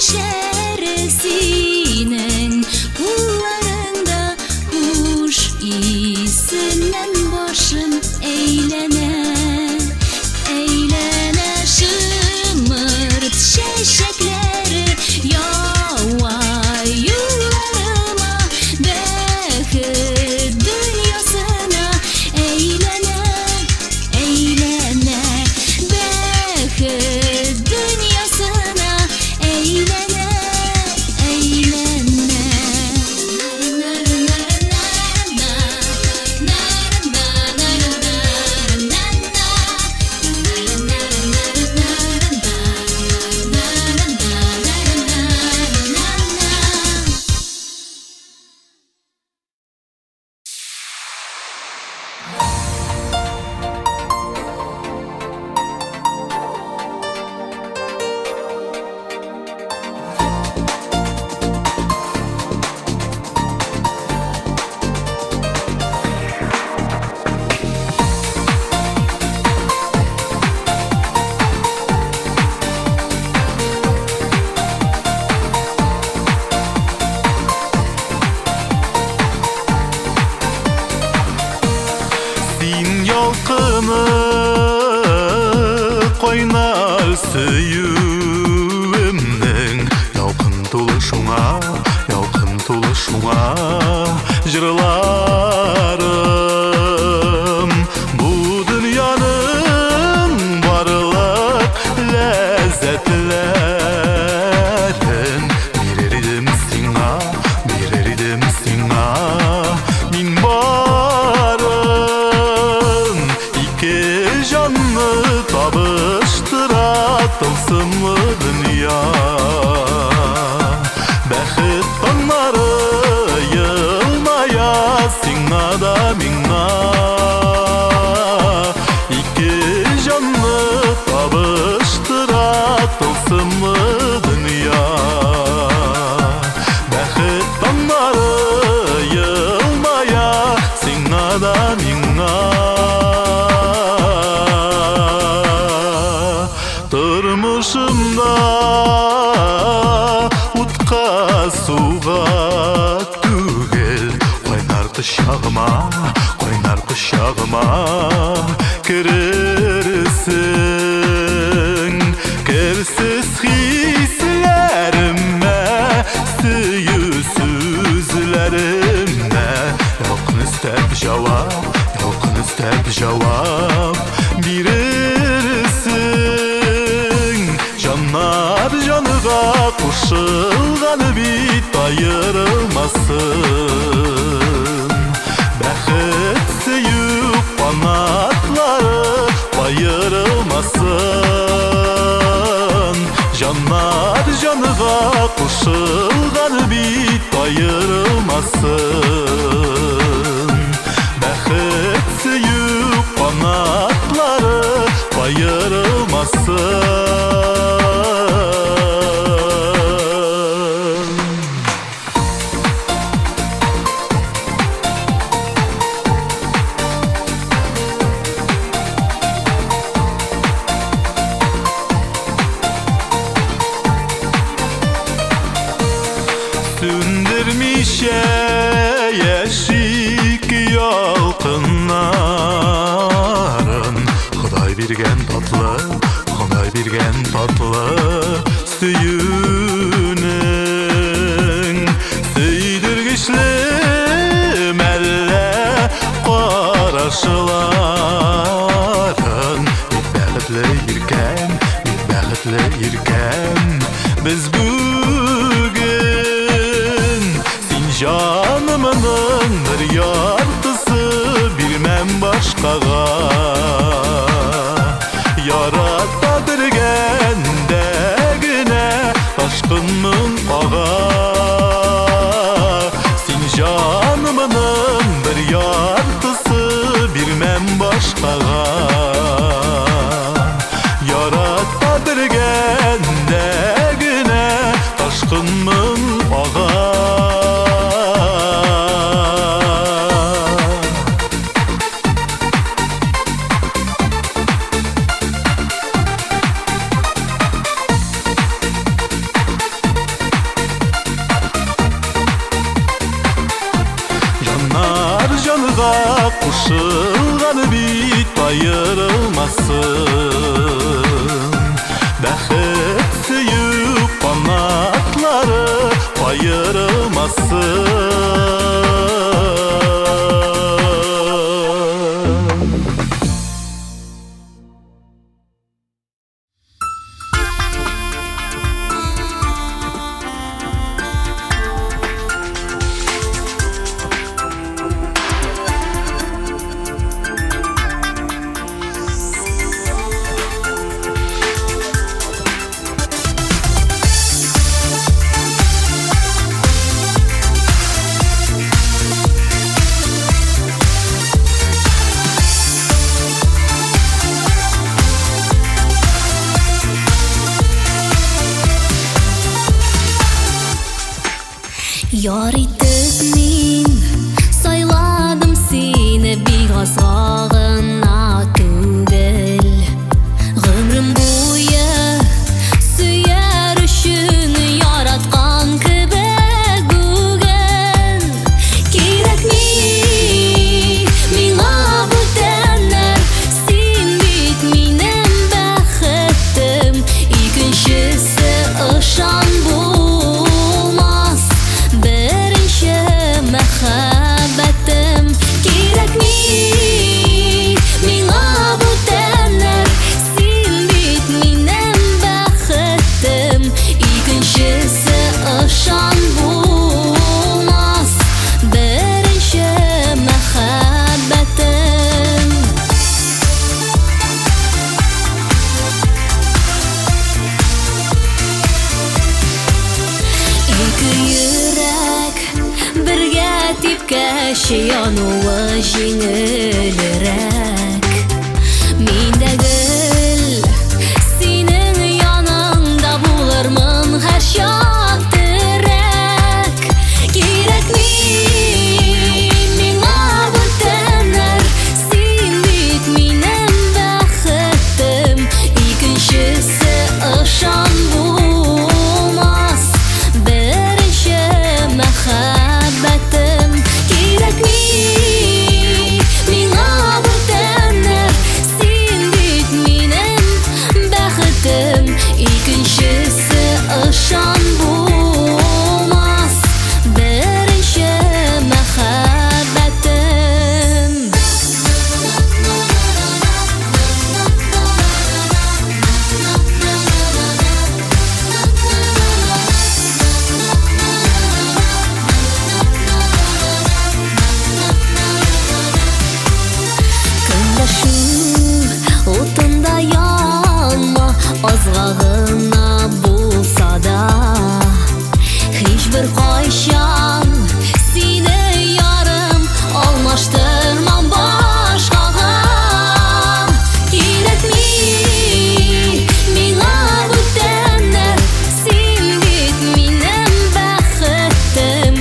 [SPEAKER 1] яшәр синең кулларыңда. Хуш исеннән башым әйләнә, әйләнә. Шымырт чәчәкләре ява юлларыма, бәхет дөньясына әйләнә, әйләнә. Бәхет дөньясына әйләнә, әйләнә.
[SPEAKER 4] Син ялкыны кайнар сөюемнең, Ялкын тулы шуңа, ялкын тулы шуңа җырларым. Бу дөньяның барлык ләззәтләрен бирер идем сиңа, бирер идем сиңа. Мин барын ике җанны табыштыра тылсымлы дөнья. Бәхет таңнары елмая сиңа да миңа. Ике җанны табыштыра тылсымлы дөнья. Бәхет таңнары елмая сиңа да миңа. Тормышымда утка суга түгел, Кайнар кочагыма, кайнар кочагыма керерсең. Керсез хисләремә, сөю сүзләремә Ялкын өстәп җавап, ялкын өстәп җавап бирерсең. Җаннар җанга кушылган бит аерылмасын. Бәхет сөю канатлары аерылмасын. Җаннар җанга кушылган бит аерылмасын. Бәхет сөю канатлары аерылмасын. Сүндермичә яшик ялкыннарын, Ходай биргән татлы, Ходай биргән татлы сөюнең. Сөйдергечле мәллә карашларын. Бик бәхетле иркәм, бик бәхетле иркәм без бүген. Син җанымның бер яртысы, бирмәм башкага. Ярата белгәндә генә ташкынмын ага. Син җанымның бер яртысы, бирмәм башкага. Ярата белгәндә генә ташкынмын ага. Кушылган бит аерылмасын. Бәхет сөю канатлары аерылмасын.
[SPEAKER 1] Яр итеп мин сайладым сине, бик азга гына түгел. Гомрем буе сөяр өчен яраткан кебек бүген. Кирәкми миңа бүтәннәр, син бит минем бәхетем. Икенчесе ышан булмас, беренче мәхәббәтем. Кирәкми миңа бүтәннәр, син бит минем бәхетем. Икенчесе ышан булмас, беренче мәхәббәтем. Ике йөрәк бергә типкәч, януы җиңелрәк. Мин дә гел синең яныңда булырмын һәрчак терәк. Кирәкми миңа бүтәннәр, син бит минем бәхетем. Икенчесе ышан булмас, беренче мәхәббәтем. Кирәкми миңа бүтәннәр, син бит минем бәхетем. Икенчесе ышан булмас, беренче мәхәббәтем. Көнләшү утында янма, азга гына булса да. Һичбер кайчан сине ярым алмаштырмам башкага. Кирәкми миңа бүтәннәр, син бит минем бәхетем.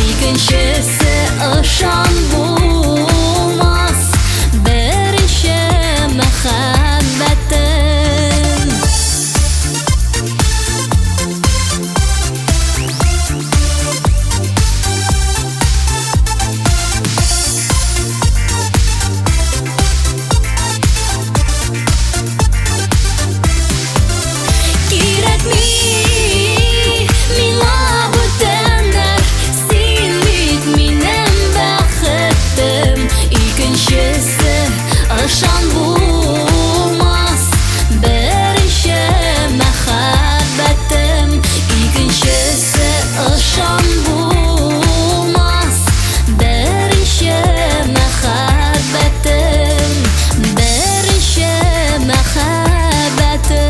[SPEAKER 1] Икенчесе ышан булмас, беренче мәхәббәтем. Кирәкми миңа бүтәннәр, син бит минем бәхетем. Икенчесе ышан булмас, беренче мәхәббәтем. Икенчесе ышан булмас, беренче мәхәббәтем. Беренче мәхәббәтем.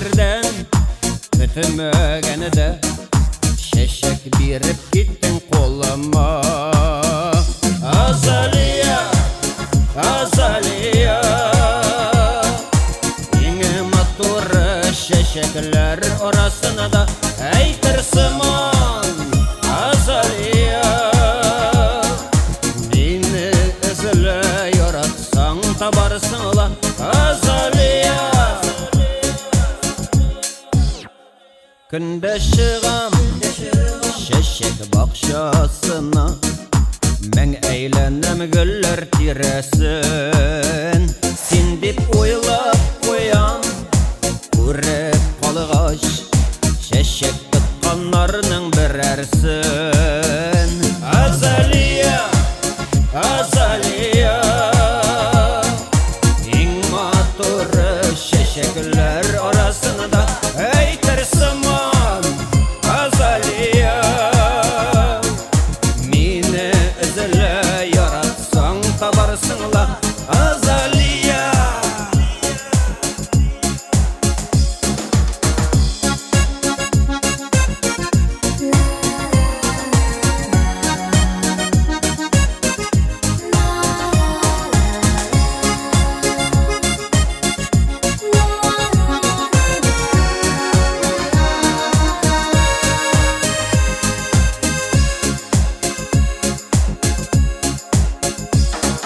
[SPEAKER 9] җирдән көтмәгәндә чәчәк биреп киттең кулыма. Азалия, Азалия, иң матур чәчәкләр арасында әйтер сыман Азалия. Мине эзлә, яратсаң табарсың ла, Азалия. Көндә чыгам чәчәк бакчасына, мең әйләнәм гөлләр тирәсен. Син дип уйлап куям, күреп калгач чәчәк тотканнарның берәрсен. Азалия, Азалия, иң матур чәчәкләр арасында әйтер сыман Азалия. Мине эзлә, яратсаң табарсың ла, Азалия.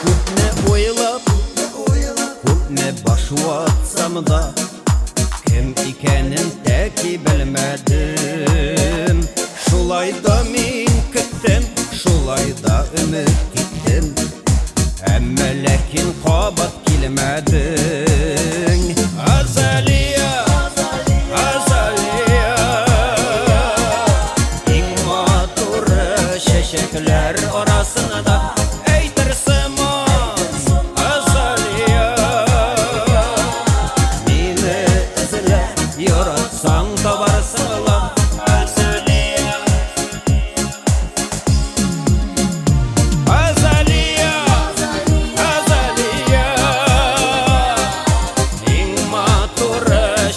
[SPEAKER 9] Күпне уйлап, күпне баш ватсам да, кем икәнен тәки белмәдем. Шулай да мин көттем, шулай да өмет иттем, әмма ләкин кабат килмәдең. Азалия, Азалия, иң матур чәчәкләр арасында әйтер сыман Азалия. Мине эзлә, яратсаң табарсың ла, Азалия. Азалия, Азалия, иң матур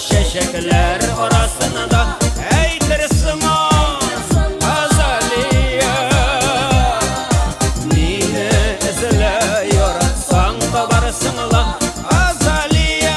[SPEAKER 9] чәчәкләр арасында әйтер сыман Азалия. Мине эзлә, яратсаң табарсың ла, Азалия.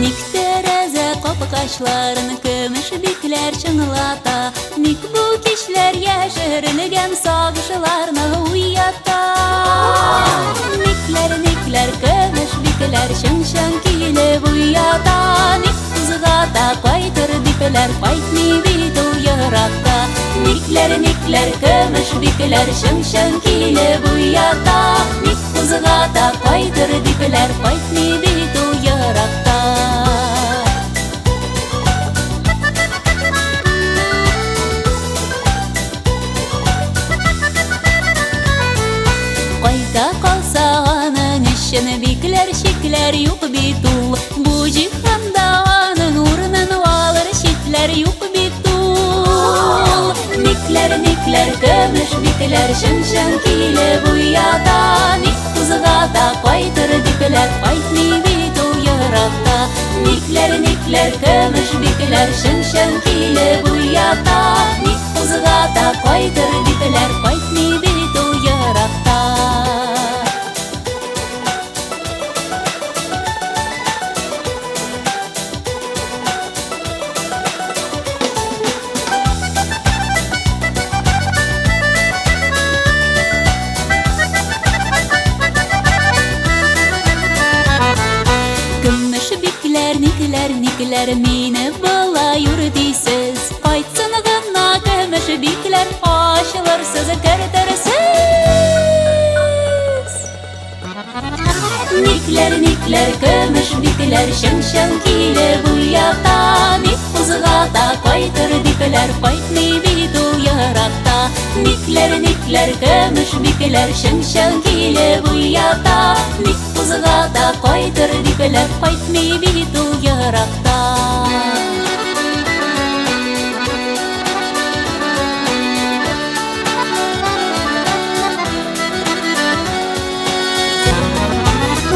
[SPEAKER 1] Ник тәрәзә капкачларын көмеш бикләр чыңлата, ник бу кичләр яшерелгән сагышларны уята. Никләр, никләр көмеш бикләр чың-чың килеп уята, ник кузгата кайтыр дипләр кайтмый бит ул еракта. Никләр, никләр көмеш бикләр чың-чың килеп уята, ник кузгата кайтыр дипләр кайтмый бит ул еракта. Кайта калса аның өчен бикләр чикләр юк бит ул, бу җиһанда аның урынын алыр читләр юк бит ул. Никләр, никләр көмеш бикләр чың-чың килеп уята, ник кузгата кайтыр дипләр кайтмый бит ул еракта. Никләр, никләр көмеш бикләр чың-чың килеп уята, ник кузгата кайтыр дипләр кайтмый бит ул еракта. Никләр мине болай үрдисез? Кайтсын гына көмеш бикләр, ачылырсыз, кертерсез. Никләр, никләр, көмеш бикләр, чың-чың килеп уята, ник кузгата, кайтыр дипләр, кайтмый бит ул еракта. Никләр, никләр, көмеш бикләр, чың-чың килеп уята, ник кузгата, кайтыр дипләр, кайтмый бит ул еракта.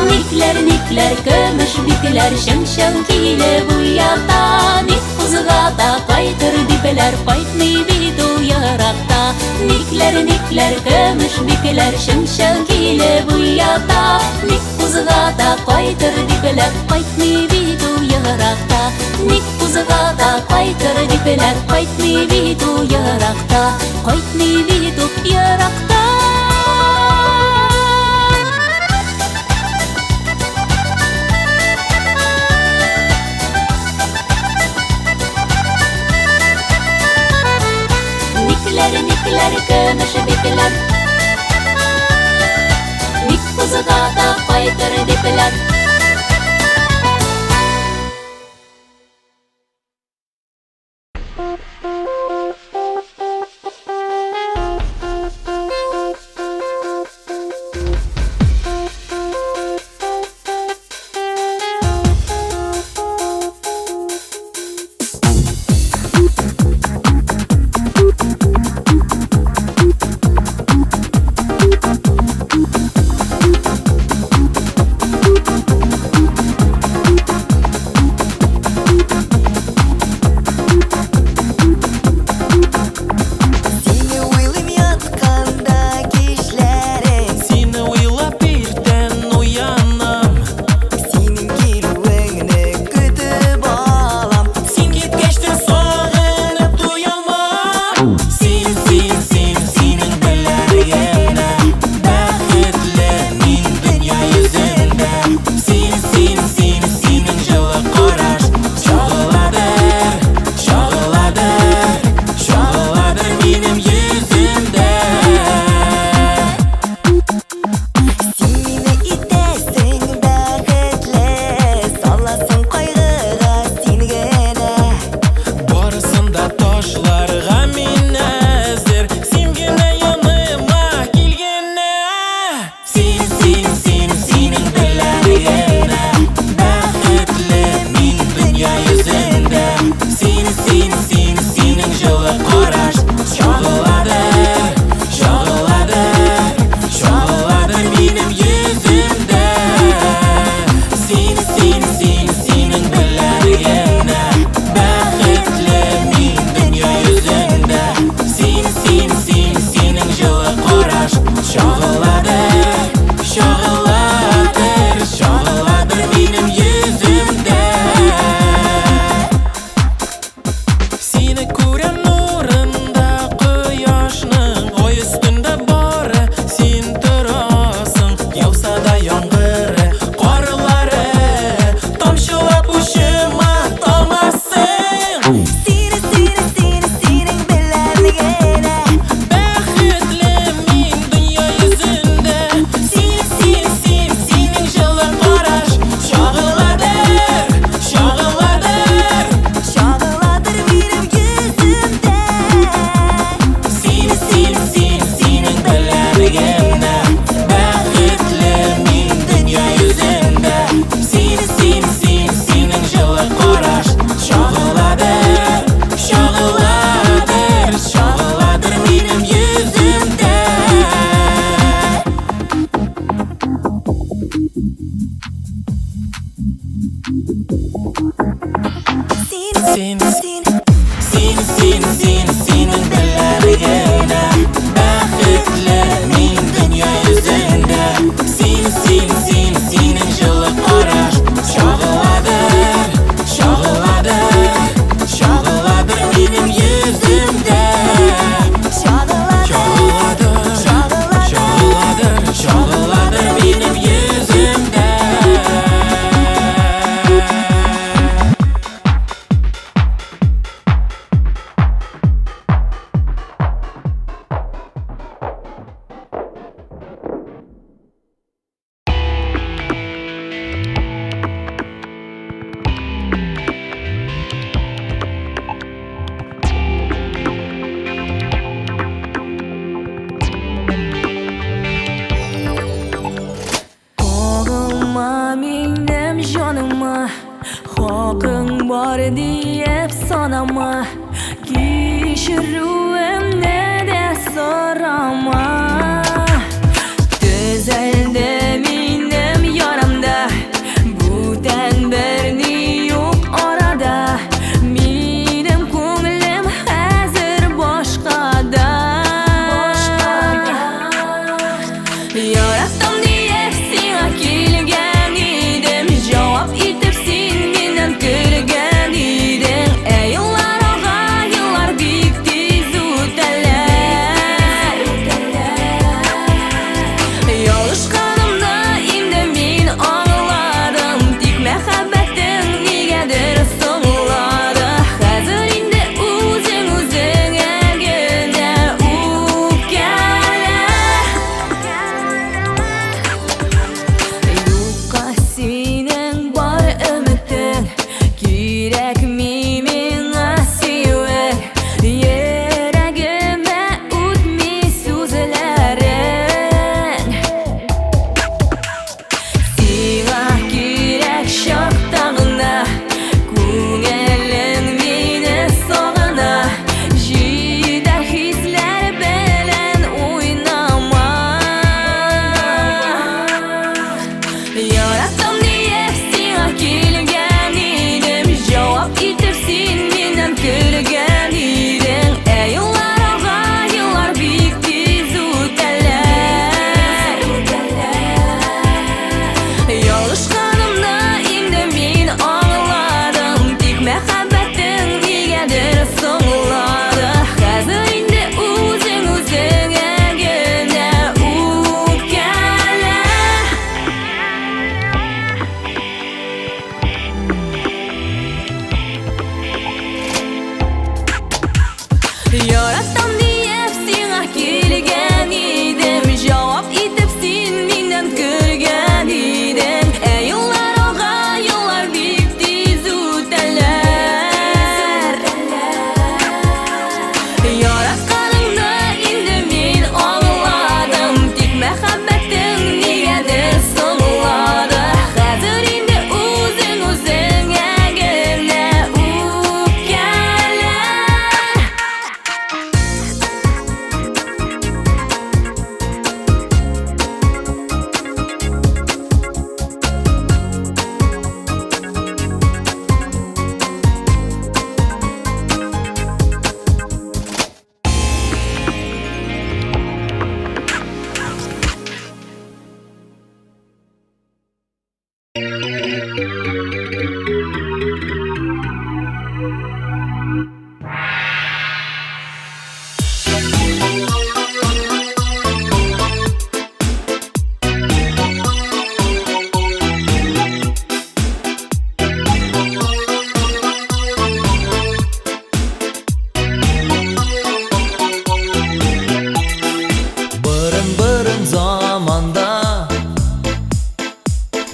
[SPEAKER 1] Никләр, никләр, көмеш бикләр, чың-чың килеп уята, ник кузгата, кайтыр дипләр, кайтмый бит ул еракта. Никләр, никләр, көмеш бикләр, чың-чың килеп уята, ник кузгата, кайтыр дипләр, кайтмый бит ул еракта. Ник кузгата, кайтыр дипләр, кайтмый бит ул еракта, кайтмый бит ул еракта. Никләр, никләр, көмеш бикләр, ник кузгата, кайтыр дипләр.
[SPEAKER 6] Бар диеп санама, кичерүемне дә сорама. Төзәлде минем ярамда, бүтән берни юк арада. Минем күңелем хәзер башкада. Яраттым диеп сиңа килгән идем, җавап итеп син миннән көлгән идең. Ә еллар ага, еллар бик тиз үтәләр. Ялгышканымны инде мин аңладым, тик мәхәббәтең нигәдер соңлады. Хәзер инде үзең үзеңә генә үпкәлә. Юкка синең бар өметең, кирәкми миңа сөюең. Йөрәгемә үтми сүзләрең. Сиңа кирәк чакта гына күңелең мине сагына. Җитәр хисләр белән уйнама. Яраттым диеп сиңа килгән идем, җавап итеп син миннән көлгән идең. Ә еллар ага, еллар бик тиз үтәләр. Ялгышканымны инде мин аңладым, тик мәхәббәтең нигәдер соңлады. Хәзер инде үзең үзеңә генә үпкәлә. Яраттым диеп сиңа килгән идем, җавап итеп син миннән көлгән идең. Ә еллар ага, еллар бик тиз үтәләр. Яратканыңны инде мин аңладым, тик мәхәббәтең нигәдер соңлады. Хәзер инде үзең үзеңә генә үпкәлә.
[SPEAKER 2] Борын-борын заманда,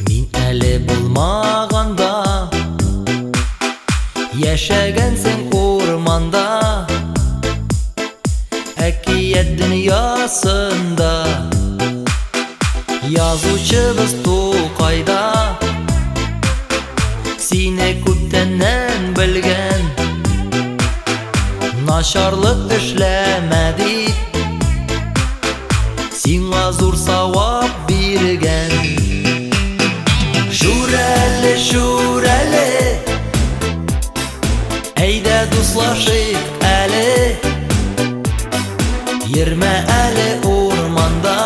[SPEAKER 2] мин әле булмаганда, яшәгәнсең урманда, әкият дөньясында. Язучыбыз Тукайда сине күптәннән белгән, начарлык эшләмә дип сиңа зур савап биргән. Шүрәле, шүрәле, әйдә дуслашыйк әле. Йөрмә әле урманда,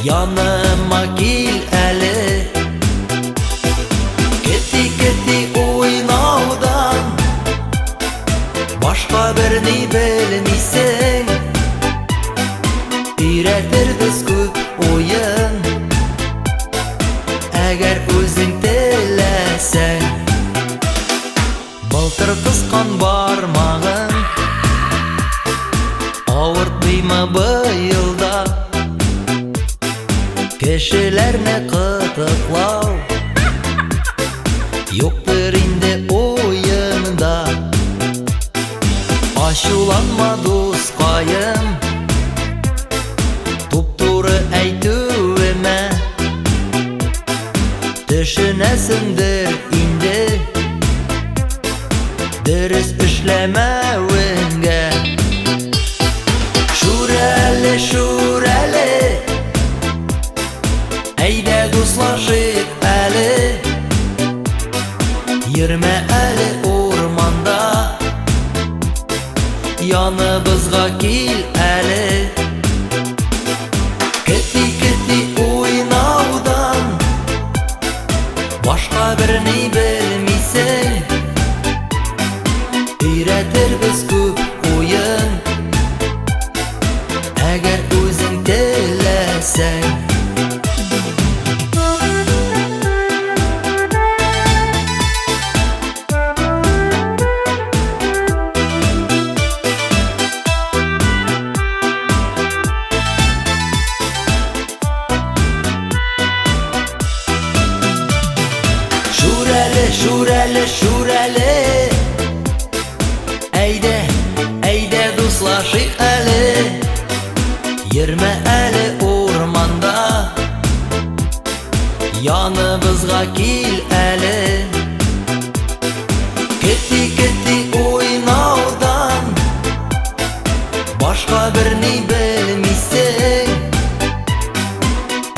[SPEAKER 2] яныма кил әле. Кети-кети уйнаудан башка берни белмисең. Өйрәтербез күп уен, әгәр үзең теләсәң. Былтыр кыскан бармагың авыртмыймы быел да? Кешеләрне кытыклау юктыр инде уенда. Ачуланма, дускаем, туп-туры әйтүемә. Төшенәсеңдер инде. эшләмәвеңгә. Шүрәле, шүрәле, әйдә дуслашыйк әле. Йөрмә әле урманда, яныбызга кил әле. Кети-кети уйнаудан башка берни белмисең. Өйрәтербез күп уен, әгәр үзең теләсәң. Шүрәле, шүрәле, шүрәле, әйдә, әйдә дуслашыйк әле. Йөрмә әле урманда, яныбызга кил әле. Кети-кети уйнаудан башка берни белмисең.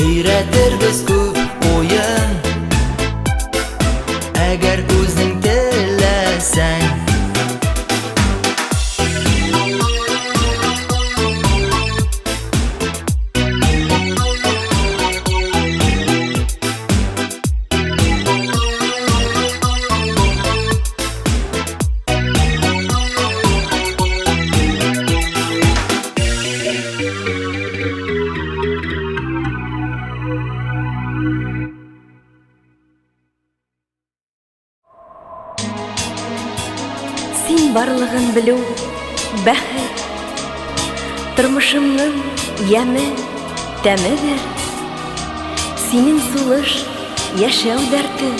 [SPEAKER 2] Өйрәтербез күп уен, әгәр үзең теләсәң.
[SPEAKER 3] Син барлыгын белү бәхет, тормышымның яме, тәмедер. Синең сулыш яшәү дәрте,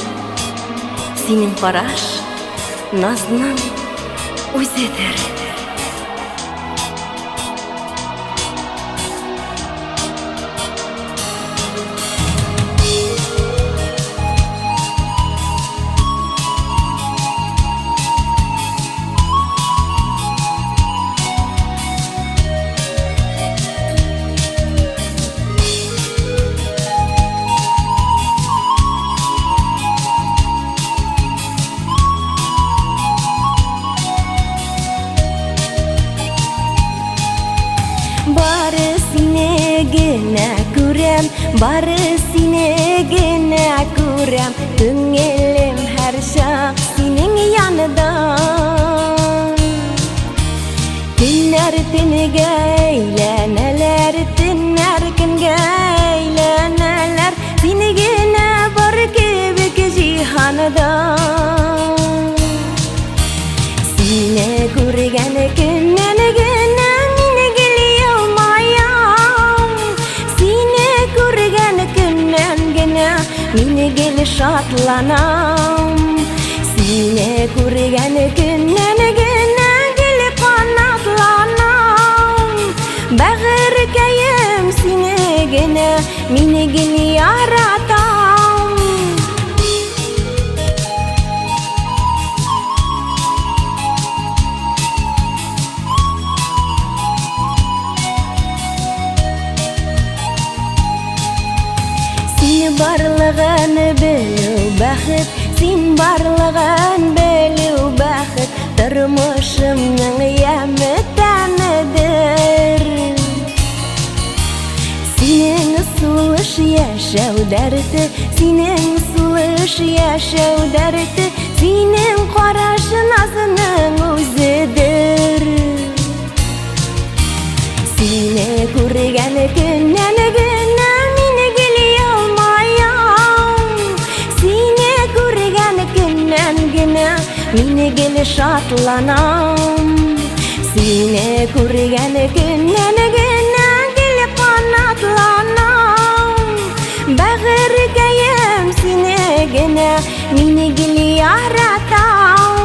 [SPEAKER 3] синең караш назның үзедер. Бары сине генә күрәм, бары сине генә күрәм. Күңелем һәр чак синең янында. Төннәр төнгә әйләнәләр, төннәр көнгә әйләнәләр. Сине генә бар кебек җиһанда. Сине күргән көннән генә мин гел елмаям. Сине күргән көннән генә мин гел шатланам. Сине күргән көннән генә гел канатланам. Бәгырькәем, сине генә мин гел яратам. Син барлыгын белү бәхет, син барлыгын белү бәхет. Тормышымның яме, тәмедер. Синең сулыш яшәү дәрте, синең сулыш яшәү дәрте, синең караш назының үзедер. Сине күргән көннән генә мин гел елмаям. Сине күргән көннән генә мин гел шатланам. Сине күргән көннән генә гел канатланам. Бәгырькәем, сине генә мин гел яратам.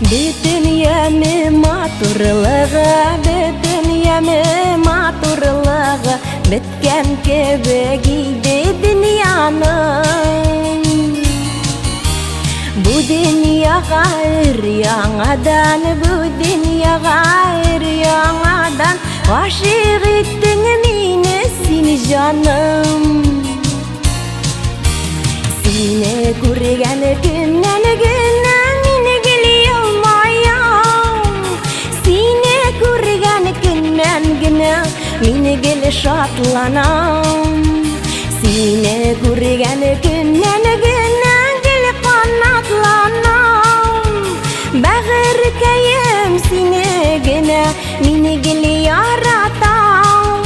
[SPEAKER 3] Бөтен яме матурлыгы, бөтен яме матурлыгы беткән кебек иде дөньяның. Бу дөньяга өр-яңадан, бу дөньяга өр-яңадан гашыйк иттең мине син, җаным. Сине күргән көннән генә мин гел елмаям. Сине күргән көннән генә мин гел шатланам. Сине күргән көннән генә гел канатланам. Бәгырькәем, сине генә мин гел яратам.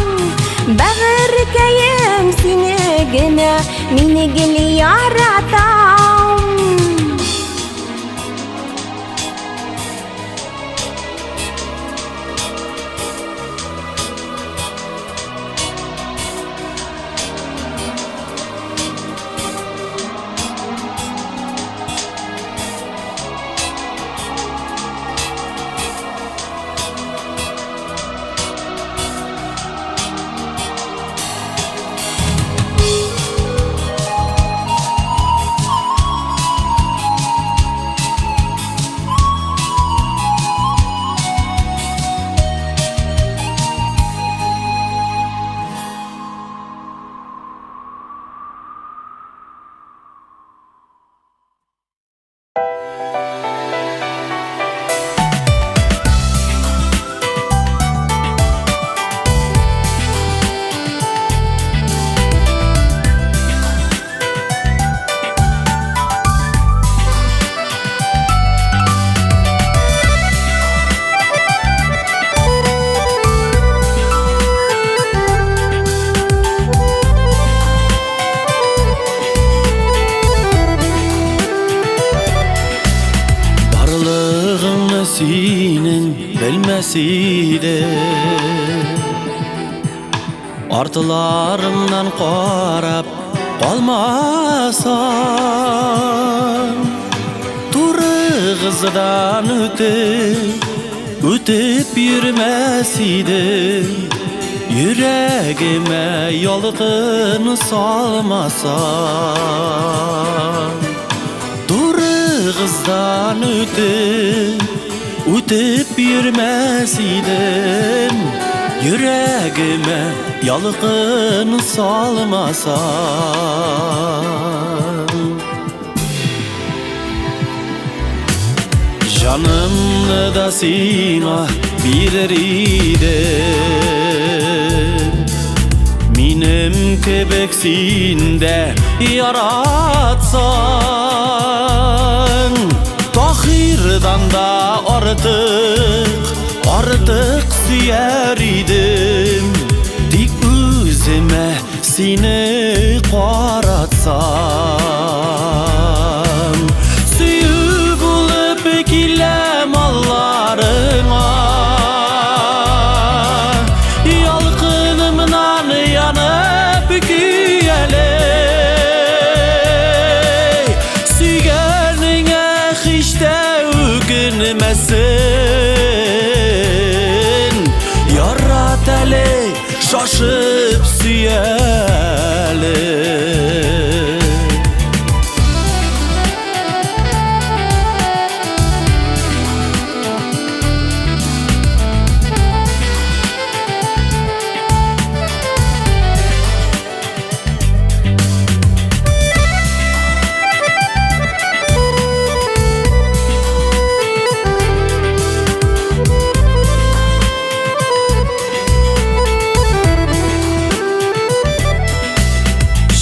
[SPEAKER 3] Бәгырькәем, сине генә мин гел яратам.
[SPEAKER 5] Барлыгыңны синең белмәс идем. Артларымнан карап калмасаң, турыгыздан үтеп, үтеп йөрмәс идем. Йөрәгемә ялкын салмасаң, турыгыздан үтеп, үтеп йөрмәс идем. Йөрәгемә ялкын салмасаң. Җанымны да сиңа бирер идем. Минем кебек син дә яратсаң, Таһирдан да артык, артык сөяр идем. Тик үземә сине каратсам. Сөю булып киләм алларыңа, ялкынымнан янып көяле. Сөйгәнеңә һич тә үкенмәсен. Ярат әле, шашып сөяле.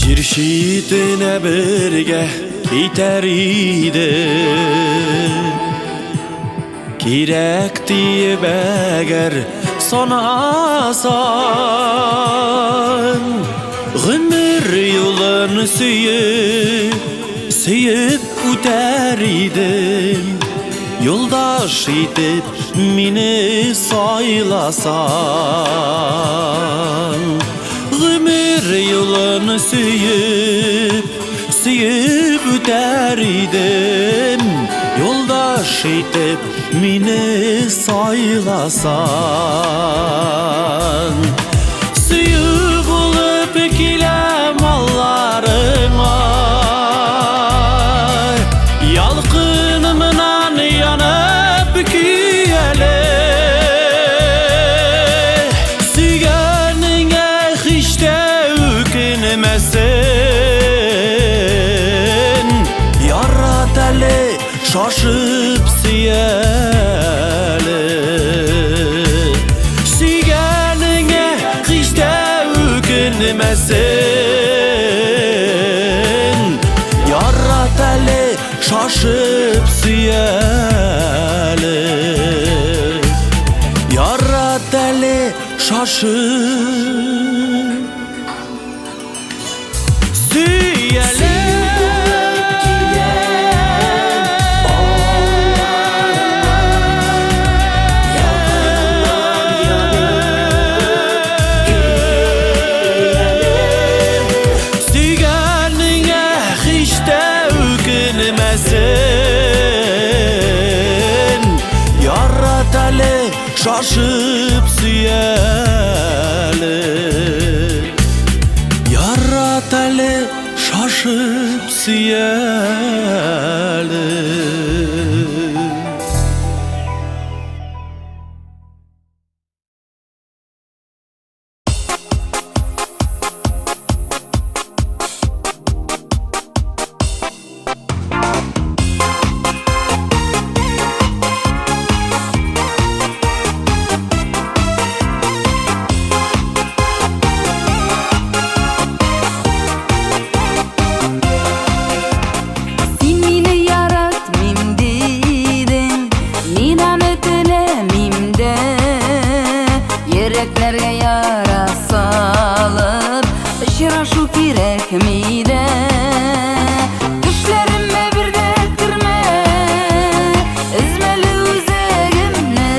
[SPEAKER 5] Җир читенә бергә китәр идем. Кирәк диеп әгәр санасаң, гомер юлын сөеп, сөеп үтәр идем. Юлдаш итеп мине сайласаң, гомер юлын сөеп, сөеп үтәр идем. Юлдаш Юлдаш итеп мине сайласаң. Сөю булып киләм алларыңа, Ялкынымнан янып көяле. Сөйгәнеңә һич тә үкенмәсен, Ярат әле, шашып сөяле. Сөйгәнеңә һич тә үкенмәсен, Ярат әле, шашып сөяле. Ярат әле, шашып сөяле. Сөйгәнеңә һич тә үкенмәсен, Ярат әле, шашып сөяле. Ярат әле, шашып сөяле.
[SPEAKER 6] Син мине яратмыйм дидең, мин аны теләмим дә. Йөрәкләргә яра салып, очрашу кирәкми дә. Төшләремә бер дә кермә, өзмәле үзәгемне.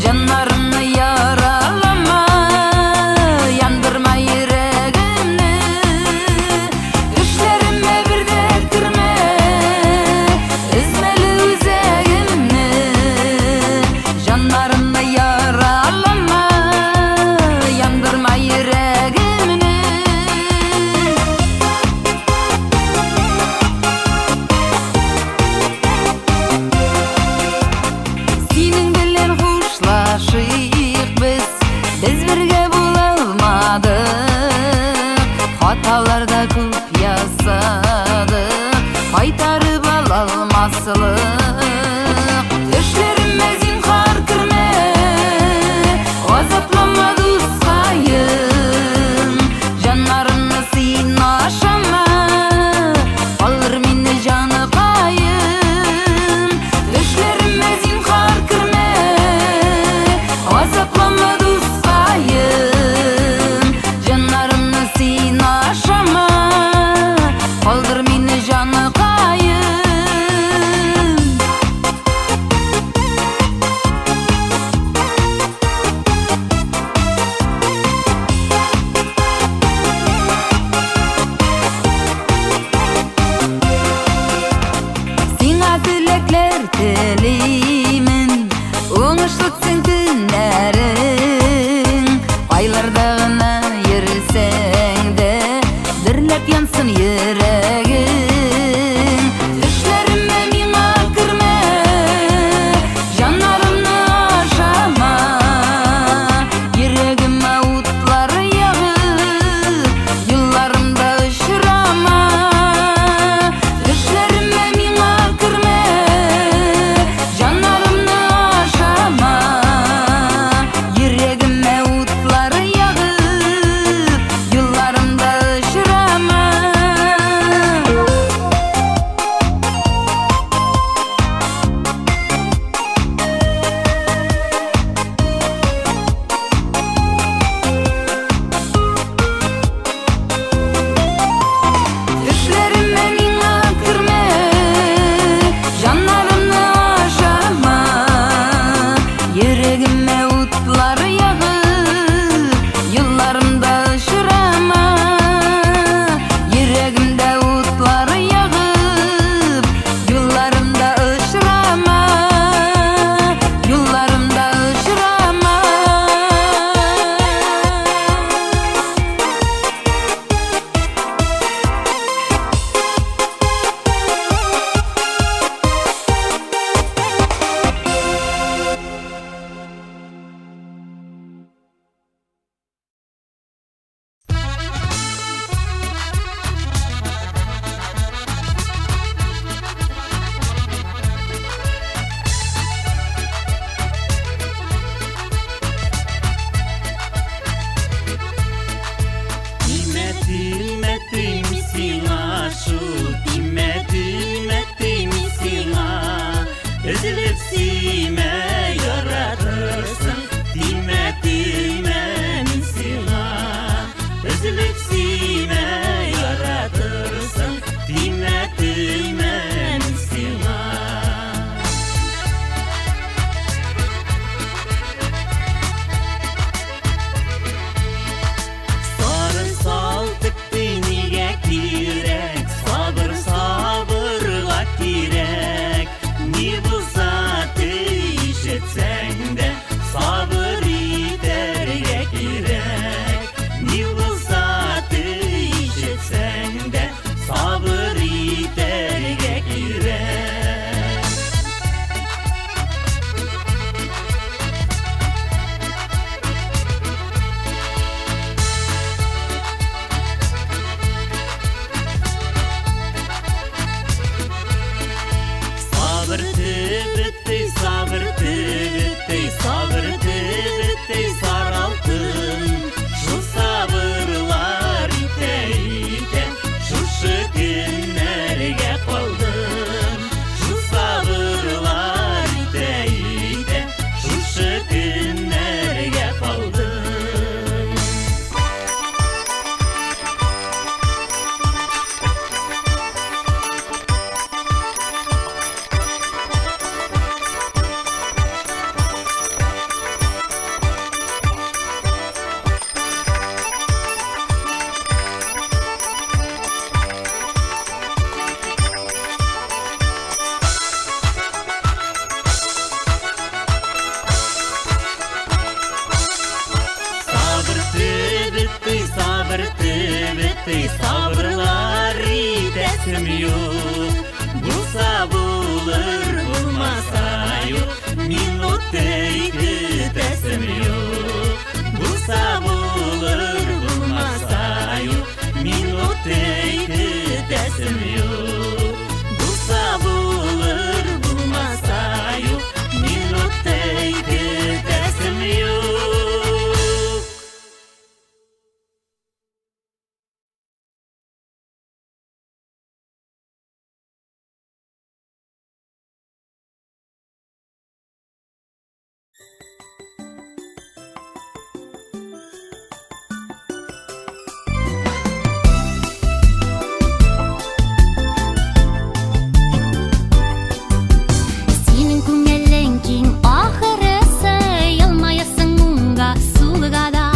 [SPEAKER 6] Җаннарымны яралама, яндырма йөрәгемне. Төшләремә бер дә кермә, өзмәле үзәгемне. Җаннарымны яралама, яндырма йөрәгемне. Синең белән хушлашыйк без, без бергә була алмадык. Хаталар да күп ясадык, кайтарып ала алмаслык. Төшләремә зинһар кермә, газаплама дускаем. Җаннарымны син ашама, калдыр мине җаныкаем. Төшләремә зинһар кермә, газаплама дускаем. Җаннарымны син ашама, калдыр мине җаныкаем.
[SPEAKER 2] Булса булыр, булмаса юк, мин утый көтәсем юк. Булса булыр, булмаса юк, мин утый көтәсем юк.
[SPEAKER 1] Синең күңелең киң ахырысы, елмаясың уңга, сулга да.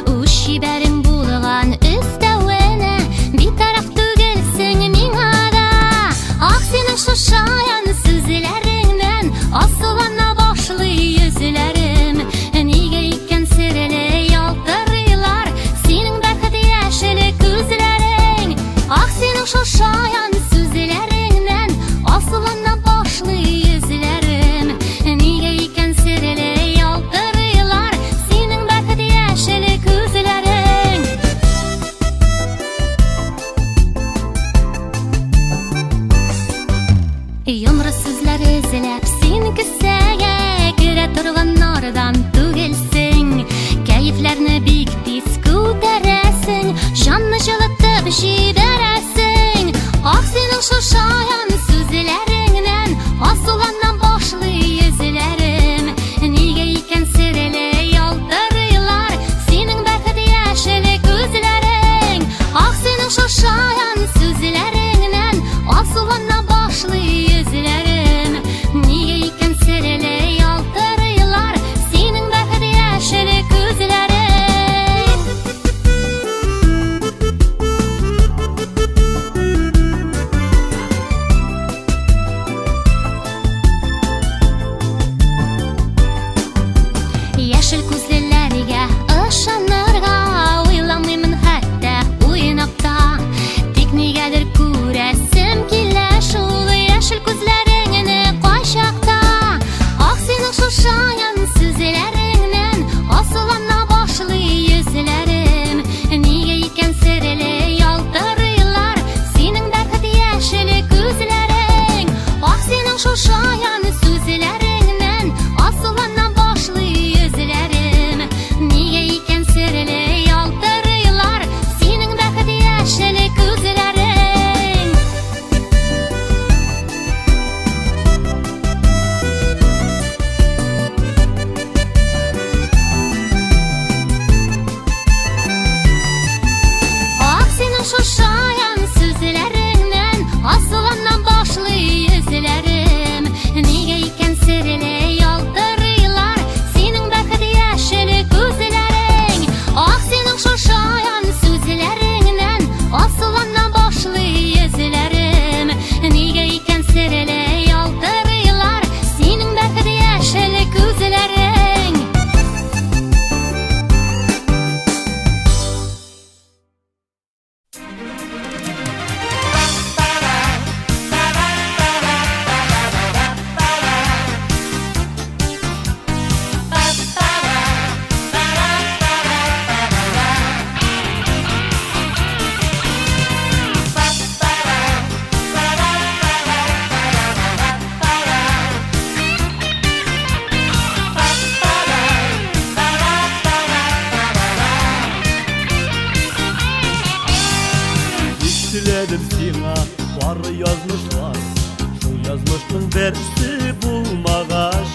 [SPEAKER 1] Үз чибәрең булган өстәвенә, битараф түгелсең миңа да. Ах, синең шушаян сүзләреңнән асыллана башлый йөзләрем. Нигә икән серле ялтырыйлар синең бәхет яшел күзләрең? Ах, синең шушаян сүзләреңнән асыллана башлый йөзләрем. Нигә икән серле ялтырыйлар синең бәхет яшел күзләрең? Йомры сүзләр эзләп син кесәгә керә торганнардан түгелсең. Кәефләрне бик тиз күтәрәсең, җанны җылытып җибәрәсең. Ах, синең шушаян сүзләреңнән асыллана башлый йөзләрем. Нигә икән серле ялтырыйлар синең бәхет яшел күзләрең? Ах, синең шушаян сүзләреңнән асыллана башлый йөзләрем. Нигә икән серле ялтырыйлар синең бәхет яшел күзләрең? Яшел күзлеләргә ышанырга уйламыймын хәтта уйнап та. Тик нигәдер күрәсем килә шул яшел күзләреңне кайчакта. Ах, синең шушаян сүзләреңнән асыллана башлый йөзләрем. Нигә икән серле ялтырыйлар синең бәхет яшел күзләрең? Ах, синең шушаян сүзләреңнән асыллана башлый йөзләрем. Нигә икән серле ялтырыйлар синең бәхет яшел күзләрең? Ах, синең шушаян сүзләреңнән асыллана башлый йөзләрем. Нигә икән серле ялтырыйлар синең бәхет яшел күзләрең? Ах, синең шушаян сүзләреңнән асыллана башлый йөзләрем. Нигә икән серле ялтырыйлар синең бәхет яшел күзләрең?
[SPEAKER 5] Бик теләдем сиңа бары язмышлар, шул язмышның берсе булмагач,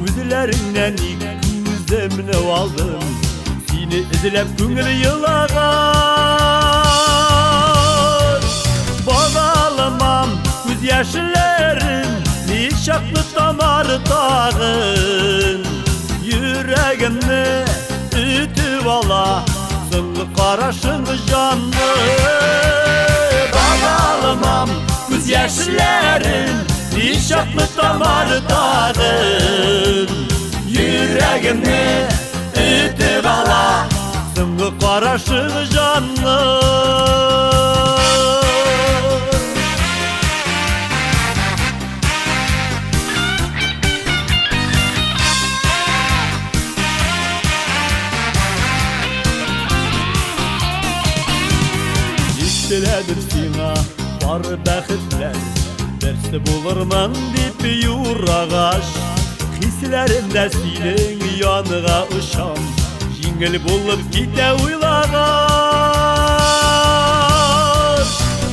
[SPEAKER 5] күзләреңнән ник күземне алдым, сине эзләп күңел елагач. Багаламам күз яшьләрем, ничаклы тамар тагын, йөрәгемне өтеп ала соңгы карашың җанны. Багаламам күз яшьләрем, ничаклы тамар тагын, йөрәгемне өтеп ала соңгы карашың җанны. Теләдем сиңа бар бәхетләр, берсе булырмын дип юрагач. Хисләремдә синең яныңа очам, җиңел булып китә уйлагач.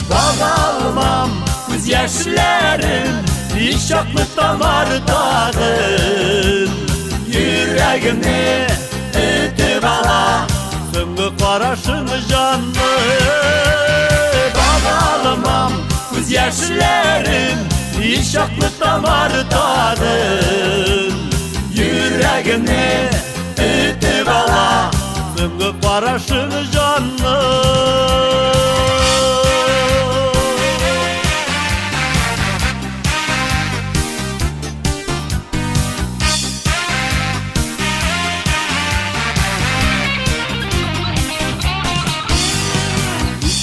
[SPEAKER 5] Багалмам күз яшьләрем, ничаклы тамар тагын. Йөрәгемне өтеп ала соңгы карашың җанлы. Багалмам күз яшьләрем, ничаклы тамар тагын. Йөрәгемне өтеп ала соңгы карашың җанлы.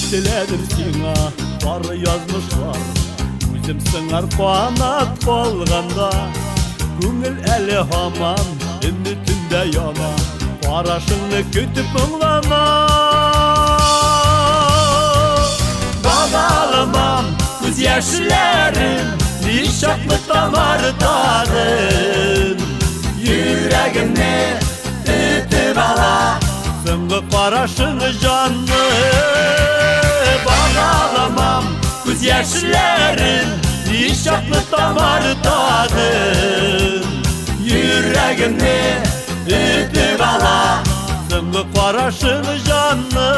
[SPEAKER 5] Теләдем сиңа бар язмышлар, үзем сыңар канат калганда. Күңел әле һаман өметендә яна, карашыңны көтеп моңлана. Багалмам күз яшьләрем, ничаклы тамар тагын. Йөрәгемне өтеп ала соңгы карашың җанлы. Багаламам күз яшьләрем, ничаклы тамар тагын. Йөрәгемне өтеп ала соңгы карашың җанлы.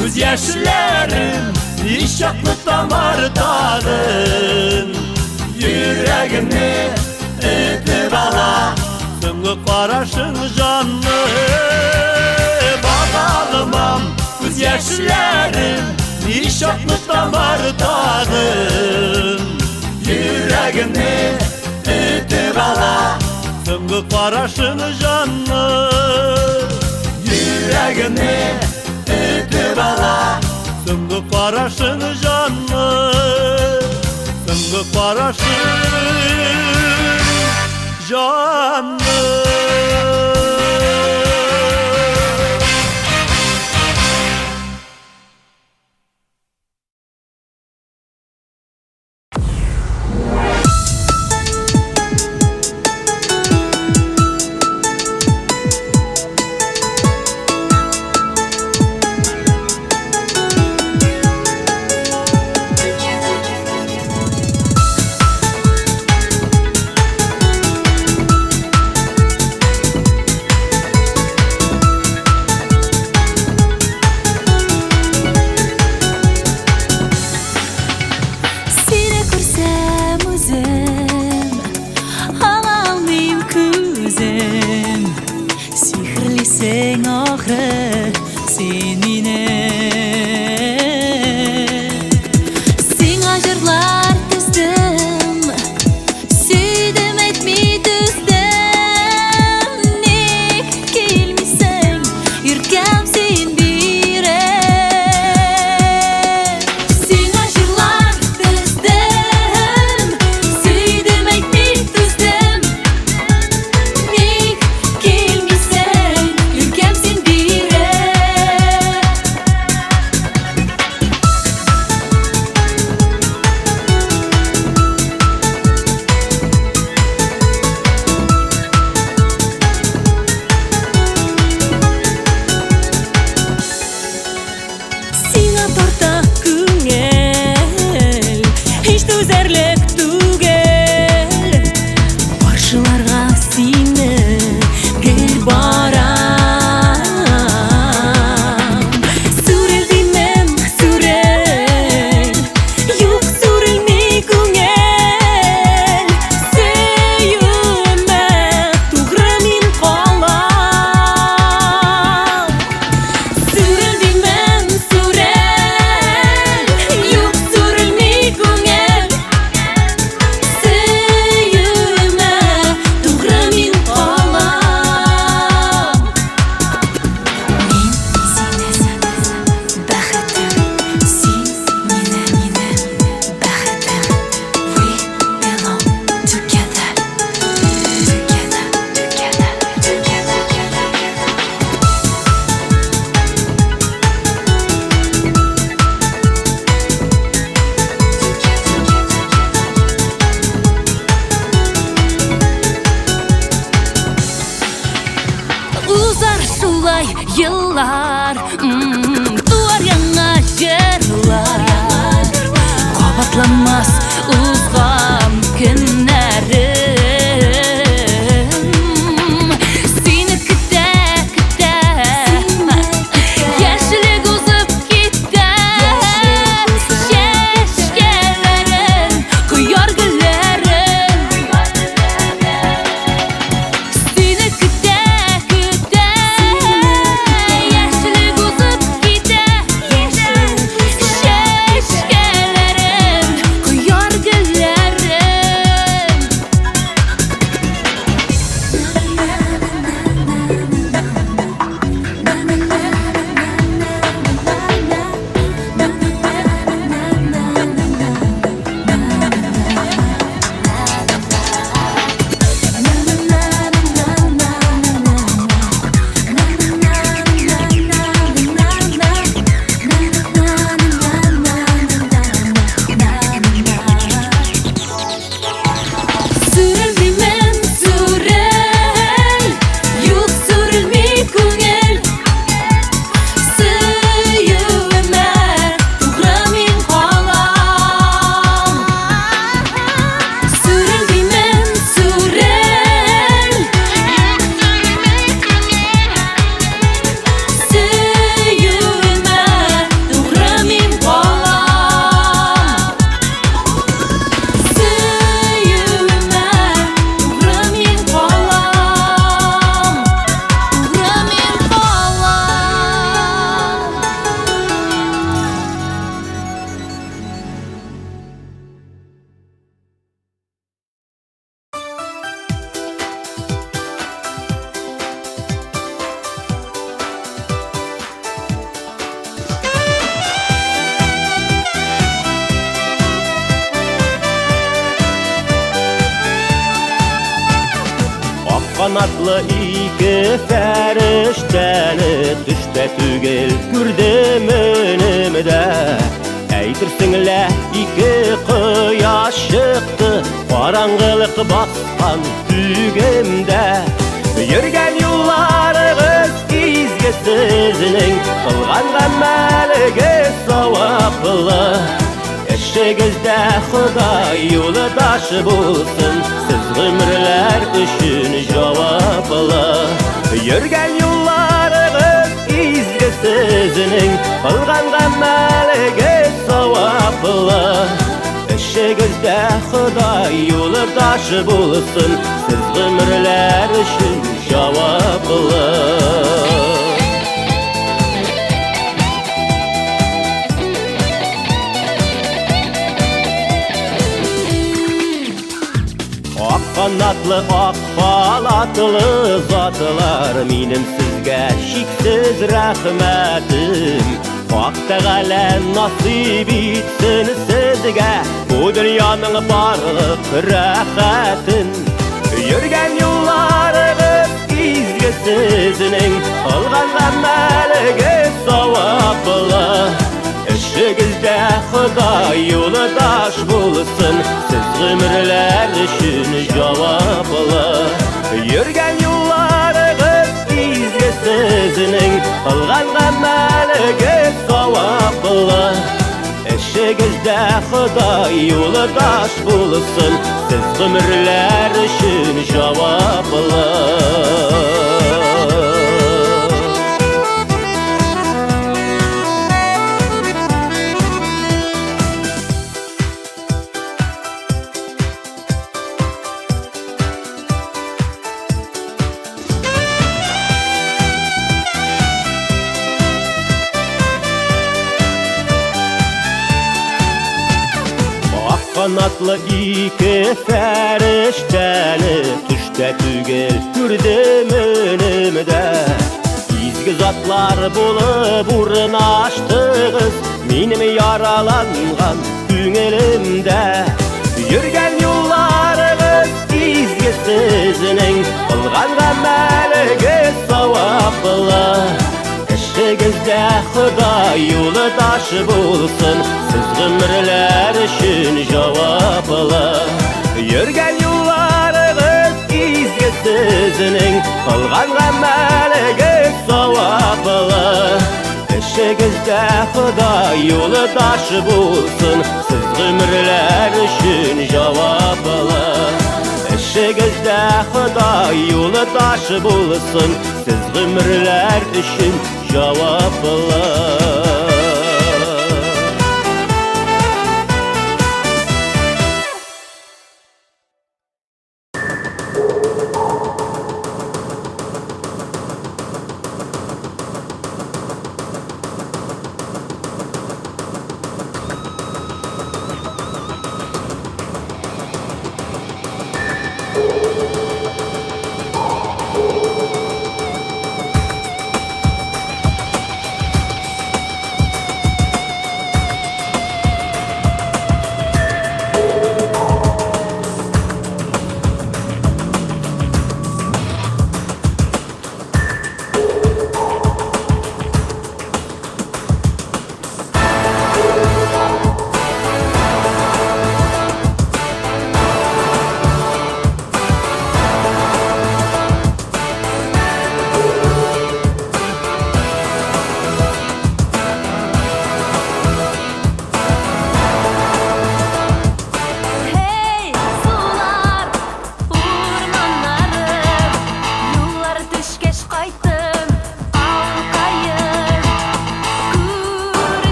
[SPEAKER 5] Күз яшьләрем, ничаклы тамар тагын. Йөрәгемне өтеп ала соңгы карашың җанлы. Багалмам күз яшьләрем, ничаклы тамар тагын. Йөрәгемне өтеп ала соңгы карашың җанлы. Йөрәгемне өтеп ала соңгы карашың җанлы. Соңгы карашың җанлы.
[SPEAKER 1] Килмисең, иркәм син бирә. еллар, туар яңа җырлар. Кабатланмас узган көннәрем. Сине көтә, көтә, яшьлек узып китә. Чәчкәләрем, кояр гөлләрем. Сине көтә, көтә, яшьлек узып китә. Чәчкәләрем, кояр гөлләрем. Сүрелдимен, сүрел, юк сүрелми күңел. Сөюемә тугры мин калам. Сүрелдимен, сүрел, сөюемә тугры мин калам. Сөюемә тугры мин калам, тугры мин калам.
[SPEAKER 5] Ак канатлы ике фәрештәне төштә түгел күрдем өнемдә. Әйтерсең лә ике кояш чыкты караңгылык баскан күгемдә. Йөргән юлларыгыз изге сезнең, кылган гамәлегез саваплы. Эшегездә Ходай юлдаш булсын, сез гомерләр өчен җаваплы. Йөргән юлларыгыз изге сезнең, кылган гамәлегез саваплы. Эшегездә Ходай юлдаш булсын, сез гомерләр өчен җаваплы. Ак канатлы, ак халатлы затлар, минем сезгә чиксез рәхмәтем. Хак Тәгалә насыйп итсен сезгә бу дөньяның барлык рәхәтен. Йөргән юлларыгыз изге сезнең, кылган гамәлегез саваплы. Эшегездә Ходай юлдаш булсын, сез гомерләр өчен җаваплы. Йөргән юлларыгыз изге сезнең, кылган гамәлегез саваплы. Эшегездә Ходай юлдаш булсын, сез гомерләр өчен җаваплы. Ак канатлы ике фәрештәне төштә түгел күрдем өнемдә. Изге затлар булып урнаштыгыз минем яраланган күңелемдә. Йөргән юлларыгыз изге сезнең, кылган гамәлегез саваплы. Эшегездә Ходай юлдаш булсын, сез гомерләр өчен җаваплы. Йөргән юлларыгыз изге сезнең, кылган гамәлегез саваплы.
[SPEAKER 10] Эшегездә Ходай юлдаш булсын, сез гомерләр өчен җаваплы. Эшегездә Ходай юлдаш булсын, сез гомерләр өчен җаваплы.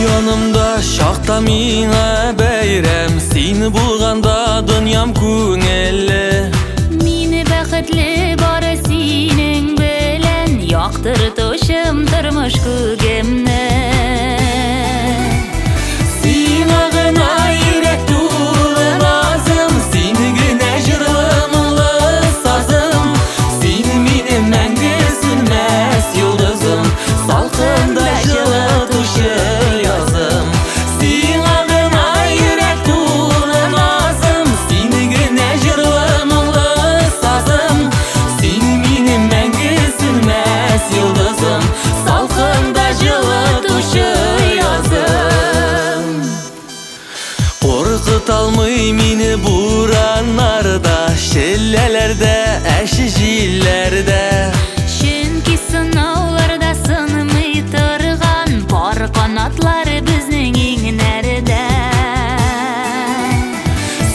[SPEAKER 2] Янымда чакта миңа бәйрәм, син булганда дөньям күңелле.
[SPEAKER 1] Мин бәхетле бары синең белән, яктыртучым тормыш күгемне.
[SPEAKER 2] Сиңа гына йөрәк тулы назым, син генә җырлы моңлы сазым, син минем мәңге сүнмәс йолдызым, салкында җылытучы язым. Сиңа гына йөрәк тулы назым, син генә җырлы моңлы сазым, син минем мәңге сүнмәс йолдызым, салкында җылытучы язым. Куркыта алмый мине бураннарда, челләләрдә, әче җилләрдә.
[SPEAKER 1] Чөнки сынауларда сынмый торган пар канатлары безнең иңнәрдә.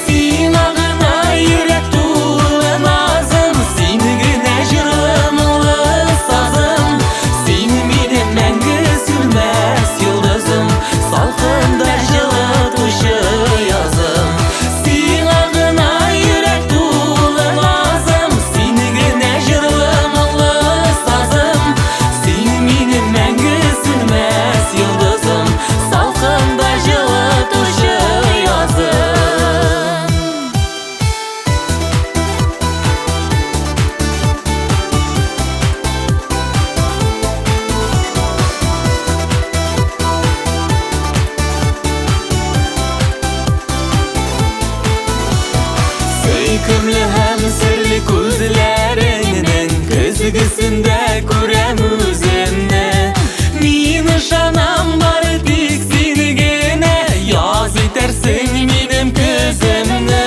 [SPEAKER 2] Сиңа гына йөрәк тулы назым, син генә җырлы моңлы сазым, син минем мәңге сүнмәс йолдызым, салкында җылытучы язым. Сиңа гына йөрәк тулы назым, син генә җырлы моңлы сазым, син минем мәңге сүнмәс йолдызым, салкында җылытучы язым. Сөйкемле һәм серле күзләреңнең көзгесендә күрәм үземне. Мин ышанам бары тик син генә, яз итәрсең минем көземне.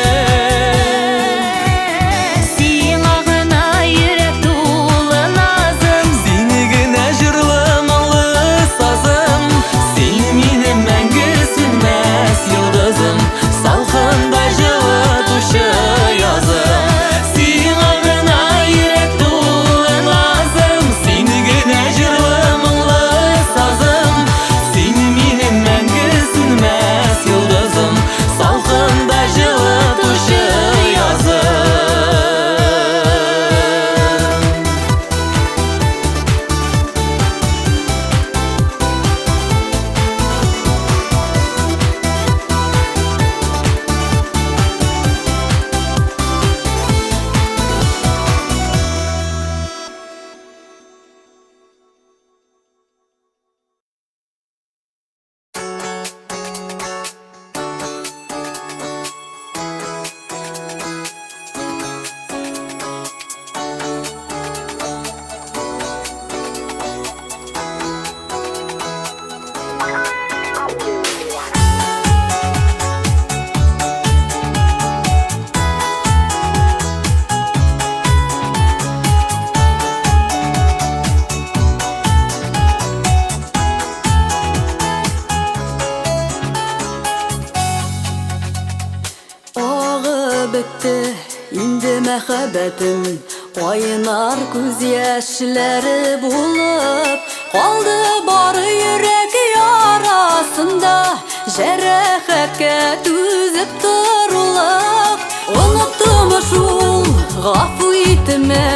[SPEAKER 1] Сиңа гына йөрәк тулы назым,
[SPEAKER 2] Син генә җырлы моңлы сазым, син минем мәңге сүнмәс йолдызым, салкында җылытучы язым. Сиңа гына йөрәк тулы назым, син генә җырлы моңлы сазым, син минем мәңге сүнмәс йолдызым, салкында җылытучы язым.
[SPEAKER 6] Агып бетте инде мәхәббәтем, кайнар күз яшьләре булып калды бары йөрәк ярасында, җәрәхәткә түзеп торулык. Оныттымы шул, гафу итмә,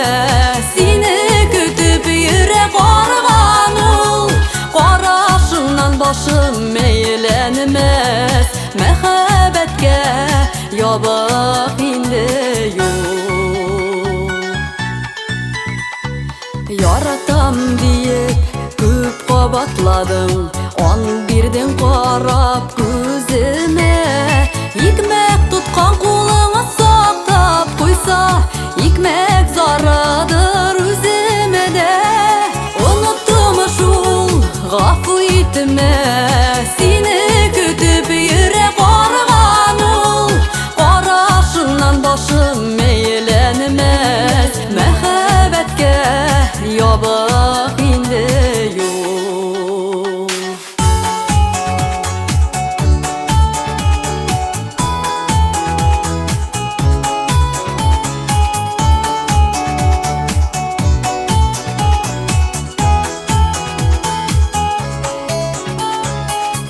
[SPEAKER 6] сине көтеп йөрәк арган ул. Карашыңнан башым әйләнмәс, мәхәббәткә ябык инде юл. Яратам диеп күп кабатладың, ан бирдең карап күземә. Икмәк тоткан кулыңа сактап куйса, икмәк зарыдыр үземә дә. Оныттымы шул, гафу итмә, сине көтеп йөрәк арган ул. Карашыңнан башым әйләнмәс, мәхәббәткә ябык инде юл.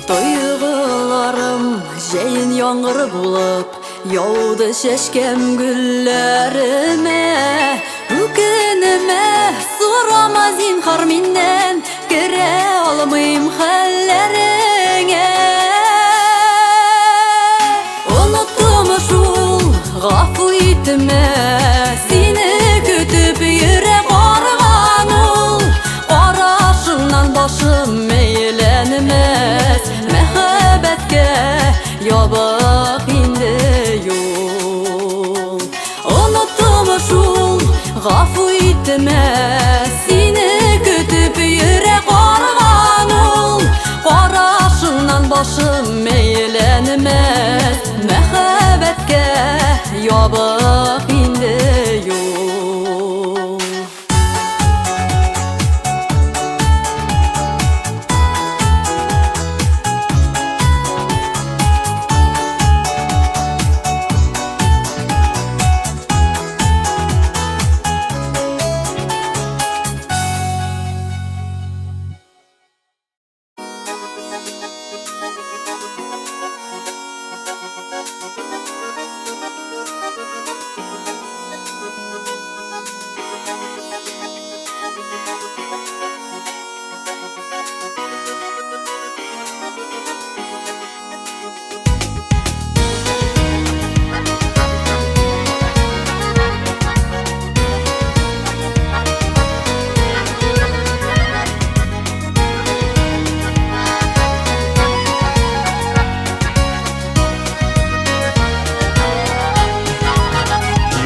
[SPEAKER 6] Тойгыларым җәен яңгыр булып яуды чәчкәм гөлләремә. Үкенемә, сорама зинһар миннән, керә алмыйм хәлләреңә. Оныттым шул, гафу итмә, сине көтеп йөрәк арган ул. Карашыңнан башым әйләнмәс, мәхәббәткә ябык инде юл. Оныттым шул, гафу итмә, сине көтеп йөрәк арган ул. Карашыңнан башым әйләнмәс, мәхәббәткә ябык инде юл.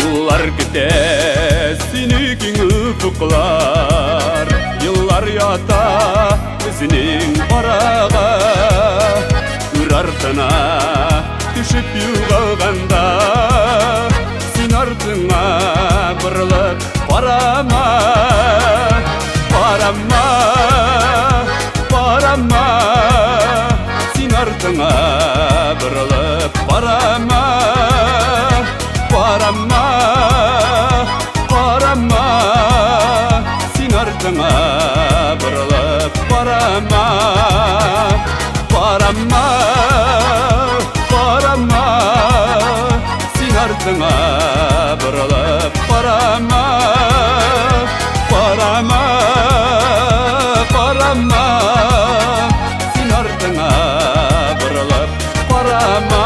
[SPEAKER 5] Юллар көтә сине киң офыклар, еллар ята безнең арага. Үр артына төшеп югалганда, син артыңа борылып карама, карама, карама, син артыңа борылып карама, карама, карама, син артыңа борылып карама, карама, карама, син артыңа борылып карама, карама, карама, син артыңа борылып карама.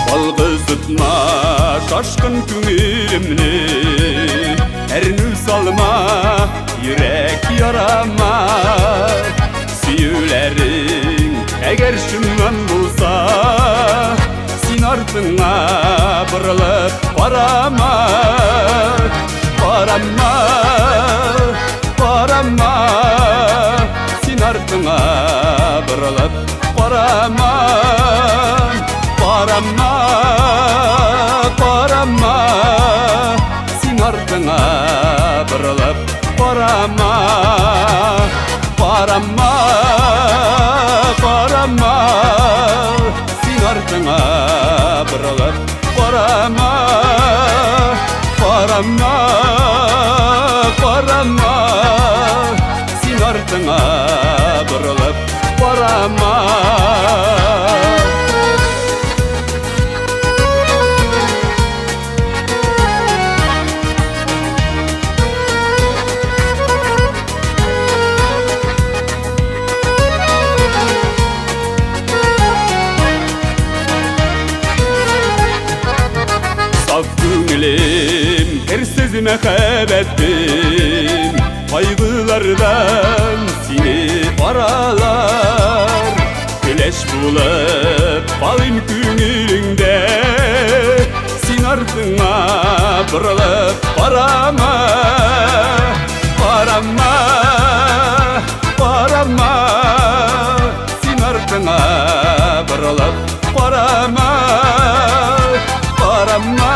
[SPEAKER 5] Ялгызытма шашкын күңелемне, әрнү салма йөрәк ярама. Сөюләрең әгәр чыннан булса, син артыңа борылып карама, карама, карама, син артыңа борылып карама, карама, карама, син артыңа борылып карама, карама, карама, син артыңа борылып карама, карама, карама, син артыңа борылып карама. Саф күңелем, керсез мәхәббәтем, кайгылардан сине аралар. Көләч булып калыйм күңелеңдә, син артыңа борылып карама, карама, карама, син артыңа борылып карама, карама,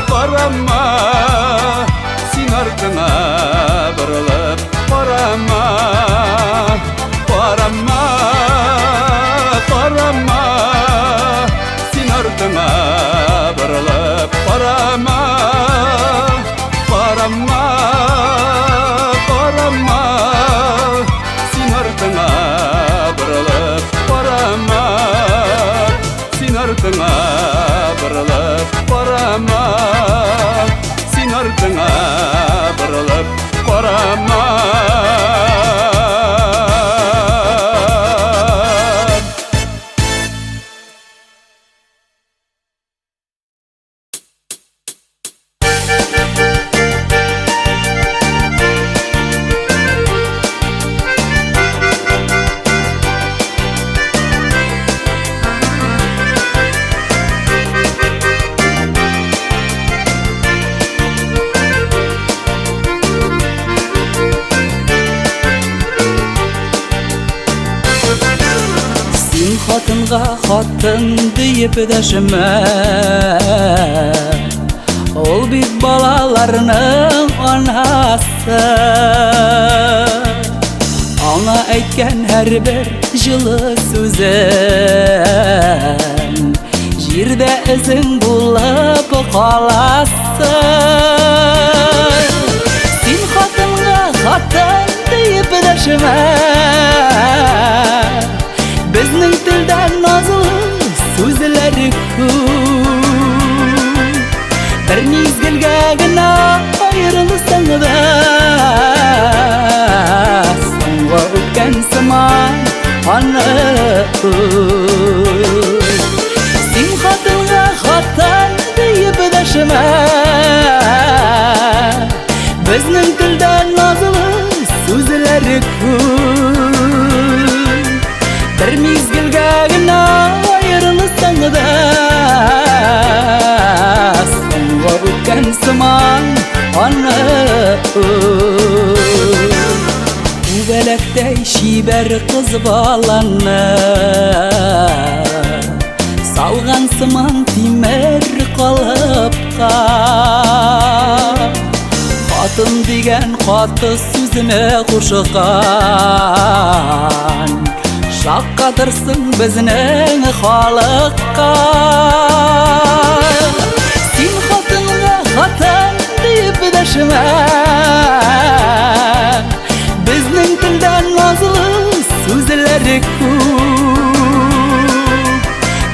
[SPEAKER 5] карама, син артыңа борылып карама, карама, карама, син артыңа борылып карама, карама,
[SPEAKER 7] хатынга хатын диеп дәшмә. Ул бит балаларның анасы. Аңа әйткән һәрбер җылы сүзең җирдә эзең булып каласы. Син хатынга хатын диеп дәшмә. Безнең телдә назлы сүзләр күп. Бер мизгелгә генә аерылсаң да, соңгы үпкән сыман аны үп. Син хатынга хатын диеп дәшмә. Безнең телдә назлы сүзләр күп. Бер мизгелгә генә аерылсаң да, соңгы үпкән сыман аны үп. Күбәләктәй чибәр кыз баланы салган сыман тимер калыпка. Хатын дигән каты сүзне кушкан, шаккатырсың безнең халыкка. Син хатынга хатын диеп дәшмә. Безнең телдә назлы сүзләр күп.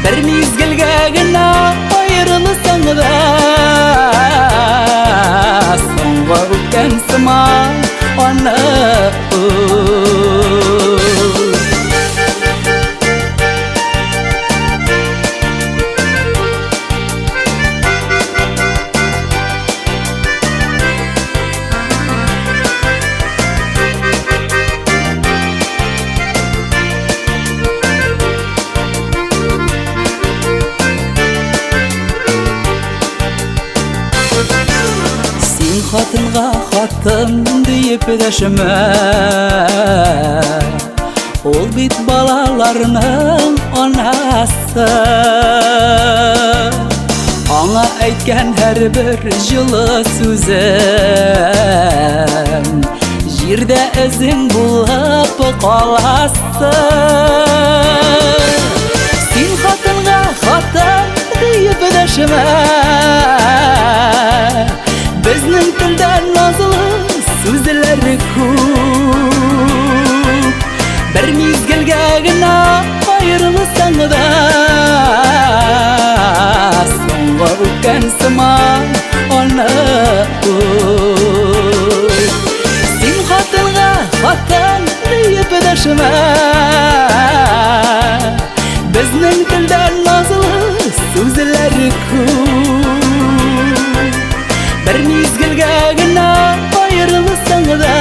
[SPEAKER 7] Бер мизгелгә генә аерылсаң да, соңгы үпкән сыман аны үп. Син хатынга хатын диеп дәшмә. Ул бит балаларның анасы. Аңа әйткән һәрбер җылы сүзең җирдә эзең булып каласы. Син хатынга хатын диеп дәшмә. Безнең телдә назлы сүзләр күп. Бер мизгелгә генә аерылсаң да, соңгы үпкән сыман аны үп. Син хатынга хатын диеп дәшмә. Безнең телдә назлы сүзләр күп. Бер мизгелгә генә аерылсаң да,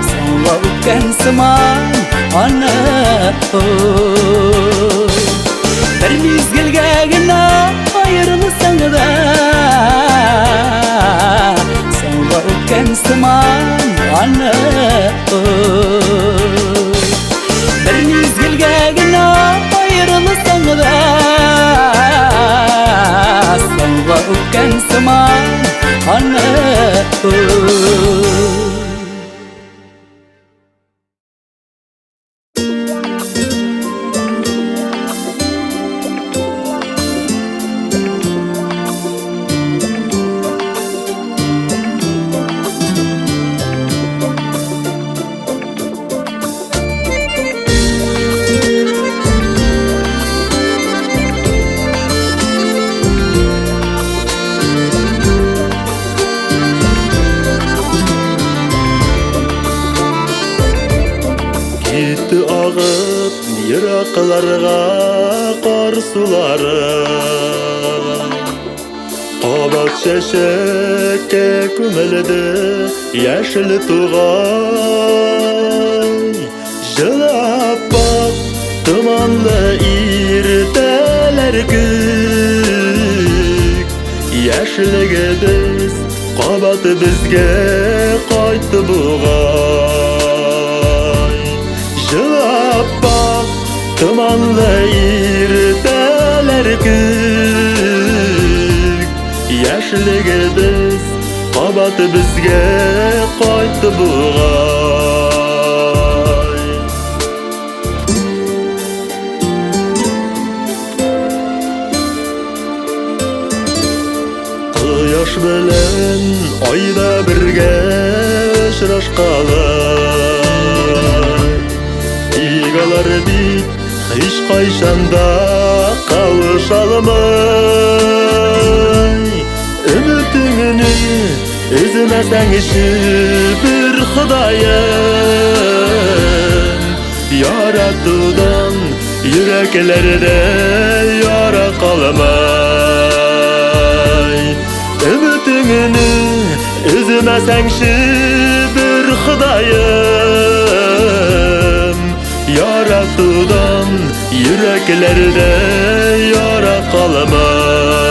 [SPEAKER 7] соңгы үпкән сыман аны үп. Бер мизгелгә генә аерылсаң да, соңгы үпкән сыман аны үп. Бер мизгелгә генә аерылсаң да, соңгы үпкән сыман аны үп.
[SPEAKER 5] Китте агып еракларга кар сулары, кабат чәчәккә күмелде яшел тугай. Җылы аппак томанлы иртәләр күк, яшьлегебез кабат безгә кайтты бугай. Җылы аппак Томанлы иртәләр күк, яшьлегебез кабат безгә кайтты бугай. Кояш белән ай да бергә очрашкалар, тик алар бит һич кайчан да кавыша алмый. Өметеңне өзмәсәңче бер Ходаем, яратудан йөрәкләрдә яра калмай. Өметеңне өзмәсәңче бер Ходаем, яратудан йөрәкләрдә яра калмай.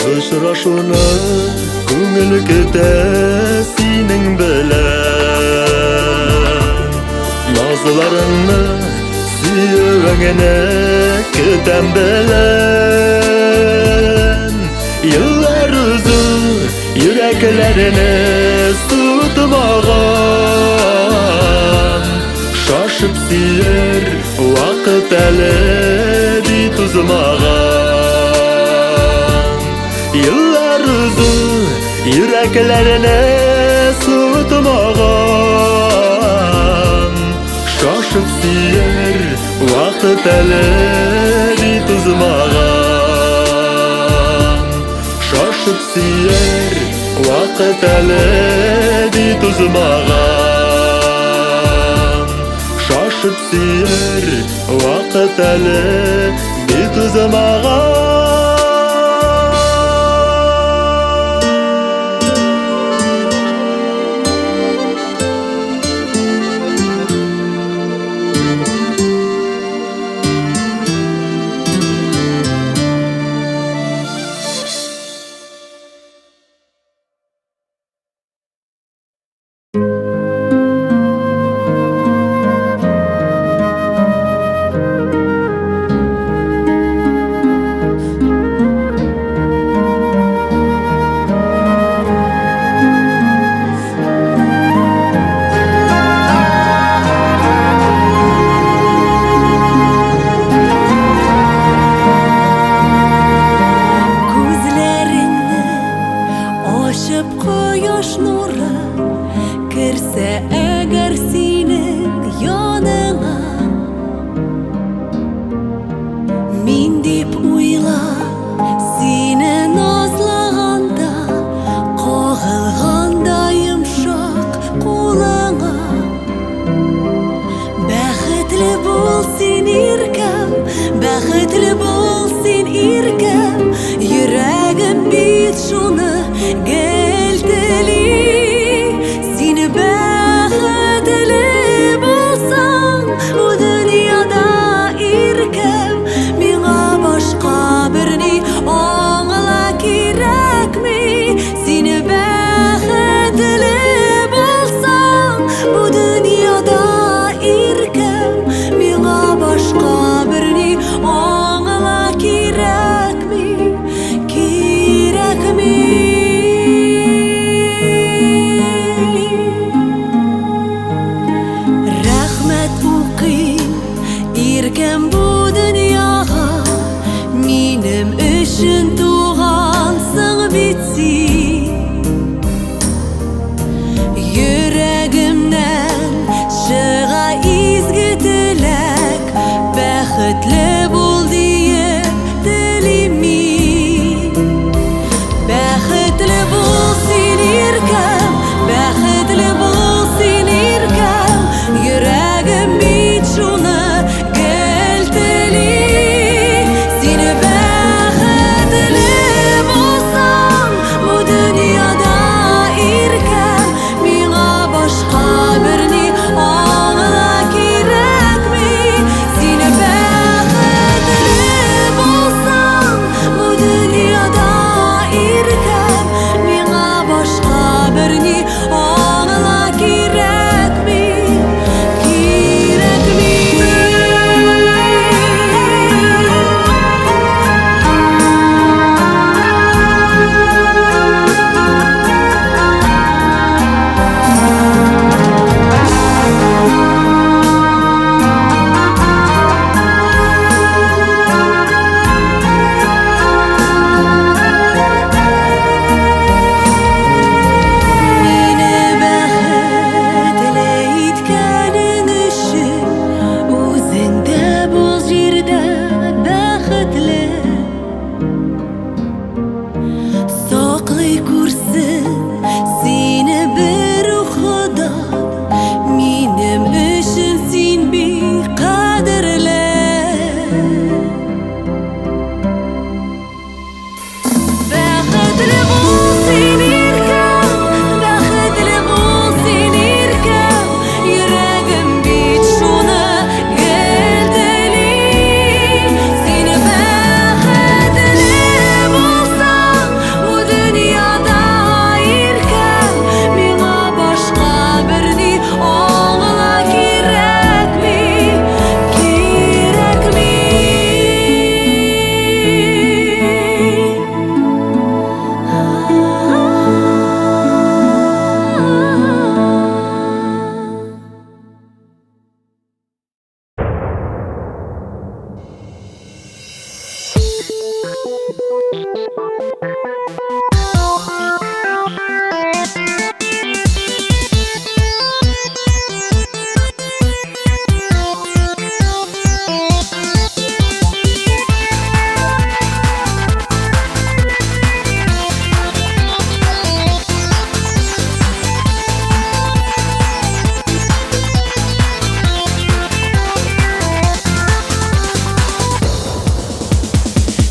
[SPEAKER 5] Очрашуны күңел көтә синең белән, назларыңны сөюеңне көтәм белән. Еллар узу йөрәкләрне суытмаган, шашып сөер вакыт әле бит узмаган. Еллар узу йөрәкләрне суытмаган, шашып сөер вакыт әле бит узмаган. Шашып сөер вакыт әле бит узмаган. Шашып сөер вакыт әле бит узмаган.
[SPEAKER 6] Бу дөньяда иркем, миңа башка бер күрсен сине бер үк Хода. Минем өчен син бик кадерле. Бәхетле бул син, иркәм, бәхетле бул син, иркәм. Йөрәгем бит шуны гел тели. Син бәхетле булсаң, бу дөньяда, иркәм, миңа башка берни аңла кирәкми, кирәкми.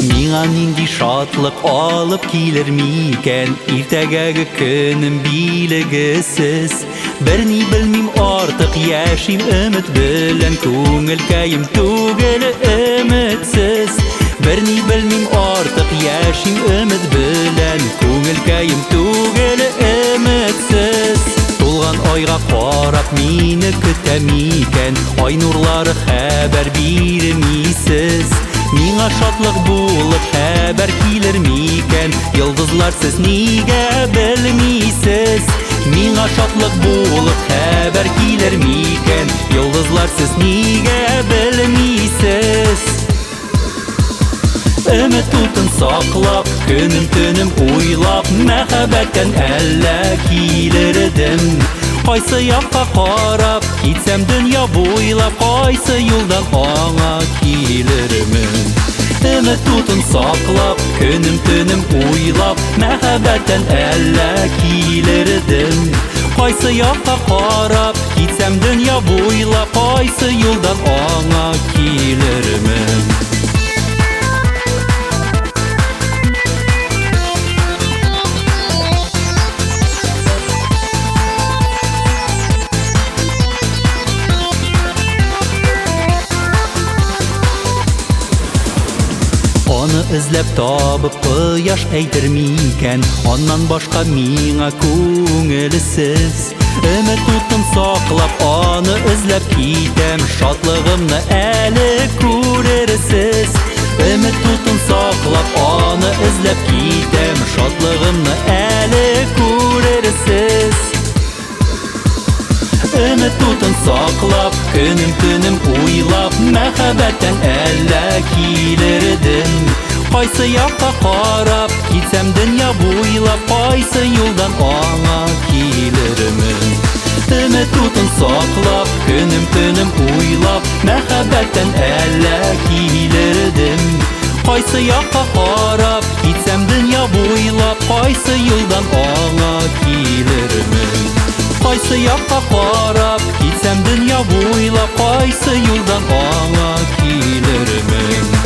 [SPEAKER 2] Миңа нинди шатлык алып килер микән иртәгәге көнем билгесез. Берни белмим артык, яшим өмет белән, күңелкәем түгел өметсез. Берни белмим артык, яшим өмет белән, күңелкәем түгел өметсез. Тулган айга карап мине көтә микән, ай нурлары хәбәр бирмисез. Миңа шатлык булып хәбәр килер микән, йолдызлар сез нигә белмисез? Миңа шатлык булып хәбәр килер микән, йолдызлар сез нигә белмисез? Өмет утын саклап, көнем төнем уйлап, мәхәббәттән әллә килер идем. Кайсы якка карап китсәм дөнья буйлап, кайсы юлдан аңа килермен? Өмет утын саклап, көнем төнем уйлап, мәхәббәттән әллә килер идем. Кайсы якка карап китсәм дөнья буйлап, кайсы юлдан аңа килермен? Аны эзләп табып кояш әйтер микән, аннан башка миңа күңелсез. Өмет утын саклап аны эзләп китәм, шатлыгымны әле күрерсез. Өмет утын саклап аны эзләп китәм, шатлыгымны әле күрерсез. Өмет утын саклап, көнем төнем уйлап, мәхәббәттән әллә килер идем. Кайсы якка карап китсәм дөнья буйлап, кайсы юлдан аңа килермен? Өмет утын саклап, көнем төнем уйлап, мәхәббәттән әллә килер идем. Кайсы якка карап китсәм дөнья буйлап, кайсы юлдан аңа килермен? Кайсы якка карап китсәм дөнья буйлап, кайсы юлдан аңа килермен?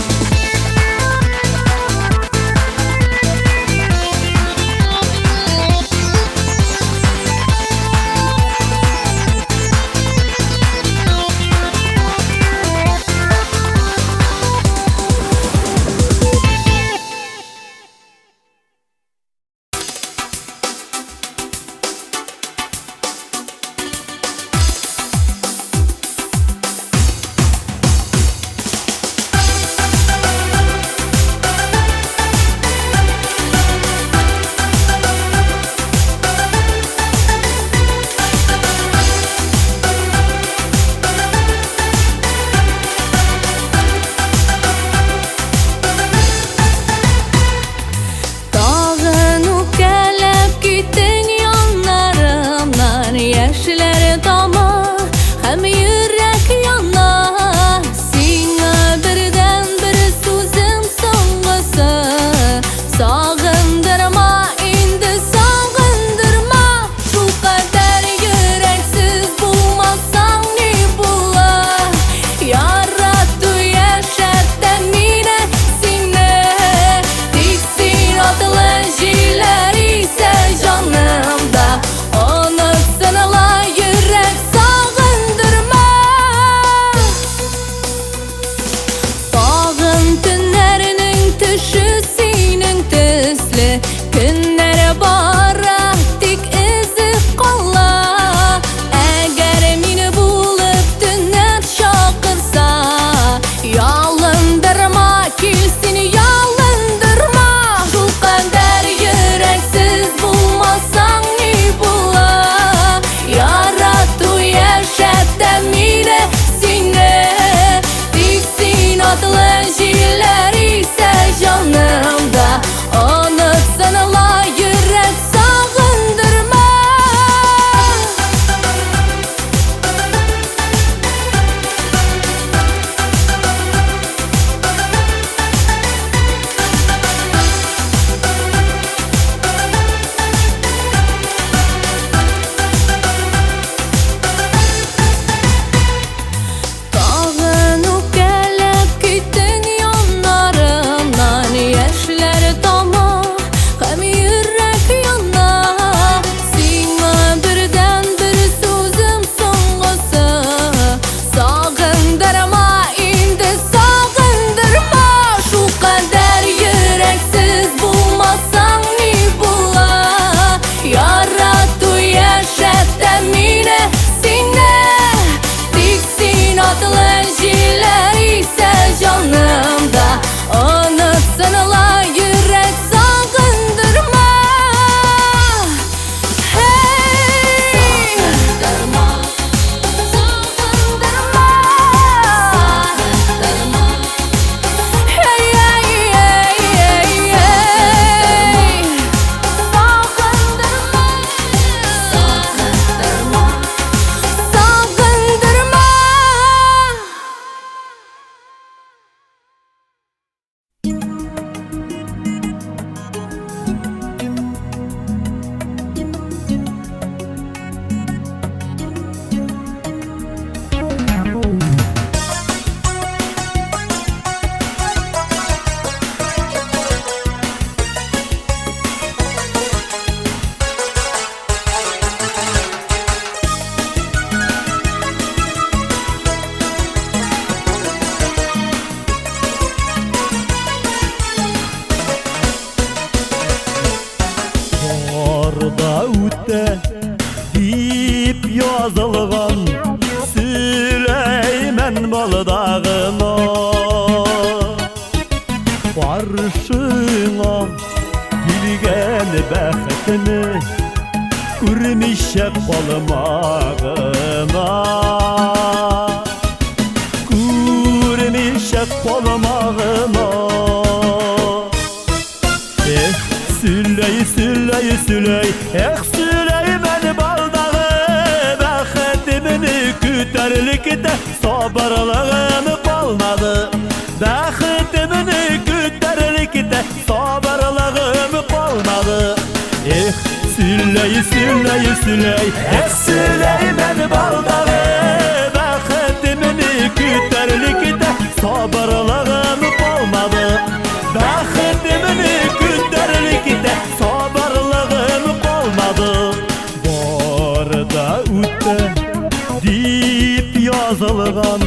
[SPEAKER 5] Бар да үтә дип язылган Сөләймән балдагына. Каршыңа килгән бәхетне күрмичә калмагына. Күрмичә калмагына. Эх, Сөләй, Сөләй, Сөләй, эх, Сөләймән балдагы, бәхетемне көтәрлек тә сабырлыгым калмады. Бәхетемне көтәрлек тә сабырлыгым калмады. Эх, Сөләй, Сөләй, Сөләй, эх, Сөләймән балдагы, бәхетемне көтәрлек тә сабырлыгым калмады. Бәхетемне көтәрлек тә сабырлыгым калмады. Бар да үтә дип язылган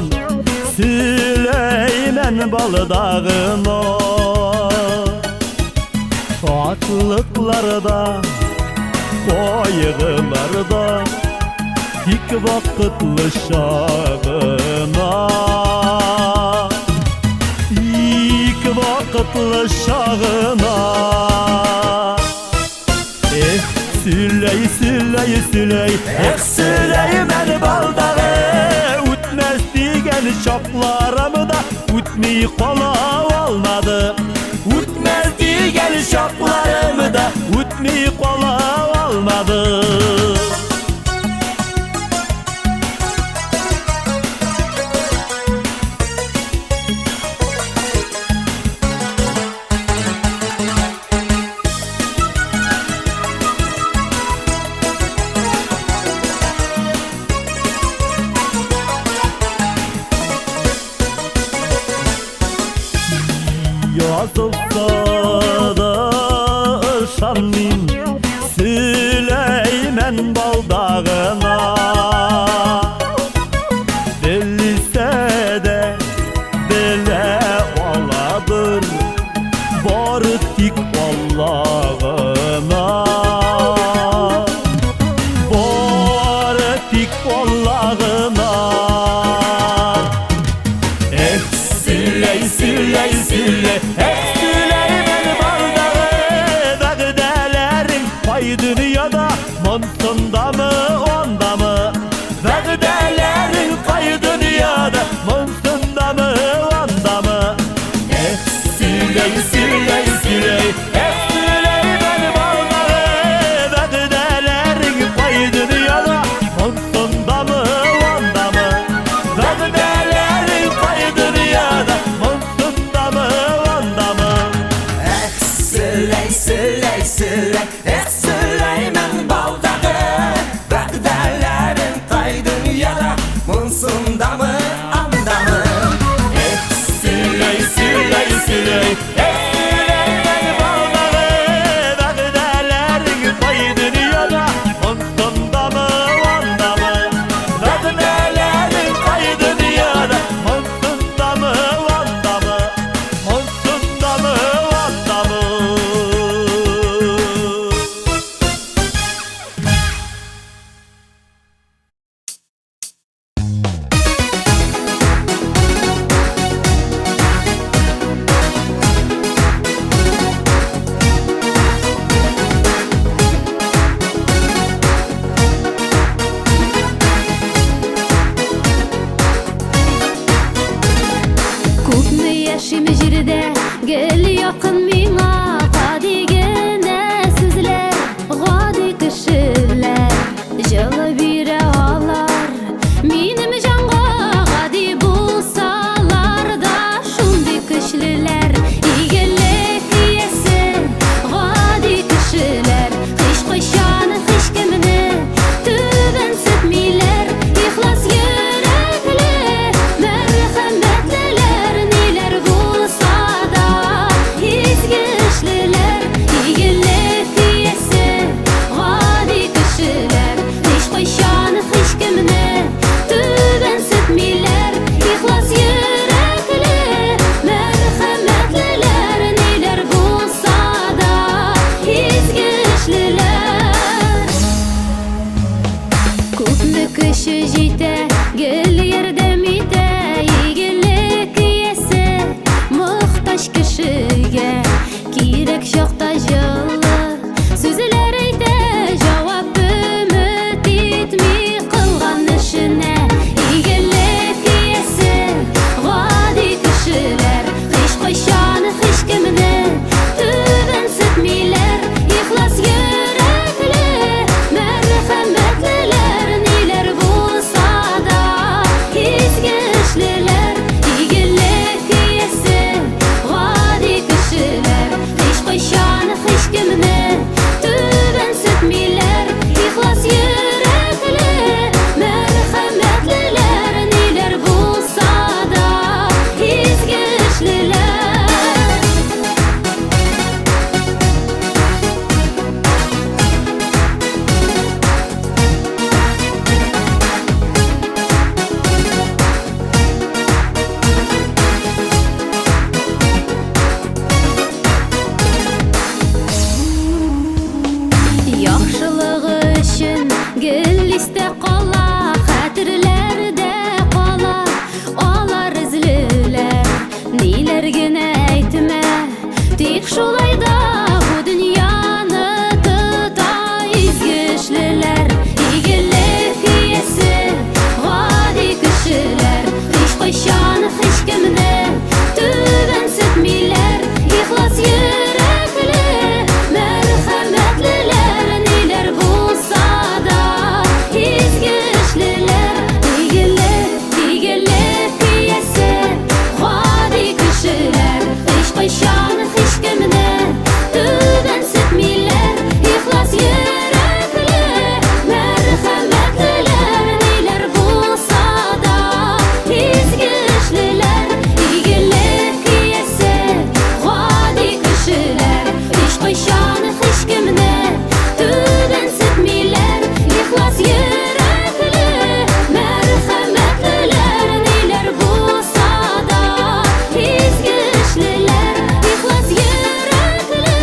[SPEAKER 5] Сөләймән балдагына. Шатлыкларда, кайгыларда тик вакытлы чагына. Тик вакытлы чагына. Эх, Сөләй, Сөләй, Сөләй, эх, Сөләймән балдагы, үтмәс дигән чакларым да үтми кала алмады. Үтмәс дигән чакларым да үтми кала алмады. Yazılsa da ышанмыйм Сөләймән балдагына. Белсә дә белә аладыр, бары тик Алла гына. Бары тик Алла гына. Эх, Сөләй, Сөләй, Сөләй, эх, Сөләймән балдагы, вәгъдәләрең кай дөньяда, монсындамы, андамы? Вәгъдәләрең кай дөньяда, монсындамы, андамы? Эх, Сөләй, Сөләй, Сөләй, эх, Сөләймән балдагы, вәгъдәләрең кай дөньяда, монсындамы, андамы? Вәгъдәләрең кай дөньяда, монсындамы, андамы?
[SPEAKER 2] Эх, Сөләй, Сөләй, Сөләй, эх, Сөләймән балдагы, вәгъдәләрең
[SPEAKER 1] итә, гел ярдәм итә. Игелек иясе мохтаҗ кешегә кирәк чакта җылы сүзләр әйтә, җавап өмет итми кылган эшенә. Игелек иясе гади кешеләр һичкайчан һичкемне түбәнсетмиләр. Ихлас йөрәкле, мәрхәмәтлеләр, ниләр булса да изге эшлеләр. Игелек иясе гади кешеләр һичкайчан һичкемне түбәнсетмиләр. Ихлас йөрәкле, мәрхәмәтлеләр, ниләр булса да изге эшлеләр. Яхшылыгы өчен гел истә кала, хәтерләрдә кала алар эзлеләр. Ниләр генә әйтмә, тик шулай да бу дөньяны тота изге эшлеләр. Игелек иясе гади кешеләр һичкайчан һичкемне түбәнсетмиләр. Ихлас йөрәкле, мәрхәмәтлеләр, ниләр булса да изге эшлеләр. Игелек, игелек иясе гади кешеләр һичкайчан һичкемне түбәнсетмиләр. Ихлас йөрәкле, мәрхәмәтлеләр, ниләр булса да изге эшлеләр. Игелек иясе гади кешеләр һичкайчан һичкемне түбәнсетмиләр. Ихлас йөрәкле, мәрхәмәтлеләр, ниләр булса да изге эшлеләр. Ихлас йөрәкле,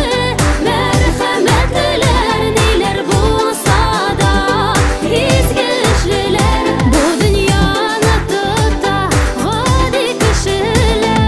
[SPEAKER 1] мәрхәмәтлеләр, ниләр булса да изге эшлеләр. Бу дөньяны тота гади кешеләр.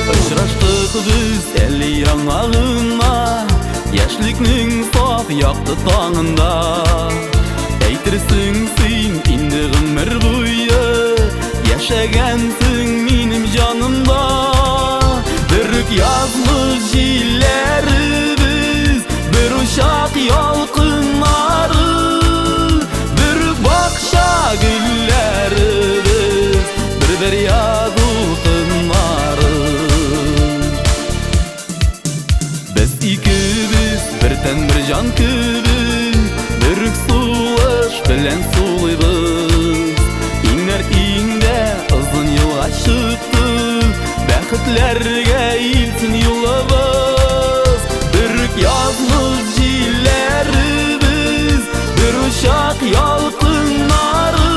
[SPEAKER 5] Очраштык без әле яңа гына, яшьлекнең саф якты таңында. Әйтерсең син инде гомер буе яшәгәнсең минем җанымда. Бер үк язмыш җилләребез, бер учак ялкыннары, бер үк бакча гөлләребез, бер дәрья дулкыннары. Без икебез бер тән бер җан кебек, бер үк сулыш белән сулыйбыз. Иңнәр иңдә озын юлга чыктык, бәхетләргә илтсен юлыбыз. Бер үк язмыш җилләребез, бер учак ялкыннары,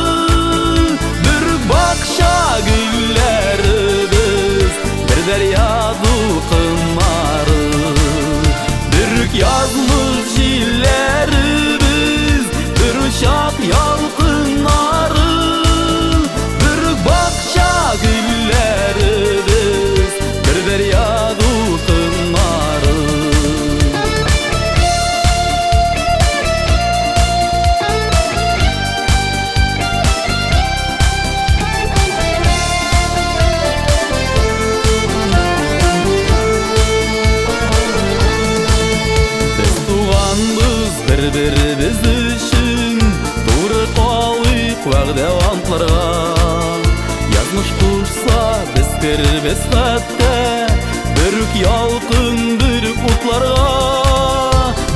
[SPEAKER 5] бер үк бакча гөлләребез, бер дәрья дулкыннары. Бер үк язмыш җилләребез, бер учак ялкыннары, бер үк бакча гөлләребез, бер дәрья дулкыннары. Без туганбыз бер-беребез өчен, туры калыйк вәгъдә антларга. Язмыш кушса, без керербез хәтта бер үк ялкын, бер үк утларга.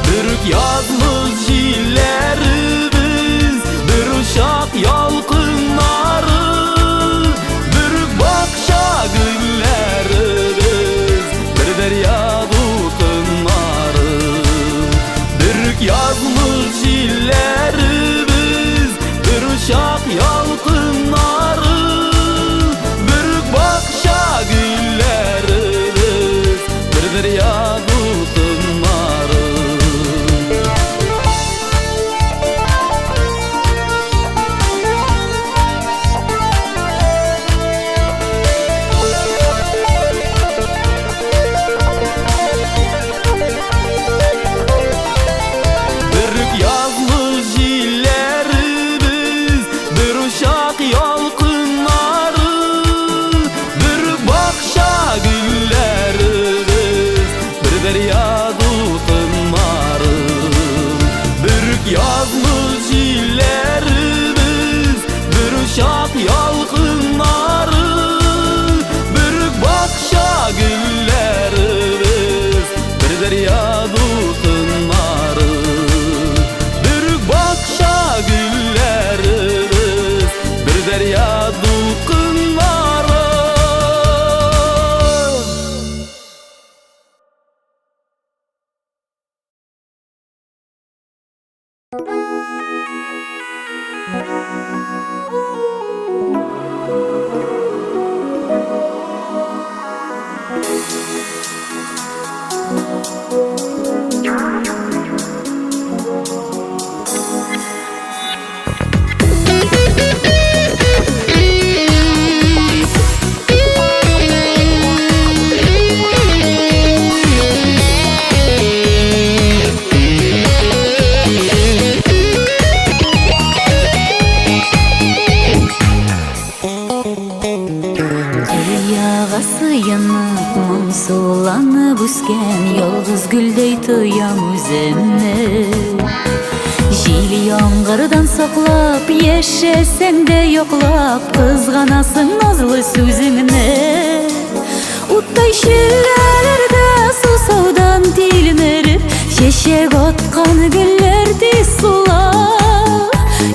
[SPEAKER 5] Бер үк язмыш җилләребез, бер учак ялкыннары.
[SPEAKER 1] Яңгырдан саклап, яшәсәң дә яклап, кызганасың назлы сүзеңне. Уттай челләләрдә сусаудан тилмереп, чәчәк аткан гөлләр тиз сула.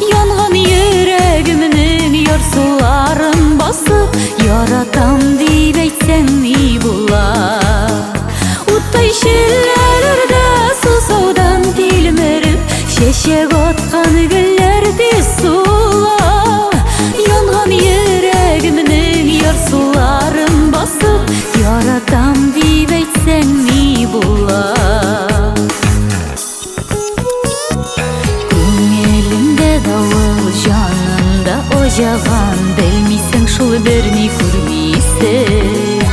[SPEAKER 1] Янган йөрәгемнең ярсуларын басып, яратам дип әйтсәң ни була? Уттай челләләрдә сусаудан тилмереп, чәчәк аткан гөлләр тиз сула. Янган йөрәгемнең ярсуларын басып, яратам дип әйтсәң ни була? Күңелемдә давыл, җанымда оҗаган, белмисең шул берни күрмисең.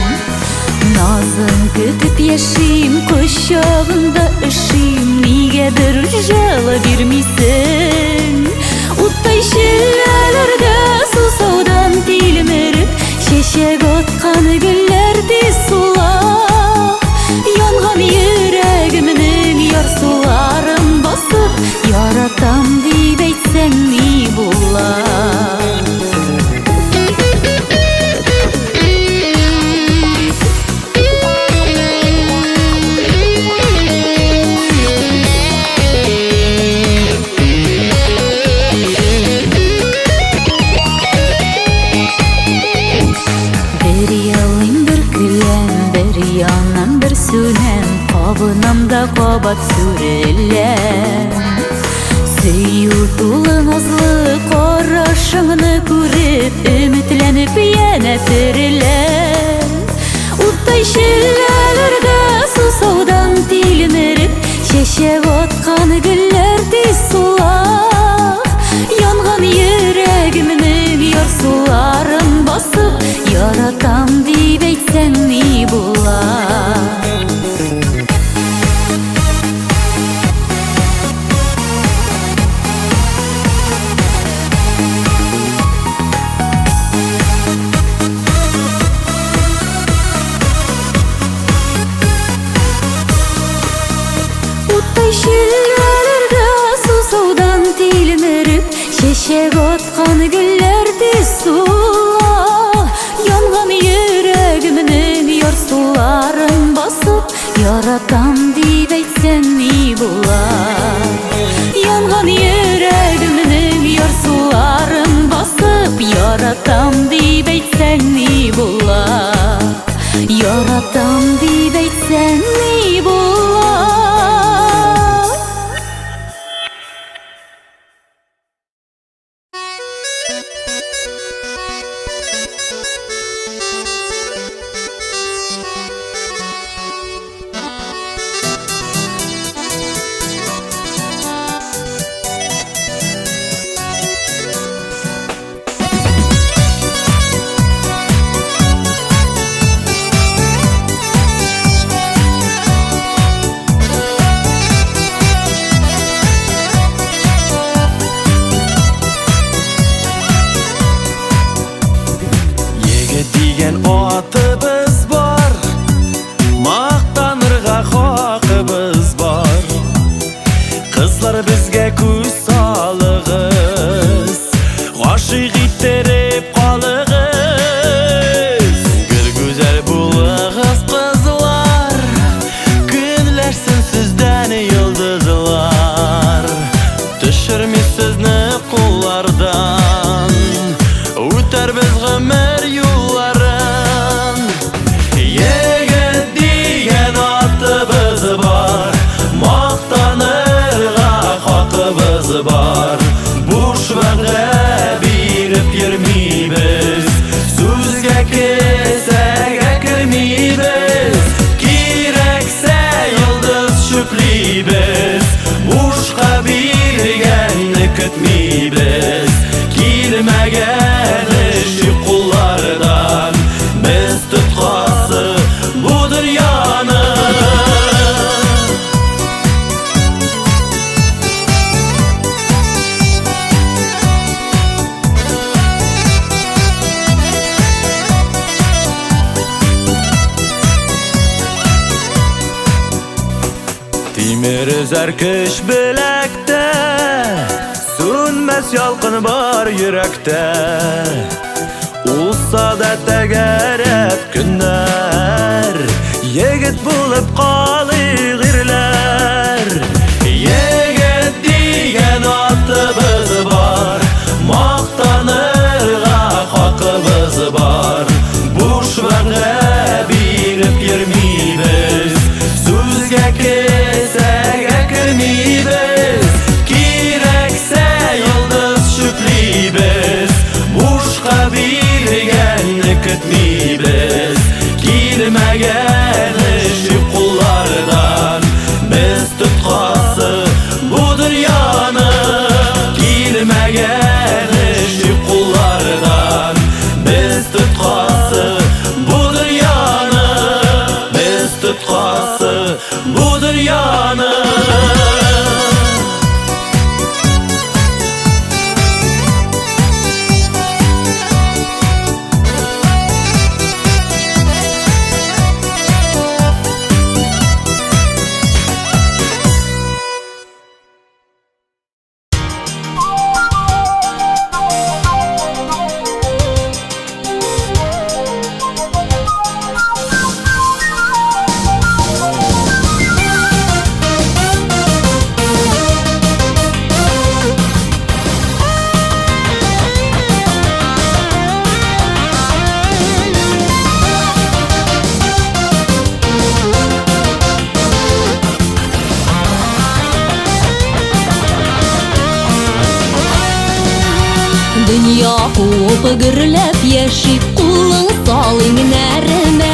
[SPEAKER 1] Назың көтеп яшим, кочагыңда өшим, нигә бер җылы бирмисең? Уттай челләләрдә сусаудан тилмереп, чәчәк аткан гөлләр тиз сула. Янган йөрәгемнең ярсуларын басып, яратам дип әйтсәң ни була? Бер елыйм, бер көләм, бер янам, бер сүнәм, кабынам да кабат сүреләм. Сөю тулы назлы карашыңны күреп, өметләнеп янә тереләм. Уттай челләләрдә сусаудан тилмереп, чәчәк аткан гөлләр тиз сула. Янган йөрәгемнең ярсуларын басып, яратам дип әйтсәң ни була? Уттай челләләрдә сусаудан тилмереп, чәчәк аткан гөлләр тиз сула. Янган йөрәгемнең ярсуларын басып, яратам дип әйтсәң ни була? Янган йөрәгемнең ярсуларын басып, яратам дип әйтсәң ни була? Яратам дип әйтсәң ни була?
[SPEAKER 5] Егет дигән атыбыз бар, мактанырга хакыбыз бар. Кызлар безгә күз салыгыз, гашыйк иттереп калыгыз. Гел гүзәл булыгыз, кызлар, көнләшсен сездән йолдызлар. Төшерми сезне куллардан, үтәрбез гомер юлларын. Егет дигән атыбыз бар, мактанырга хакыбыз бар. Буш вәгъдә биреп йөрмибез, сүзгә кесәгә кермибез. Кирәксә йолдыз чүплибез, бушка биргәнне көтмибез. Килмәгән эш юк куллардан, без тоткасы бу дөньяны. Тимер өзәр көч беләктә, Сүнмәс ялкын бар йөрәктә, Узса да тәгәрәп көннәр, Егет булып калыйк ирләр. Егет дигән атыбыз бар, Мактанырга хакыбыз бар. Буш вәгъдә биреп йөрмибез, Сүзгә кесәгә кермибез. Кирәксә йолдыз чүплибез, Бушка биргәнне көтмибез. Килмәгән эш юк куллардан, Без тоткасы бу дөньяны. Килмәгән эш юк куллардан, Без тоткасы бу дөньяны. Без тоткасы бу дөньяны.
[SPEAKER 1] Дөнья куып гөрләп яши, кулың сал иңнәремә.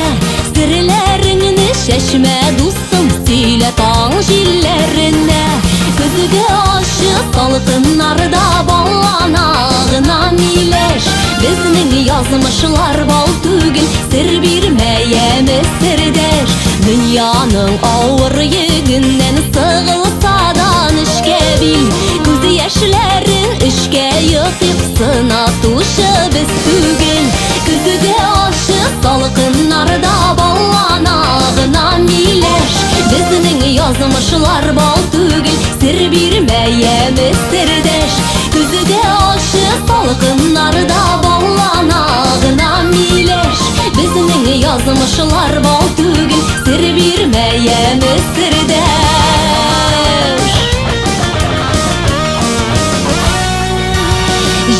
[SPEAKER 1] Серләреңне чәчмә, дустым, сөйлә таң җилләренә. Көзге ачы салкыннарда баллана гына миләш. Безнең язмышлар бал түгел, сер бирмәяме сердәш. Дөньяның авыр йөгеннән сыгылса да нечкә бил. Күз яшьләрен эчкә йотып сынатучы без түгел. Көзге ачы салкыннарда баллана гына миләш. Безнең язмышлар бал түгел, сер бирмәяме сердәш. Көзге ачы салкыннарда баллана гына миләш. Безнең язмышлар бал түгел, сер бирмәяме сердәш.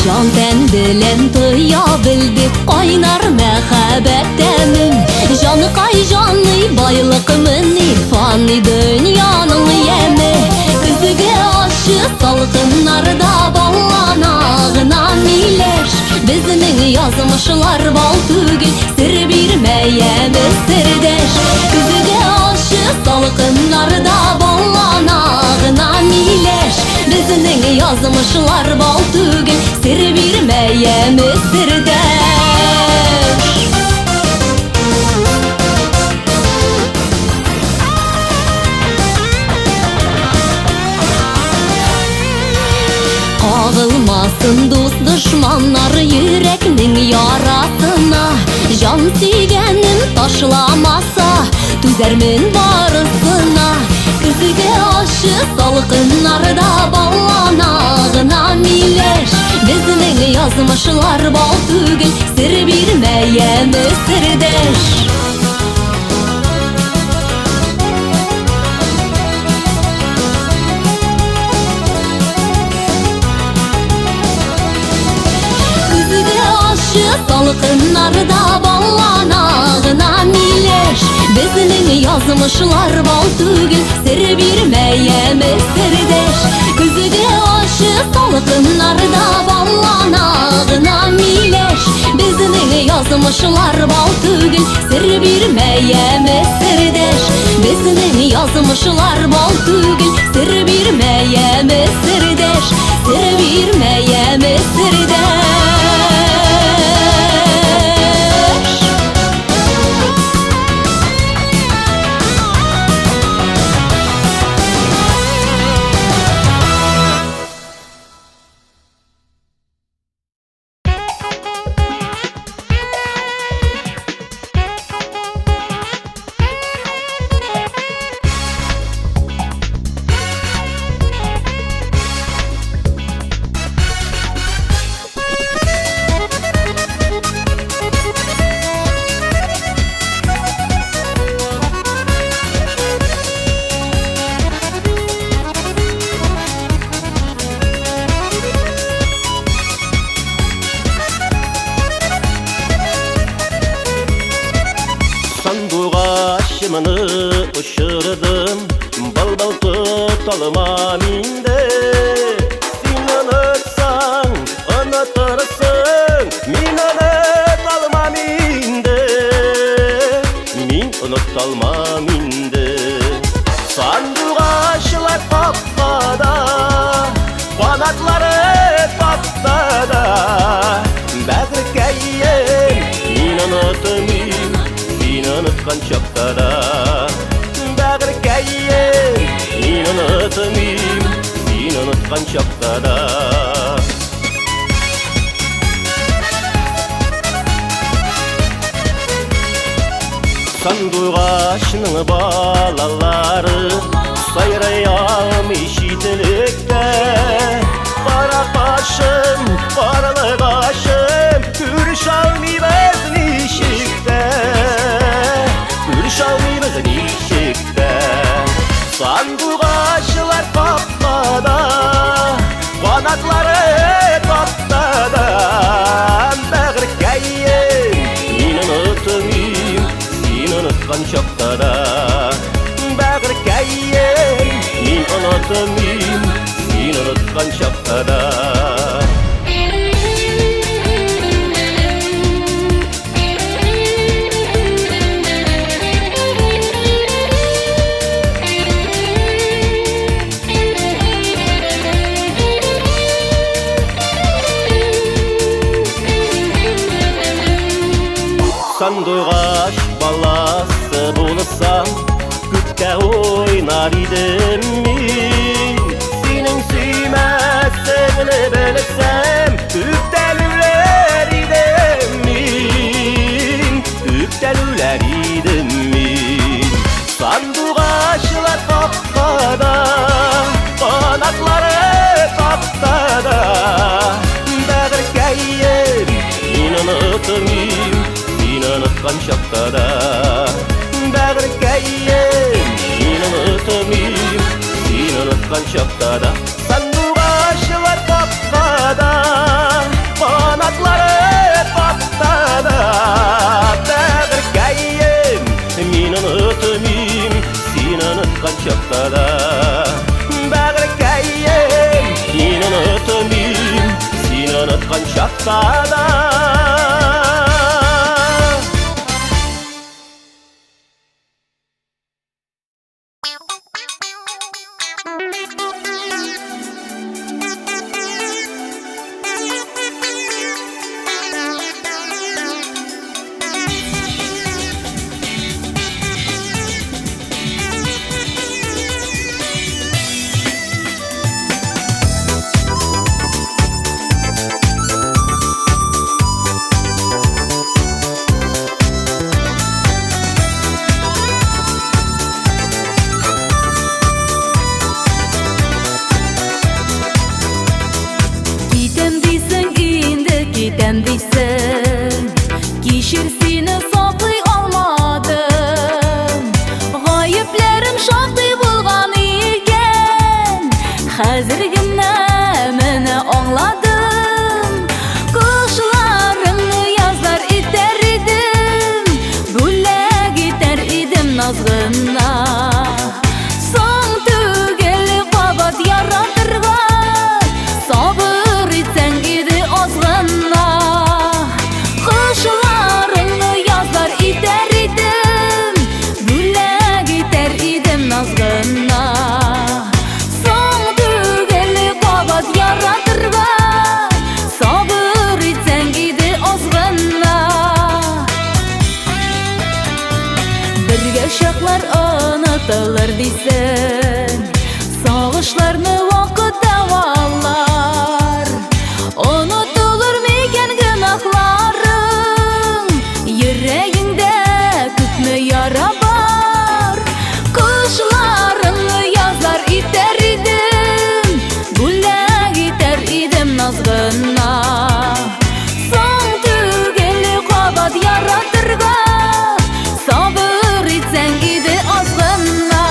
[SPEAKER 1] Җан тән белән тоя белдек кайнар мәхәббәт тәмен. Җаныкай җаный байлыкмыни фани дөньяның яме. Көзге ачы салкыннарда баллана гына миләш. Безнең язмышлар бал түгел, сер бирмәяме сердәш. Көзге ачы салкыннарда баллана гына миләш. Безнең язмышлар бал түгел, сер бирмәяме сердәш. Кагылмасын дус дошманнар йөрәкнең ярасына. Җан сөйгәнем ташламаса, түзәрмен барысына. Көзге ачы салкыннарда баллана гына миләш. Безнең язмышлар бал түгел, сер бирмәяме сердәш. Көзге ачы салкыннарда баллана гына миләш. Безнең язмышлар бал түгел, сер бирмәяме сердәш. Көзге ачы салкыннарда баллана гына миләш. Безнең язмышлар бал түгел, сер бирмәяме сердәш. Безнең язмышлар бал түгел, сер бирмәяме сердәш. Сер бирмәяме сердәш.
[SPEAKER 10] Кошымны очырдым, былбыл тоталмам инде. Син онытсаң, онытырсың, мин оныталмам инде. Мин оныталмам инде. Сандугачлар капкада, канатлары таптада. Бәгырькәем, мин онытмыйм, син оныткан чакта да. Бәгырькәем, мин онытмыйм, син оныткан чакта да. Сандугачның балалары сайрый алмый читлектә. Кара кашым, карлыгачым, күрешә алмыйбыз ничек тә, күрешә алмыйбыз ничек тә. Сандугачлар капкада, канатлары таптада. Бәгырькәем, мин онытмыйм, син оныткан чакта да. Бәгырькәем, мин онытмыйм, син оныткан чакта да. Сандугач баласы булсам, күктә уйнар идем мин. Синең сөймәсеңне белсәм, күктән үләр идем мин, күктән үләр идем мин. Сандугачлар капкада, канатлары таптада. Бәгырькәем, мин онытмыйм, син оныткан чакта да. Бәгырькәем, мин онытмыйм, син оныткан чакта да. Сандугачлар капкада, канатлары таптада. Бәгырькәем, мин онытмыйм, син оныткан чакта да. Бәгырькәем, мин онытмыйм, син оныткан чакта да.
[SPEAKER 1] Китәм дисең, кичер сине саклый алмадым. Гаепләрем шактый булган икән, хәзер генә менә аңладым. Кошларыңны язлар итәр идем, бүләк итәр идем назгына. Соң түгел кабат яратырга, сабыр итсәң иде азгына. Кошларыңны язлар итәр идем, бүләк итәр идем назгына. Соң түгел кабат яратырга, сабыр итсәң иде азгына. Бергә чаклар онытылыр дисең, сагышларны вакыт дәвалар. Онытылыр микән гөнаһларың, йөрәгеңдә күпме яра бар. Кошларыңны язлар итәр идем, бүләк итәр идем назгына. Соң түгел кабат яратырга, сабыр итсәң иде азгына.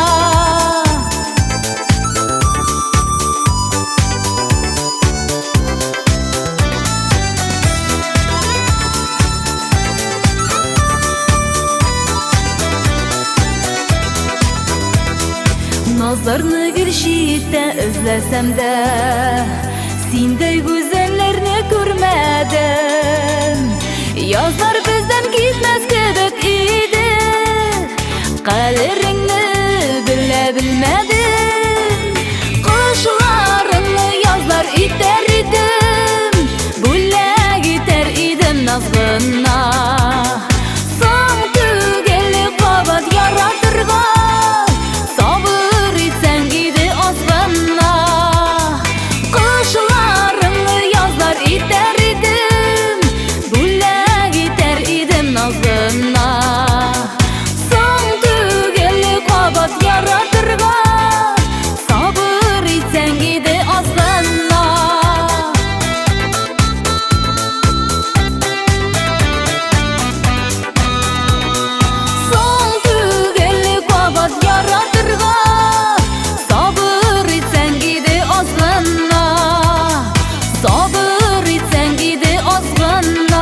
[SPEAKER 1] Язларны гел читтә эзләсәм дә, синдәй гүзәлләрне күрмәдем. Язлар бездән китмәс кебек иде, кадереңне белә белмәдем. Кошларыңны язлар итәр идем, бүләк итәр идем назгына. Соң түгел кабат яратырга, сабыр итсәң иде азгына. Кошларыңны язлар итәр идем, бүләк итәр идем назгына. Соң түгел кабат яратырга, сабыр итсәң иде азгына. Соң түгел кабат яратырга, сабыр итсәң иде азгына. Сабыр итсәң иде азгына.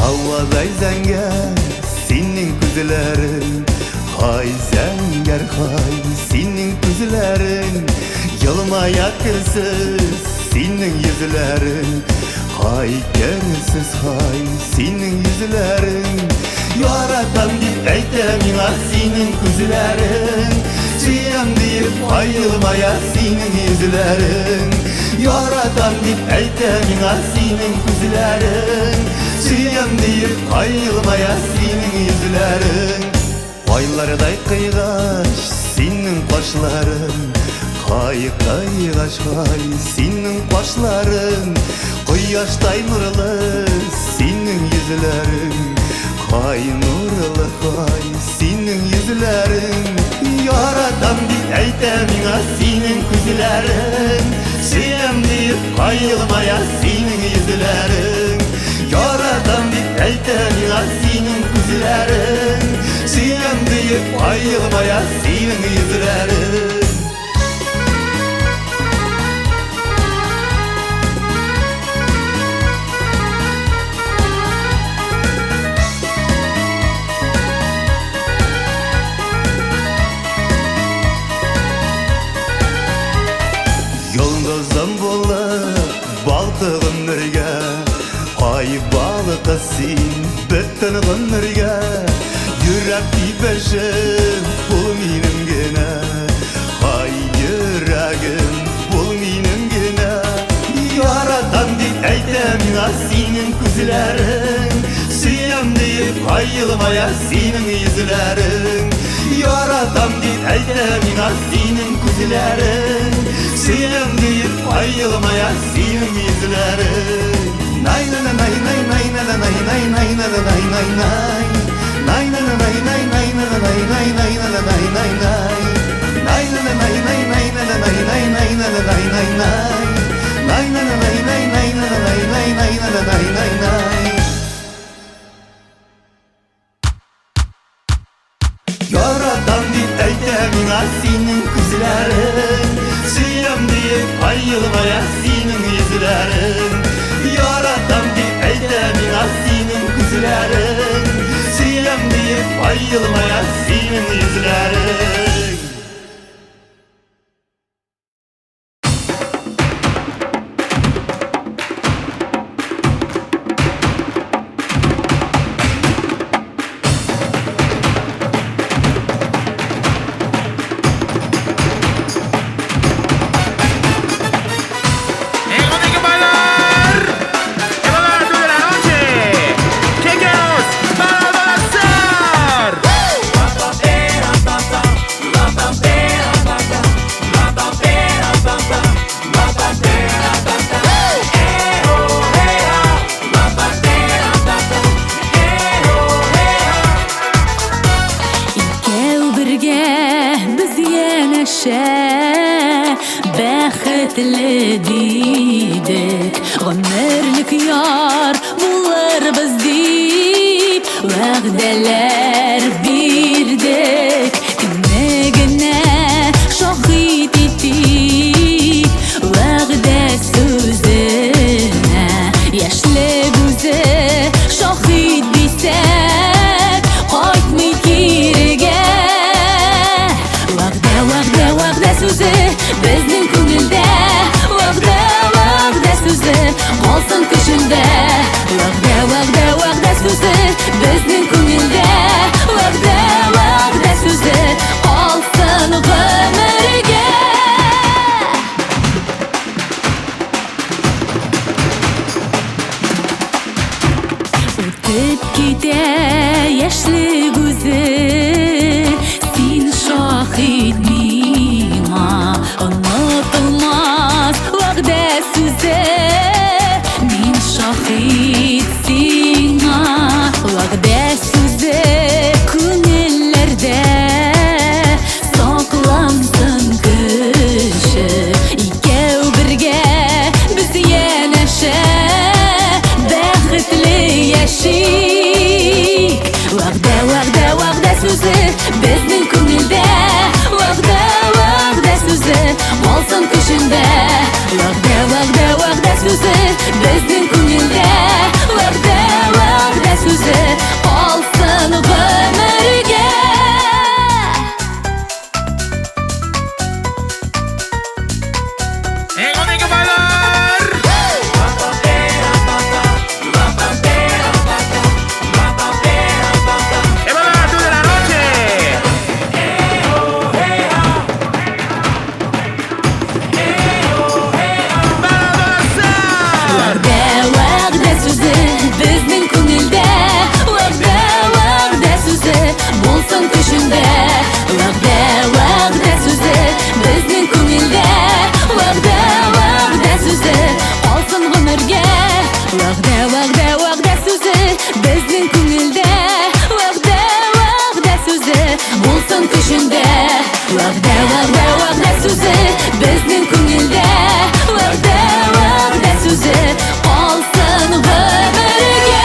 [SPEAKER 5] Һавадай зәңгәр синең күзләрең, һай зәңгәр һай синең күзләрең, елмая керсез синең йөзләрең, һай керсез һай синең йөзләрең. Яратам дип әйтә миңа синең күзләрең, сөям диеп һай елмая синең йөзләрең. Яратам дип әйтә миңа синең күзләрең, сөям диеп һай елмая синең йөзләрең. Айлардай кыйгач синең кашларың, һай кыйгач һай синең кашларың, кояштай нурлы синең йөзләрең, һай нурлы һай синең йөзләрең. Яратам дип әйтә миңа синең күзләрең, сөям диеп һай елмая синең йөзләрең. Яратам дип әйтә миңа синең күзләрең, сөям диеп һай елмая синең йөзләрең. Йолдызым булып балкы гомергә, ай балкы син бөтен гомергә. Йөрәк тибешем бул минем генә, ай йөрәгем бул минем генә. Яратам дип әйтә миңа синең күзләрең, сөям диеп һай елмая синең йөзләрең. Яратам дип әйтә миңа синең күзләрең, сөям диеп һай елмая синең йөзләрең. Най най най най най най най най най най най най най. Най най най най най най най най най най най най. Най най най най най най най най най най най най. Най най най най най най най най най най най най. Яратам дип әйтә миңа синең күзләрең, сөям диеп һай елмая синең йөзләрең. Яратам дип әйтә миңа синең күзләрең, сөям диеп һай елмая синең йөзләрең.
[SPEAKER 11] Tengo que bailar. Que bailar.
[SPEAKER 1] янәшә бәхетле дидек, гомерлек яр булырбыз дип вәгъдәләр бирдек. Кемне генә шаһит итик вәгъдә сүзенә, яшьлек үзе шаһит дисәк, кайтмый кирегә. Вәгъдә, вәгъдә, вәгъдә сүзе безнең күңелдә, вәгъдә, вәгъдә сүзе калсын көчендә. Вәгъдә, вәгъдә, вәгъдә сүзе безнең күңелдә, вәгъдә, вәгъдә сүзе калсын гомергә. Үтеп китә яшьлек үзе, син шаһит миңа, онытылмас вәгъдә сүзе, мин шаһит сиңа. Вәгъдә сүзе күңелләрдә саклансын көче, икәү бергә без янәшә бәхетле яшик. Вәгъдә, вәгъдә, вәгъдә сүзе безнең күңелдә, вәгъдә, вәгъдә сүзе калсын көчендә. Вәгъдә, вәгъдә, вәгъдә сүзе безнең күңелдә, вәгъдә, вәгъдә сүзе калсын гомергә. Вәгъдә, вәгъдә сүзе безнең күңелдә, вәгъдә, вәгъдә сүзе булсын көчендә. Вәгъдә, вәгъдә сүзе безнең күңелдә, вәгъдә, вәгъдә сүзе калсын гомергә. Вәгъдә, вәгъдә, вәгъдә сүзе безнең күңелдә, вәгъдә, вәгъдә сүзе булсын көчендә. Вәгъдә, вәгъдә, вәгъдә сүзе безнең күңелдә, вәгъдә, вәгъдә сүзе калсын гомергә.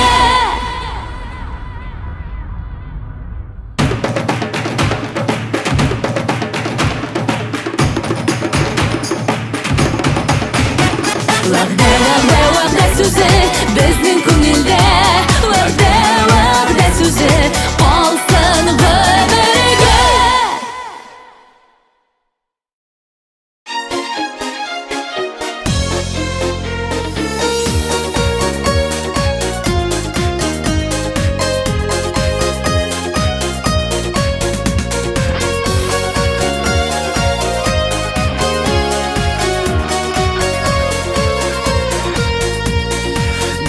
[SPEAKER 1] Вәгъдә, вәгъдә, вәгъдә сүзе безнең күңелдә, вәгъдә, вәгъдә сүзе калсын гомергә.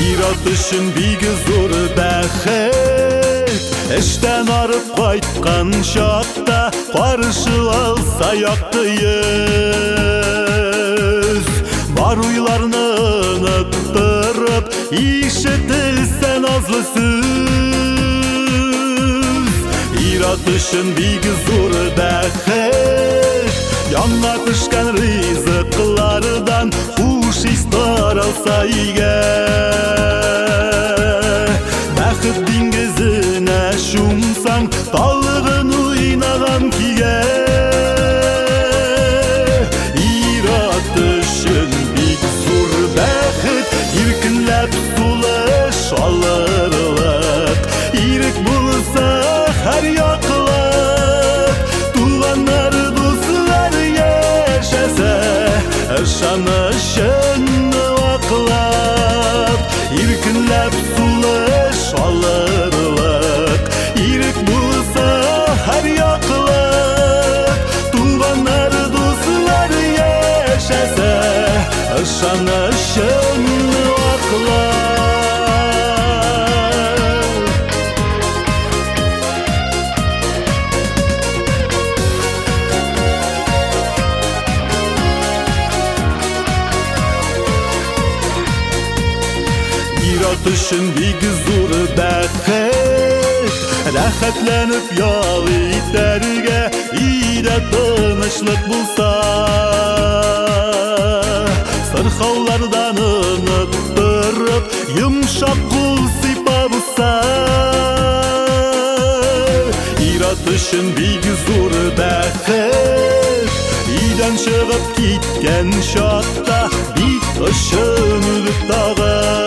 [SPEAKER 5] Ир-ат өчен бик зур бәхет, эштән арып кайткан чакта каршы алса якты йөз. Бар уйларны оныттырып, ишетелсә назлы сүз. Ир-ат өчен бик зур бәхет, яңа пешкән ризыклардан хуш ис таралса өйгә. Бәхет диңгезенә чумсаң, талгын уйнаган көйгә. Ир-ат өчен бик зур бәхет, иркенләп сулыш алырлык. Ирек булса һәр яклап, туганнар, дуслар яшәсә, ышанычын аклап, иркенләп сулыш алырлык. Ирек булса һәр яклап, туганнар, дуслар яшәсә, ышанычын аклап. Ир-ат өчен бик зур бәхет, Рәхәтләнеп ял итәргә, өйдә тынычлык булса. Сырхаулардан оныттырып, йомшак кул сыйпап узса. Ир-ат өчен бик зур бәхет, өйдән чыгып киткән чакта бит очын үбеп тагын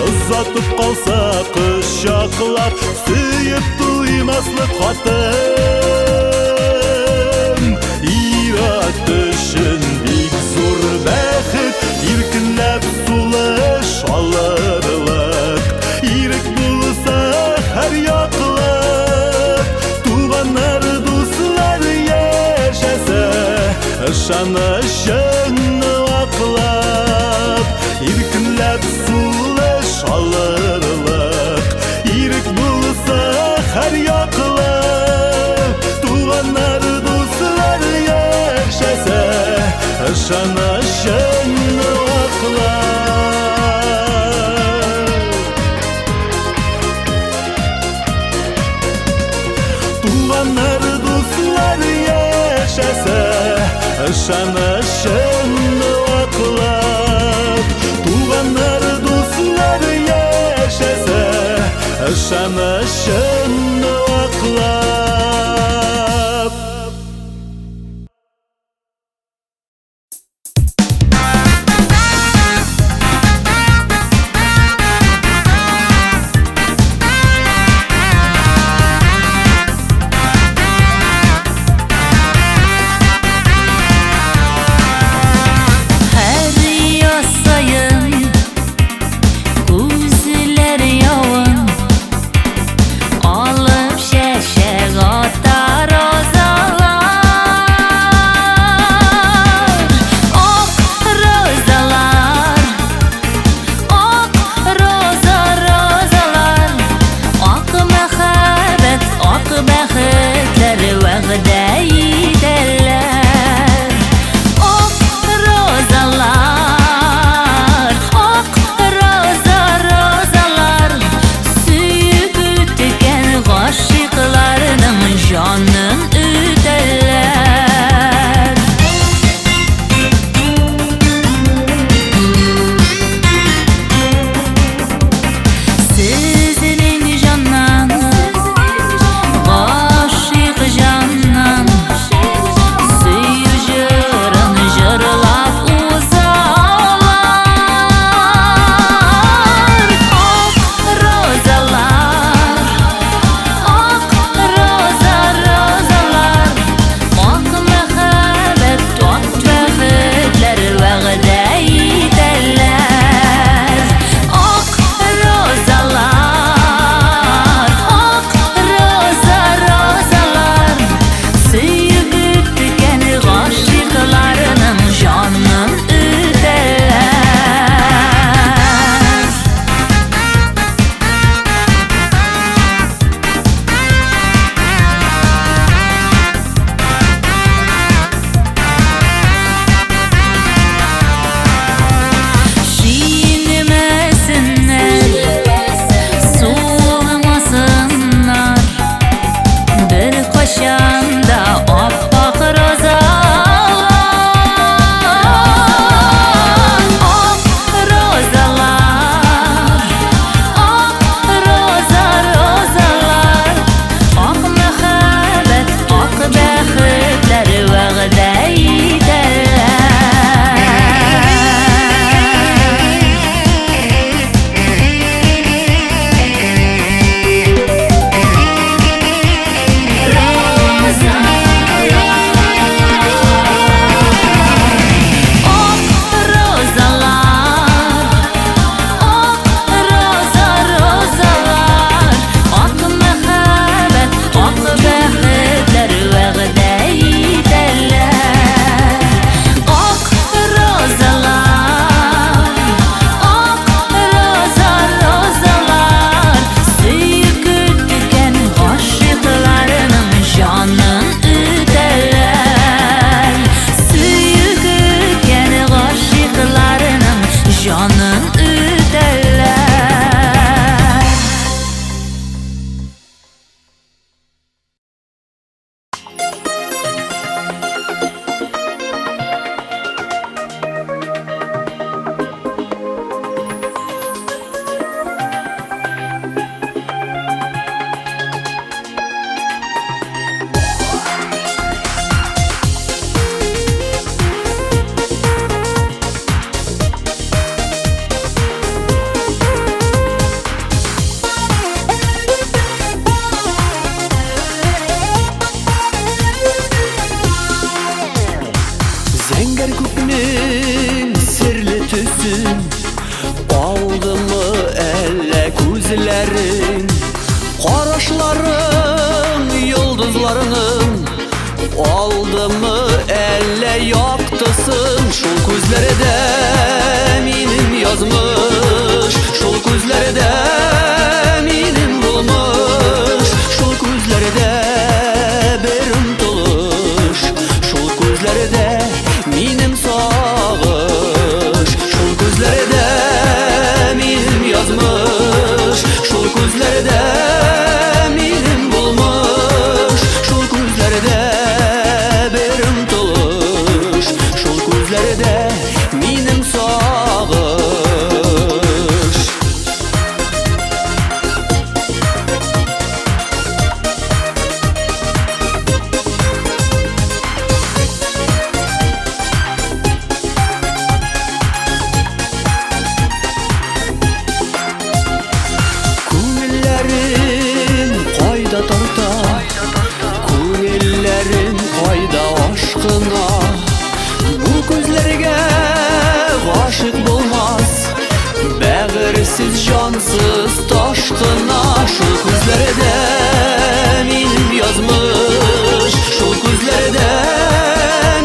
[SPEAKER 5] озатып калса кочаклап, сөеп туймаслык хатын. Ир-ат өчен бик зур бәхет, иркенләп сулыш алырлык. Ирек булса һәр яклап, туганнар, дуслар яшәсә, ышанычыңны аклап, иркенләп сулыш алырлык. Ирек булса һәр яклап, туганнар, дуслар яшәсә, ышанычыңны аклап. Туганнар, дуслар яшәсә, ышанычыңны аклап. Туганнар, дуслар яшәсә, ышанычыңны аклап.
[SPEAKER 1] Һәр яз саен күзләр явын алып чәчәк.
[SPEAKER 7] Карашларың йолдызларның алдымы әллә яктысын? Шул күзләрдә минем язмыш, шул күзләрдә минем булмыш, шул күзләрдә бер омтылыш, шул күзләрдә минем сагыш, шул күзләрдә минем язмыш, шул күзләрдә минем булмыш, шул күзләрдә бер омтылыш, шул күзләрдә минем сагыш. Күңелләрем кайда тарта, күңелләрем кайда ашкына, бу күзләргә гашыйк булмас бәгырьсез җансыз таш кына. Шул күзләрдә минем язмыш, шул күзләрдә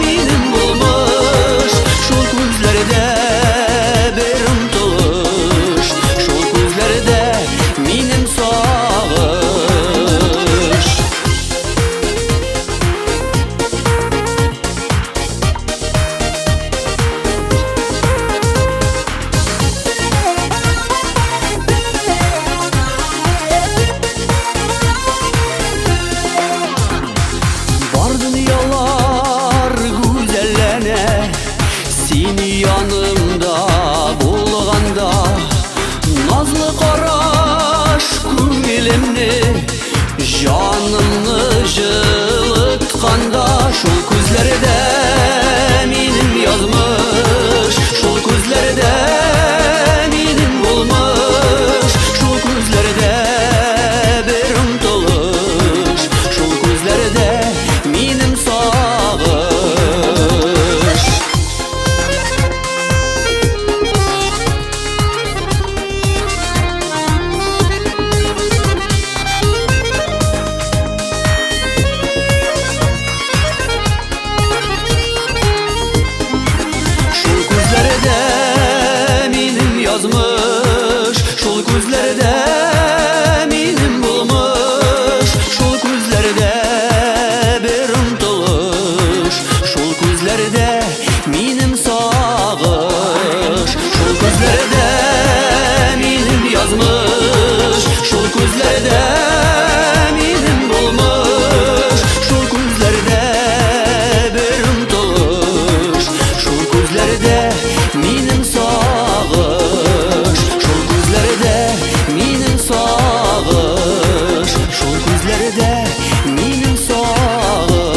[SPEAKER 7] минем булмыш, шул күзләрдә бер омтылыш, шул күзләрдә минем сагыш. Бар дөньялар гүзәлләнә син янымда булганда, назлы караш күңелемне, җанымны җылытканда, шул күзләрдә минем язмыш, шул күзләрдә минем булмыш, шул күзләрдә бер омтылыш, шул күзләрдә минем сагыш. Шул күзләрдә минем язмыш, шул күзләрдә минем булмыш, шул күзләрдә бер омтылыш, шул күзләрдә минем сагыш, шул күзләрдә минем язмыш, шул күзләрдә минем булмыш, шул күзләрдә бер омтылыш, шул күзләрдә минем сагыш, шул күзләрдә минем сагыш, шул күзләрдә минем сагыш.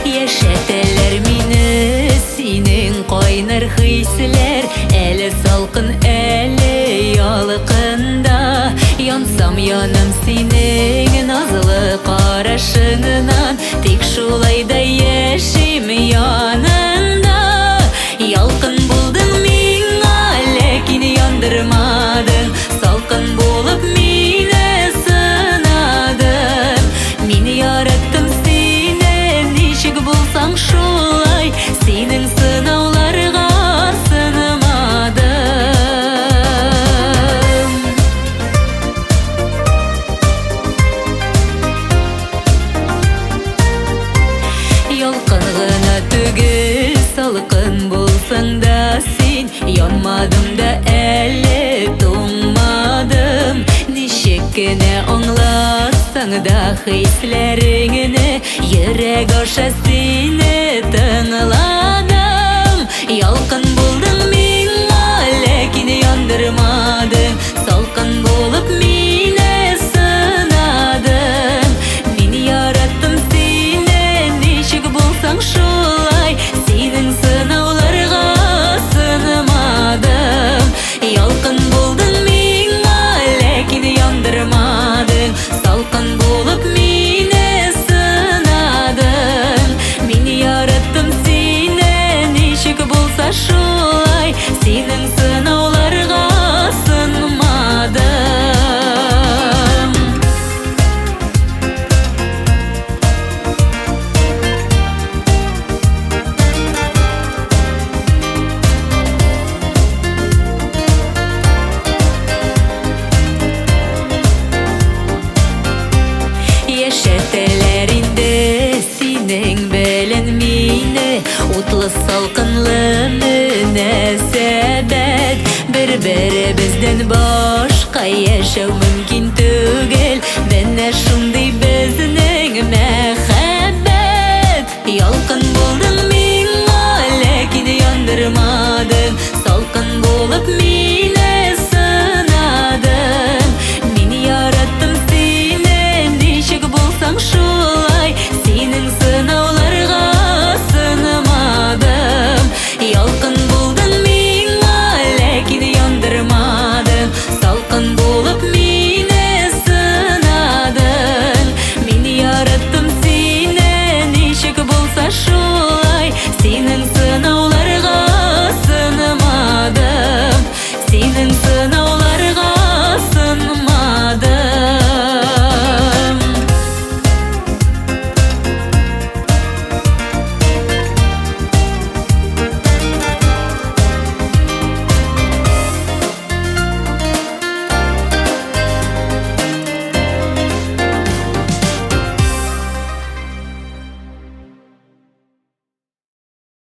[SPEAKER 1] Яшәтәләр мине синең кайнар хисләр, әле салкын, әле ялкында. Янсам янам синең назлы карашыңнан, тик шулай да яшим яныңда. Ялкын булдың миңа, ләкин яндырмадың, салкын булып мине сынадың. Мин яраттым сине, ничек булсаң шулай, синең сынауларга сынмадым. Ялкын гына түгел, салкын булсаң да син, янмадым да әле туңмадым. Ничек кенә аңлатсаң да хисләреңне, йөрәк аша сине тыңладым. Ялкын булдың миңа, ләкин яндырмадың, салкын булып мине сынадың. Синең белән мине утлы салкынлы мөнәсәбәт. Бер-беребездән башка яшәү мөмкин түгел. Менә.